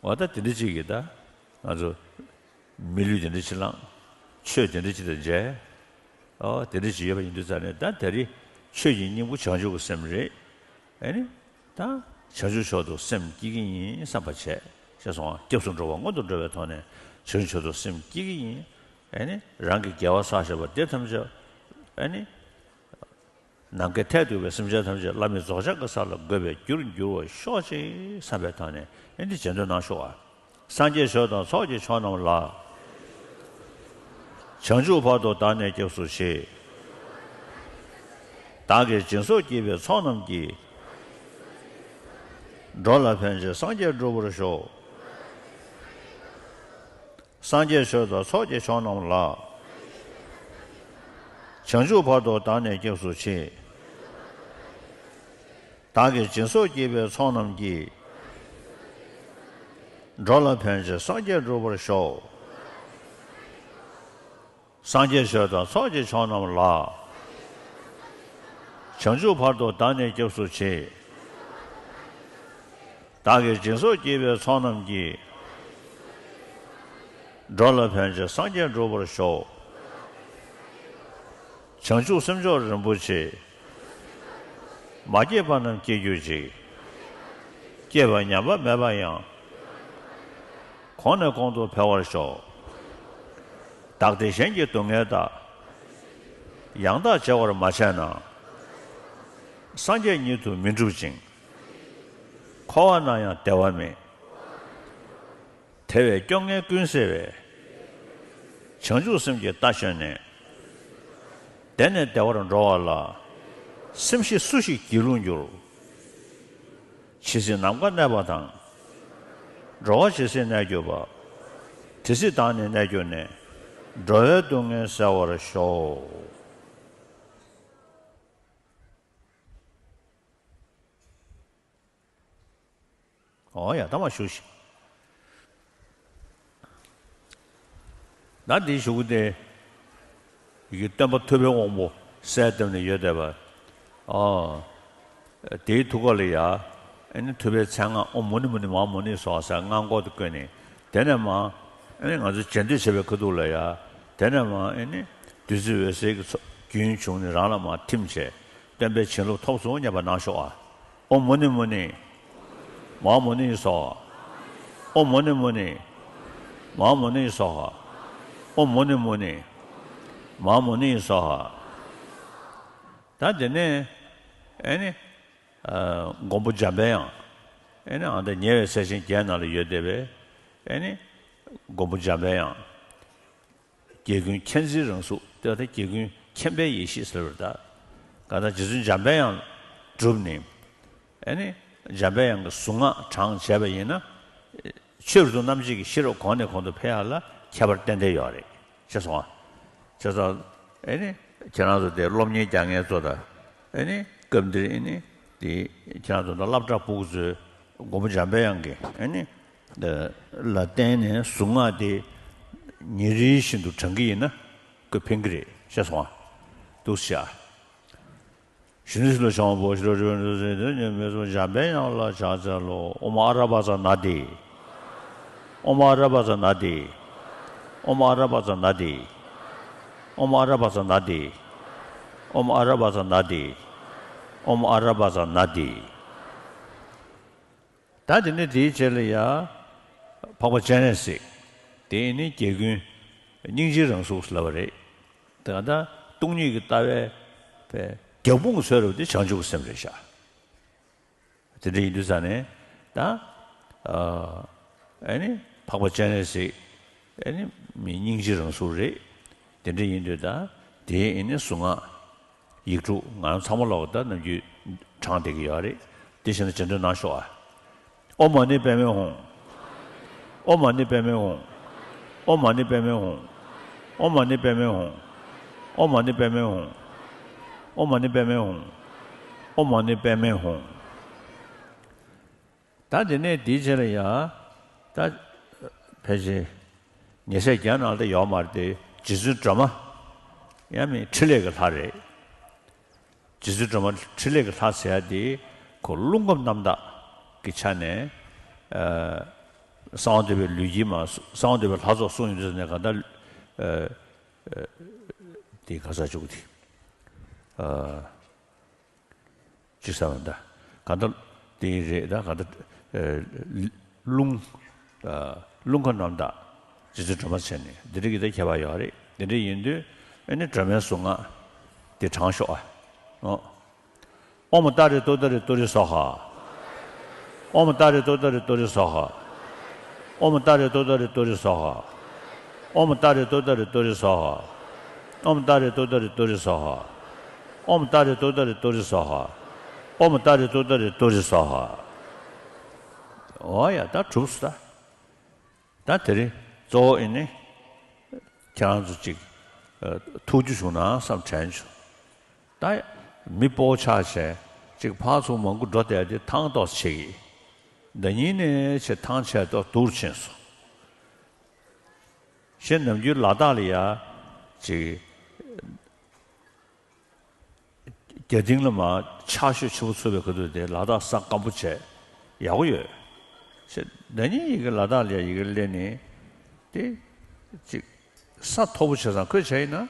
འོ་ད་དེ་འདྲ་ཅིག་གིས་ད་ང་ཚོ། མི་ལུས་དེ་འདྲ་ཅིག་བླངས། ཆོས་དེ་འདྲ་ཅིག་དང་མཇལ། ཨོ་དེ་འདྲ་ཅིག་ཡོད་པ་ཡིན་དུས་ཙང་ནས་ད་དེ་རིང་ཆོས་ཀྱི་སྙིང་པོ་བྱང་ཆུབ་ཀྱི་སེམས་རེད། ཨེ་ནི། ད་བྱང་ཆུབ་མཆོག་ཏུ་སེམས་བསྐྱེད་ཀྱི་ཡིན་བསམ་པ་བྱས། ཞེས་གསུངས་པ། སྐྱབས་སུ་འགྲོ་བ་སྔོན་དུ་འགྲོ་བའི་ཐོག་ནས་བྱང་ཆུབ་མཆོག་ཏུ་སེམས་བསྐྱེད་ཀྱི་ཡིན། ཨེ་ནི། རང་གི་དགེ་བ་བསགས་བཞག་པ་དེ་ཐམས་ཅད། ཨེ་ནི། ནམ་མཁའི་མཐས་གཏུགས་པའི་སེམས་ཅན་ཐམས་ཅད་བླ་མེད་རྫོགས་བྱང་གི་ས་ལ་འགོད་པའི་རྒྱུར་འགྱུར་བར་ཤོག་ཅིག་བསམ་པའི་ཐོག་ནས་ཨེ་འདི་རྗེས་ཟློས་གནང་ཤོག་ཨ། སངས་རྒྱས་ཆོས་དང་ཚོགས་ཀྱི་མཆོག་རྣམས་ལ། བྱང་ཆུབ་བར་དུ་བདག་ནི་སྐྱབས་སུ་མཆི། བདག་གིས་སྦྱིན་སོགས་བགྱིས་པའི་ཚོགས་རྣམས་ཀྱིས། འགྲོ་ལ་ཕན་ཕྱིར་སངས་རྒྱས་འགྲུབ་པར་ཤོག། སངས་རྒྱས་ཆོས་དང་ཚོགས་ཀྱི་མཆོག་རྣམས་ལ། བྱང་ཆུབ་བར་དུ་བདག་ནི་སྐྱབས་སུ་མཆི། བདག་གིས་སྦྱིན་སོགས་བགྱིས་པའི་ཚོགས་རྣམས་ཀྱིས། འགྲོ་ལ་ཕན་ཕྱིར་སངས་རྒྱས་འགྲུབ་པར་ཤོག། སངས་རྒྱས་ཆོས་དང་ཚོགས་ཀྱི་མཆོག་རྣམས་ལ། བྱང་ཆུབ་བར་དུ་བདག་ནི་སྐྱབས་སུ་མཆི། བདག་གིས་སྦྱིན་སོགས་བགྱིས་པའི་ཚོགས་རྣམས་ཀྱིས། འགྲོ་ལ་ཕན་ཕྱིར་སངས་རྒྱས་འགྲུབ་པར་ཤོག། བྱང་ཆུབ་སེམས་མཆོག་རིན་པོ་ཆེ། མ་སྐྱེས་པ་རྣམས་སྐྱེ་གྱུར་ཅིག། སྐྱེས་པ་ཉམས་པ་མེད་པ་ཡང་། གོང་ནས་གོང་དུ་འཕེལ་བར་ཤོག། བདག་བདེ་གཞན་གྱི་སྡུག་བསྔལ་དག། ཡང་དག་བྱེ་བར་མ་ཆད་ན། སངས་རྒྱས་ཉིད་དུ་མི་འགྲུབ་ཅིང་། འཁོར་བ་ན་ཡང་བདེ་བ་མེད། དེ་བས་སྐྱོ་ངལ་ཀུན་སེལ་བའི། བྱང་ཆུབ་སེམས་ཀྱི་རྟ་ཞོན་ནས། བདེ་ནས་བདེ་བར་འགྲོ་བ་ལ། སེམས་ཤེས་སུ་ཞིག་སྒྱིད་ལུག་འགྱུར། ཇི་སྲིད་ནམ་མཁའ་གནས་པ་དང་། འགྲོ་བ་ཇི་སྲིད་གནས་གྱུར་པ། དེ་སྲིད་བདག་ནི་གནས་གྱུར་ནས། འགྲོ་བའི་སྡུག་བསྔལ་སེལ་བར་ཤོག། ཨོ་ཡ་ད་མ་ཞུ་ཤིག་ད་འདི་ཞུ་གི་དེ། ཡི་གེ་སྟོན་པ་ཐུབ་པའི་དབང་པོ་གསལ་བཏབ་ནས་ཡོད་བསྡད་པ། ཨོ། དེའི་ཐུགས་ཀ་ལ་ཡ། ཨེ་ནི་ཐུབ་པའི་མཚན་སྔགས་ཨོཾ་མུ་ནི་མུ་ནི་མ་ཧཱ་མུ་ནི་སྭཱ་ཧཱ་ཟེར་སྔགས་འགོ་དེ་བཀོད་ནས། དེ་ནས་མ། ཨེ་ནི་ང་ཚོས་རྗེས་ཟློས་བྱེད་པའི་ཁ་ཐུག་ལ་ཡ། དེ་ནས་མ་ཨེ་ནི། བདུད་རྩི་འོད་ཟེར་གྱི་ཚོགས་རྒྱུན་བྱུང་ནས་རང་ལ་མ་ཐིམ་བྱས། སྟོན་པའི་བྱིན་རླབས་ཐོབ་སོང་སྙམ་པ་གནང་ཤོག་ཨ། ཨོཾ་མུ་ནི་མུ་ནི། མ་ཧཱ་མུ་ནི་སྭཱ་ཧཱ། ཨོཾ་མུ་ནི་མུ་ནི། མ་ཧཱ་མུ་ནི་སྭཱ་ཧཱ། ཨོཾ་མུ་ནི་མུ་ནི། མ་ཧཱ་མུ་ནི་སྭཱ་ཧཱ། ད་དེ་ནས། ཨེ་ནི། ཨ། མགོན་པོ་འཇམ་པའི་དབྱངས། ཨེ་ནི་ཨ་ད་ཉེ་བའི་ས་ཞིང་བརྒྱད་ནང་ལ་ཡོད་བསྡད་པའི། ཨེ་ནི། མགོན་པོ་འཇམ་པའི་དབྱངས། རྒྱལ་ཀུན་མཁྱེན་བརྩེའི་རང་གཟུགས་དེ་ལ་ད་རྒྱལ་ཀུན་མཁྱེན་པའི་ཡེ་ཤེས་ཟེར་བར་གདའ། གང་ལྟར་རྗེ་བཙུན་འཇམ་པའི་དབྱངས་བསྒྲུབས་ནས། ཨེ་ནི། འཇམ་པའི་དབྱངས་ཀྱི་གཟུངས་སྔགས་བགྲངས་བྱས་པ་ཡིན་ན། ཆོས་རིག་ཏུ་རྣམ་འབྱེད་ཀྱི་ཤེས་རབ་གོང་ནས་གོང་དུ་འཕེལ་ཡག་ལ་ཁྱད་པར་ཏན་ཏན་ཡོད་རེད། ཤེས་སོང་ཨ། ཤེས་སོང་། ཨེ་ནི། ཁྱེད་རང་ཚོ་དེ་སློབ་གཉེར་རྒྱག་མཁན་ཚོ་དང་། ཨེ་ནི། སྐབས་འདིར་ཨེ་ནི། དེ་ཁྱེད་རང་ཚོ་དང་སློབ་གྲྭ་ཕྲུ་གུ་ཚོས་མགོན་པོ་འཇམ་པའི་དབྱངས་ཀྱི་ཨེ་ནི། ལ་བརྟེན་ནས་གཟུངས་སྔགས་དེ་ཉིན་རེ་བཞིན་དུ་བགྲང་གི་ཡིན་ན་ཁོས་ཕན་གི་རེད། ཤེས་སོང་ཨ། འདུག་སེ་བྱ། ཞི་ནི་ལུ་ཤང་བོ་ཤི་རོ་ཞི་རོ་ནི་སུ་ཟེར་དོན་ཉམས་མེད་སོང་འཇམ་པའི་དབྱངས་ལ་ཕྱག་འཚལ་ལོ། ཨོཾ་ཨ་ར་པ་ཙ་ན་དྷཱིཿ། ཨོཾ་ཨ་ར་པ་ཙ་ན་དྷཱིཿ། ཨོཾ་ཨ་ར་པ་ཙ་ན་དྷཱིཿ། ཨོཾ་ཨ་ར་པ་ཙ་ན་དྷཱིཿ། ཨོཾ་ཨ་ར་པ་ཙ་ན་དྷཱིཿ། ཨོཾ་ཨ་ར་པ་ཙ་ན་དྷཱིཿ། ད་དེ་ནས་དེའི་རྗེས་ལ་ཡ། འཕགས་པ་སྤྱན་རས་གཟིགས། དེ་ནི་རྒྱལ་ཀུན་སྙིང་རྗེའི་རང་གཟུགས་ལབ་པ་རེད། དེ་ག་ད་སྟོང་ཉིད་ཀྱི་ལྟ་བའི་བའི་རྒྱབ་དཔུང་ཚོས་རབ་དེ་བྱང་ཆུབ་ཀྱི་སེམས་རེད་ཤག་དེ་འདྲ་ཡིན་དུས་ཙང་ནས་ད། ཨ་ནི་འཕགས་པ་སྤྱན་རས་གཟིགས། ཨེ་ནི་མི་སྙིང་རྗེ་རང་གཟུགས་རེད། དེ་འདྲ་ཡིན་དུས་ད་དེའི་ཨེ་ནི་གཟུངས་སྔགས་ཡིག་དྲུག་ང་རང་ཚང་མ་ལོག་ད་ནམ་རྒྱུན་བགྲང་བསྡད་ཀྱི་ཡོད་རེད། དེ་བཞིན་དུ་རྗེས་ཟློས་གནང་ཤོག་ཨ། ཨོཾ་མ་ཎི་པདྨེ་ཧཱུྃ། ཨོཾ་མ་ཎི་པདྨེ་ཧཱུྃ། ཨོཾ་མ་ཎི་པདྨེ་ཧཱུྃ། ཨོཾ་མ་ཎི་པདྨེ་ཧཱུྃ། ཨོཾ་མ་ཎི་པདྨེ་ཧཱུྃ། ཨོཾ་མ་ཎི་པདྨེ་ཧཱུྃ། ཨོཾ་མ་ཎི་པདྨེ་ཧཱུྃ། ད་དེ་ནས་དེའི་རྗེས་ལ་ཡ། ད་ཕལ་ཆེར་ཉེ་ཆར་རྒྱ་ནག་ལ་ཡོད་མ་རེད་དེ་རྗེ་བཙུན་སྒྲོལ་མ། ཡང་མིན་འཕྲིན་ལས་ཀྱི་ལྷ་རེད། རྗེ་བཙུན་སྒྲོལ་མ་འཕྲིན་ལས་ཀྱི་ལྷ་ཟེར་ཡ་དེ་ཁོ་རླུང་ཁམས་རྣམ་དག་གི་ཆ་ནས། ཨ། གསང་བ་འདུས་པའི་ལུས་དཀྱིལ་མ་གསང་བ་འདུས་པའི་ལྷ་ཚོགས་གསུང་ཡོང་དུས་ནས་གང་ལྟར། ཨ། ཨ། དེ་ག་ས་བཅུག་དེ། ཨ། ཅི་ཟེར་བ་འདྲ། གང་ལྟར་དེ་རེད་ད་གང་ལྟར། ཨ། རླུང་། ཨ། རླུང་ཁམས་རྣམ་དག་རྗེ་བཙུན་སྒྲོལ་མ་ཟེར་ནས་འདི་འདྲ་གི་ད་ཁྱད་པར་ཡོད་རེད། འདི་འདྲ་ཡིན་དུས་ཨེ་ནི་སྒྲོལ་མའི་གཟུངས་སྔགས་དེ་བགྲང་ཤོག་ཨ། ཨོ། ཨོཾ་ཏཱ་རེ་ཏོ་ཏཱ་རེ་ཏུ་རེ་སྭཱ་ཧཱ། ཨོཾ་ཏཱ་རེ་ཏོ་ཏཱ་རེ་ཏུ་རེ་སྭཱ་ཧཱ། ཨོཾ་ཏཱ་རེ་ཏོ་ཏཱ་རེ་ཏུ་རེ་སྭཱ་ཧཱ། ཨོཾ་ཏཱ་རེ་ཏོ་ཏཱ་རེ་ཏུ་རེ་སྭཱ་ཧཱ། ཨོཾ་ཏཱ་རེ་ཏོ་ཏཱ་རེ་ཏུ་རེ་སྭཱ་ཧཱ། ཨོཾ་ཏཱ་རེ་ཏོ་ཏཱ་རེ་ཏུ་རེ་སྭཱ་ཧཱ། ཨོཾ་ཏཱ་རེ་ཏོ་ཏཱ་རེ་ཏུ་རེ་སྭཱ་ཧཱ། ཨོ་ཡ་ད་གྲུབ་སོང་ད། ད་དེ་རིང་གཙོ་བོ་ཨེ་ནི་ཁྱེད་རང་ཚོ་ཅིག་ཨ། ཐུགས་རྒྱུས་བྱུང་ན་བསམ་དྲན་བྱུང་། ད་མི་སྤོ་ཆགས་བྱས་ཅིག་ཕར་ཚུར་མང་པོ་འགྲོ་བསྡད་དེ་ཐང་ཏོག་ཙམ་བྱེད་ཀྱི། ཟླ་ཉིན་ནས་ཆེ་ཐང་ཆད་ཏོག་སྡུག་རུ་ཕྱིན་སོང་། ཞེས་ནམ་རྒྱུན་ལ་དྭགས་ལ་ཡ་ཅིག་རྒྱ་སྟེང་ལ་མར་ཆར་ཞོད་ཆེན་པོ་ཚུད་པའི་ཁ་ཐུག་དེ་ལ་དྭགས་ས་སྐམ་པོ་བྱས་ཡག་པོ་ཡོད། ཞེས་ཟླ་ཉིན་ཡི་གེ་ལ་དྭགས་ལ་ཡ་ཡི་གེ་སླེབས་ནས་དེ་ཅིག་ས་མཐོ་པོ་བྱས་ཙང་ཁོས་བྱས་ཡིན་ན་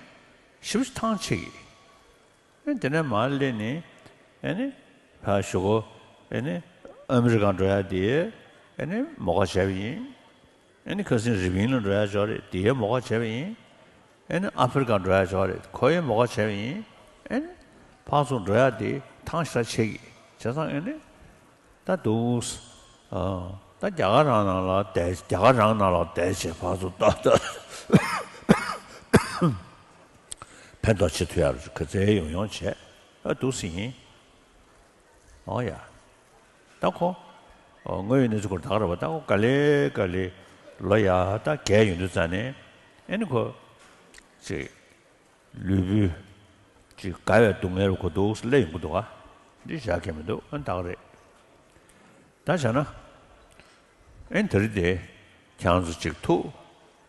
ཞེ་པོ་ཅིག་ཐང་ཆད་ཀྱི། ཨེ་དེ་ནས་མར་སླེབས་ནས་ཨེ་ནི་ཕར་གཞུག་གུ་ཨེ་ནི་ཨ་མི་རི་ཀ་འགྲོ་ཡ་དེ་ཨེ་ནི་མོ་ཁ་བྱས་པ་ཡིན། ཨེ་ནི་ཁ་སང་རི་པིན་ལ་འགྲོ་ཡ་ཅིག་ཡོད་རེད། དེ་ཡང་མོ་ཁ་བྱས་པ་ཡིན། ཨེ་ནི་ཨ་ཧྥེ་རི་ཀ་འགྲོ་ཡ་ཅིག་ཡོད་རེད། ཁོ་ཡང་མོ་ཁ་བྱས་པ་ཡིན། ཨེ་ནི་ཕར་ཚུར་འགྲོ་ཡ་དེ་ཐང་ཤ་ཆད་ཀྱི་བྱས་ཙང་ཨེ་ནི་ད་འདུག་ཨ། ད་རྒྱ་གར་རང་ནང་ལ་བསྡད། རྒྱ་གར་རང་ནང་ལ་བསྡད་བྱས་ཕར་ཚུར་ཏག་ཏག་ཕན་ཐོགས་བྱེད་ཐུབ་ཡ་རུ་ག་ཚད་ཡོང་ཡོང་བྱས་ཨ་འདུག་སེ་ཡིན། ཨོ་ཡ། ད་ཁོ། ཨོ་དངོས་ཡོད་གནས་ཚུལ་སྐོར་ད་ག་རེད་པ། ད་ཁོ་ག་ལེ་ག་ལེ་ལོ་ཡ་ད་རྒས་ཡོང་དུས་ཙ་ནས་ཨེ་ནི་ཁོ་ཅིག་ལུས་པོའི་ཅིག་རྒ་བའི་སྡུག་བསྔལ་རུ་ཁོ་འདུག་སེ་སླེབས་ཡོང་གི་འདུག་ག་འདི་བཞག་གི་མི་འདུག་ཨ་ད་ག་རེད། ད་བྱས་ན། ཨེ་ནི་དེ་རིང་དེ་ཁྱེད་རང་ཚོ་ཅིག་ཐུག་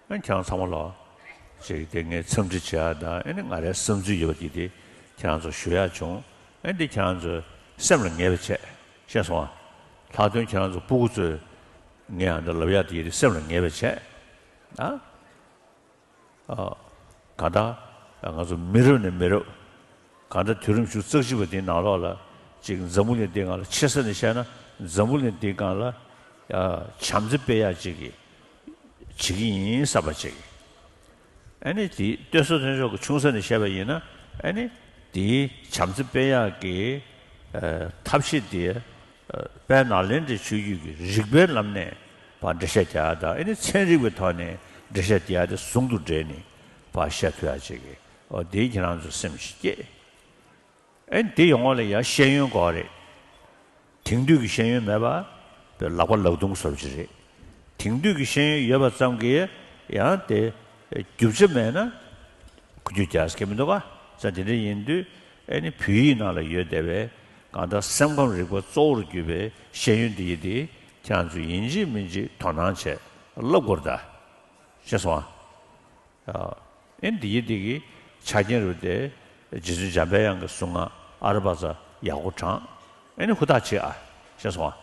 ཨེ་ནི་ཁྱེད་རང་ཚང་མ་ལ་ཅིག་དེ་ངས་འཚམས་འདྲི་བྱེད་ཡ་དང་། ཨེ་ནི་ང་རའི་བསམ་ཚུལ་ཡོད་པ་དེ་དེ་ཁྱེད་རང་ཚོ་ཞུ་ཡ་བྱུང་། ཨེ་ནི་དེ་ཁྱེད་རང་ཚོ་སེམས་ལ་ངེས་པ་བྱས། ཤེས་སོང་ཨ། ལྷག་དོན་ཁྱེད་རང་ཚོ་སྤུ་གུ་ཚོས་ངས་ཨ་འདྲ་ལབ་ཡ་དེ་དེ་སེམས་ལ་ངེས་པ་བྱས་ཨ། ཨ། གང་ལྟར་ང་ཚོ་མི་རབས་ནས་མི་རབས། གང་ལྟར་དུས་རིམ་བཞི་བཅུ་རྩ་གཅིག་པ་དེའི་ནང་ལོགས་ལ་ཅིག་འཛམ་བུ་གླིང་འདིའི་སྒང་ལ་ཆེ་ས་ནས་བཤད་ན་འཛམ་བུ་གླིང་འདིའི་སྒང་ལ་ཨ་བྱམས་བརྩེ་སྤེལ་ཡག་ཅིག་གི་བྱེད་ཀྱི་ཡིན་བསམ་པ་ཅིག་ཨ་ནི་དེ་སྟོད་སོ་ཐོན་ཕྱོགས་ཀྱི་ཆུང་ས་ནས་བཤད་པ་ཡིན་ན། ཨ་ནི་དེའི་བྱམས་བརྩེ་སྤེལ་ཡག་གི་ཨ་ཐབས་ཤེས་དེ་ཨ་དཔལ་ནཱ་ལེནྡྲའི་ཆོས་བརྒྱུད་ཀྱི་རིག་པའི་ལམ་ནས་ཕར་འགྲེལ་བཤད་རྒྱག་ཡ་དང་། ཨ་ནི་ཚན་རིག་པའི་ཐོག་ནས་འགྲེལ་བཤད་རྒྱག་ཡ་དེ་ཟུང་དུ་འབྲེལ་ནས་ཕར་བཤད་ཐུབ་ཡ་ཅིག་གི་ཨོ་དེ་ཁྱེད་རང་ཚོ་སེམས་ཤིག་སྐྱེད། ཨེ་དེ་ཡོང་བ་ལ་ཡང་ཤེས་ཡོན་དགོས་རེད། དེང་དུས་ཀྱི་ཤེས་ཡོན་མེད་པ་པའི་ལག་པ་ལག་རྡུང་བཟོ་བ་ཅིག་རེད། དེང་དུས་ཀྱི་ཤེས་ཡོན་ཡོད་པ་ཙམ་གྱིས་ཡང་དེ་རྒྱུ་ཆ་མེད་ན་ཁུ་རྒྱུ་རྒྱག་ས་གི་མི་འདུག་ག་ས་དེ་འདྲ་ཡིན་དུས་ཨེ་ནི་བོད་ཡིག་ནང་ལ་ཡོད་བསྡད་པའི་གང་ལྟར་སེམས་ཁམས་རིག་པ་གཙོ་བོར་གྱུར་པའི་ཤེས་ཡོན་འདི་ཡི་དེ་ཁྱེད་རང་ཚོས་ཡིན་གཅིག་མིན་གཅིག་དོ་སྣང་བྱས་བསླབ་དགོས་རེད་ད། ཤེས་སོང་ཨ། ཨེ་འདི་ཡི་འདི་གི་ཆ་རྐྱེན་རུ་དེ་རྗེ་བཙུན་འཇམ་པའི་དབྱངས་ཀྱི་གསུང་ངག་ཨ་ར་པ་ཙ་ཡག་པོ་དྲངས། ཨེ་ནི་ཧུར་ཐག་བྱེད་ཨ། ཤེས་སོང་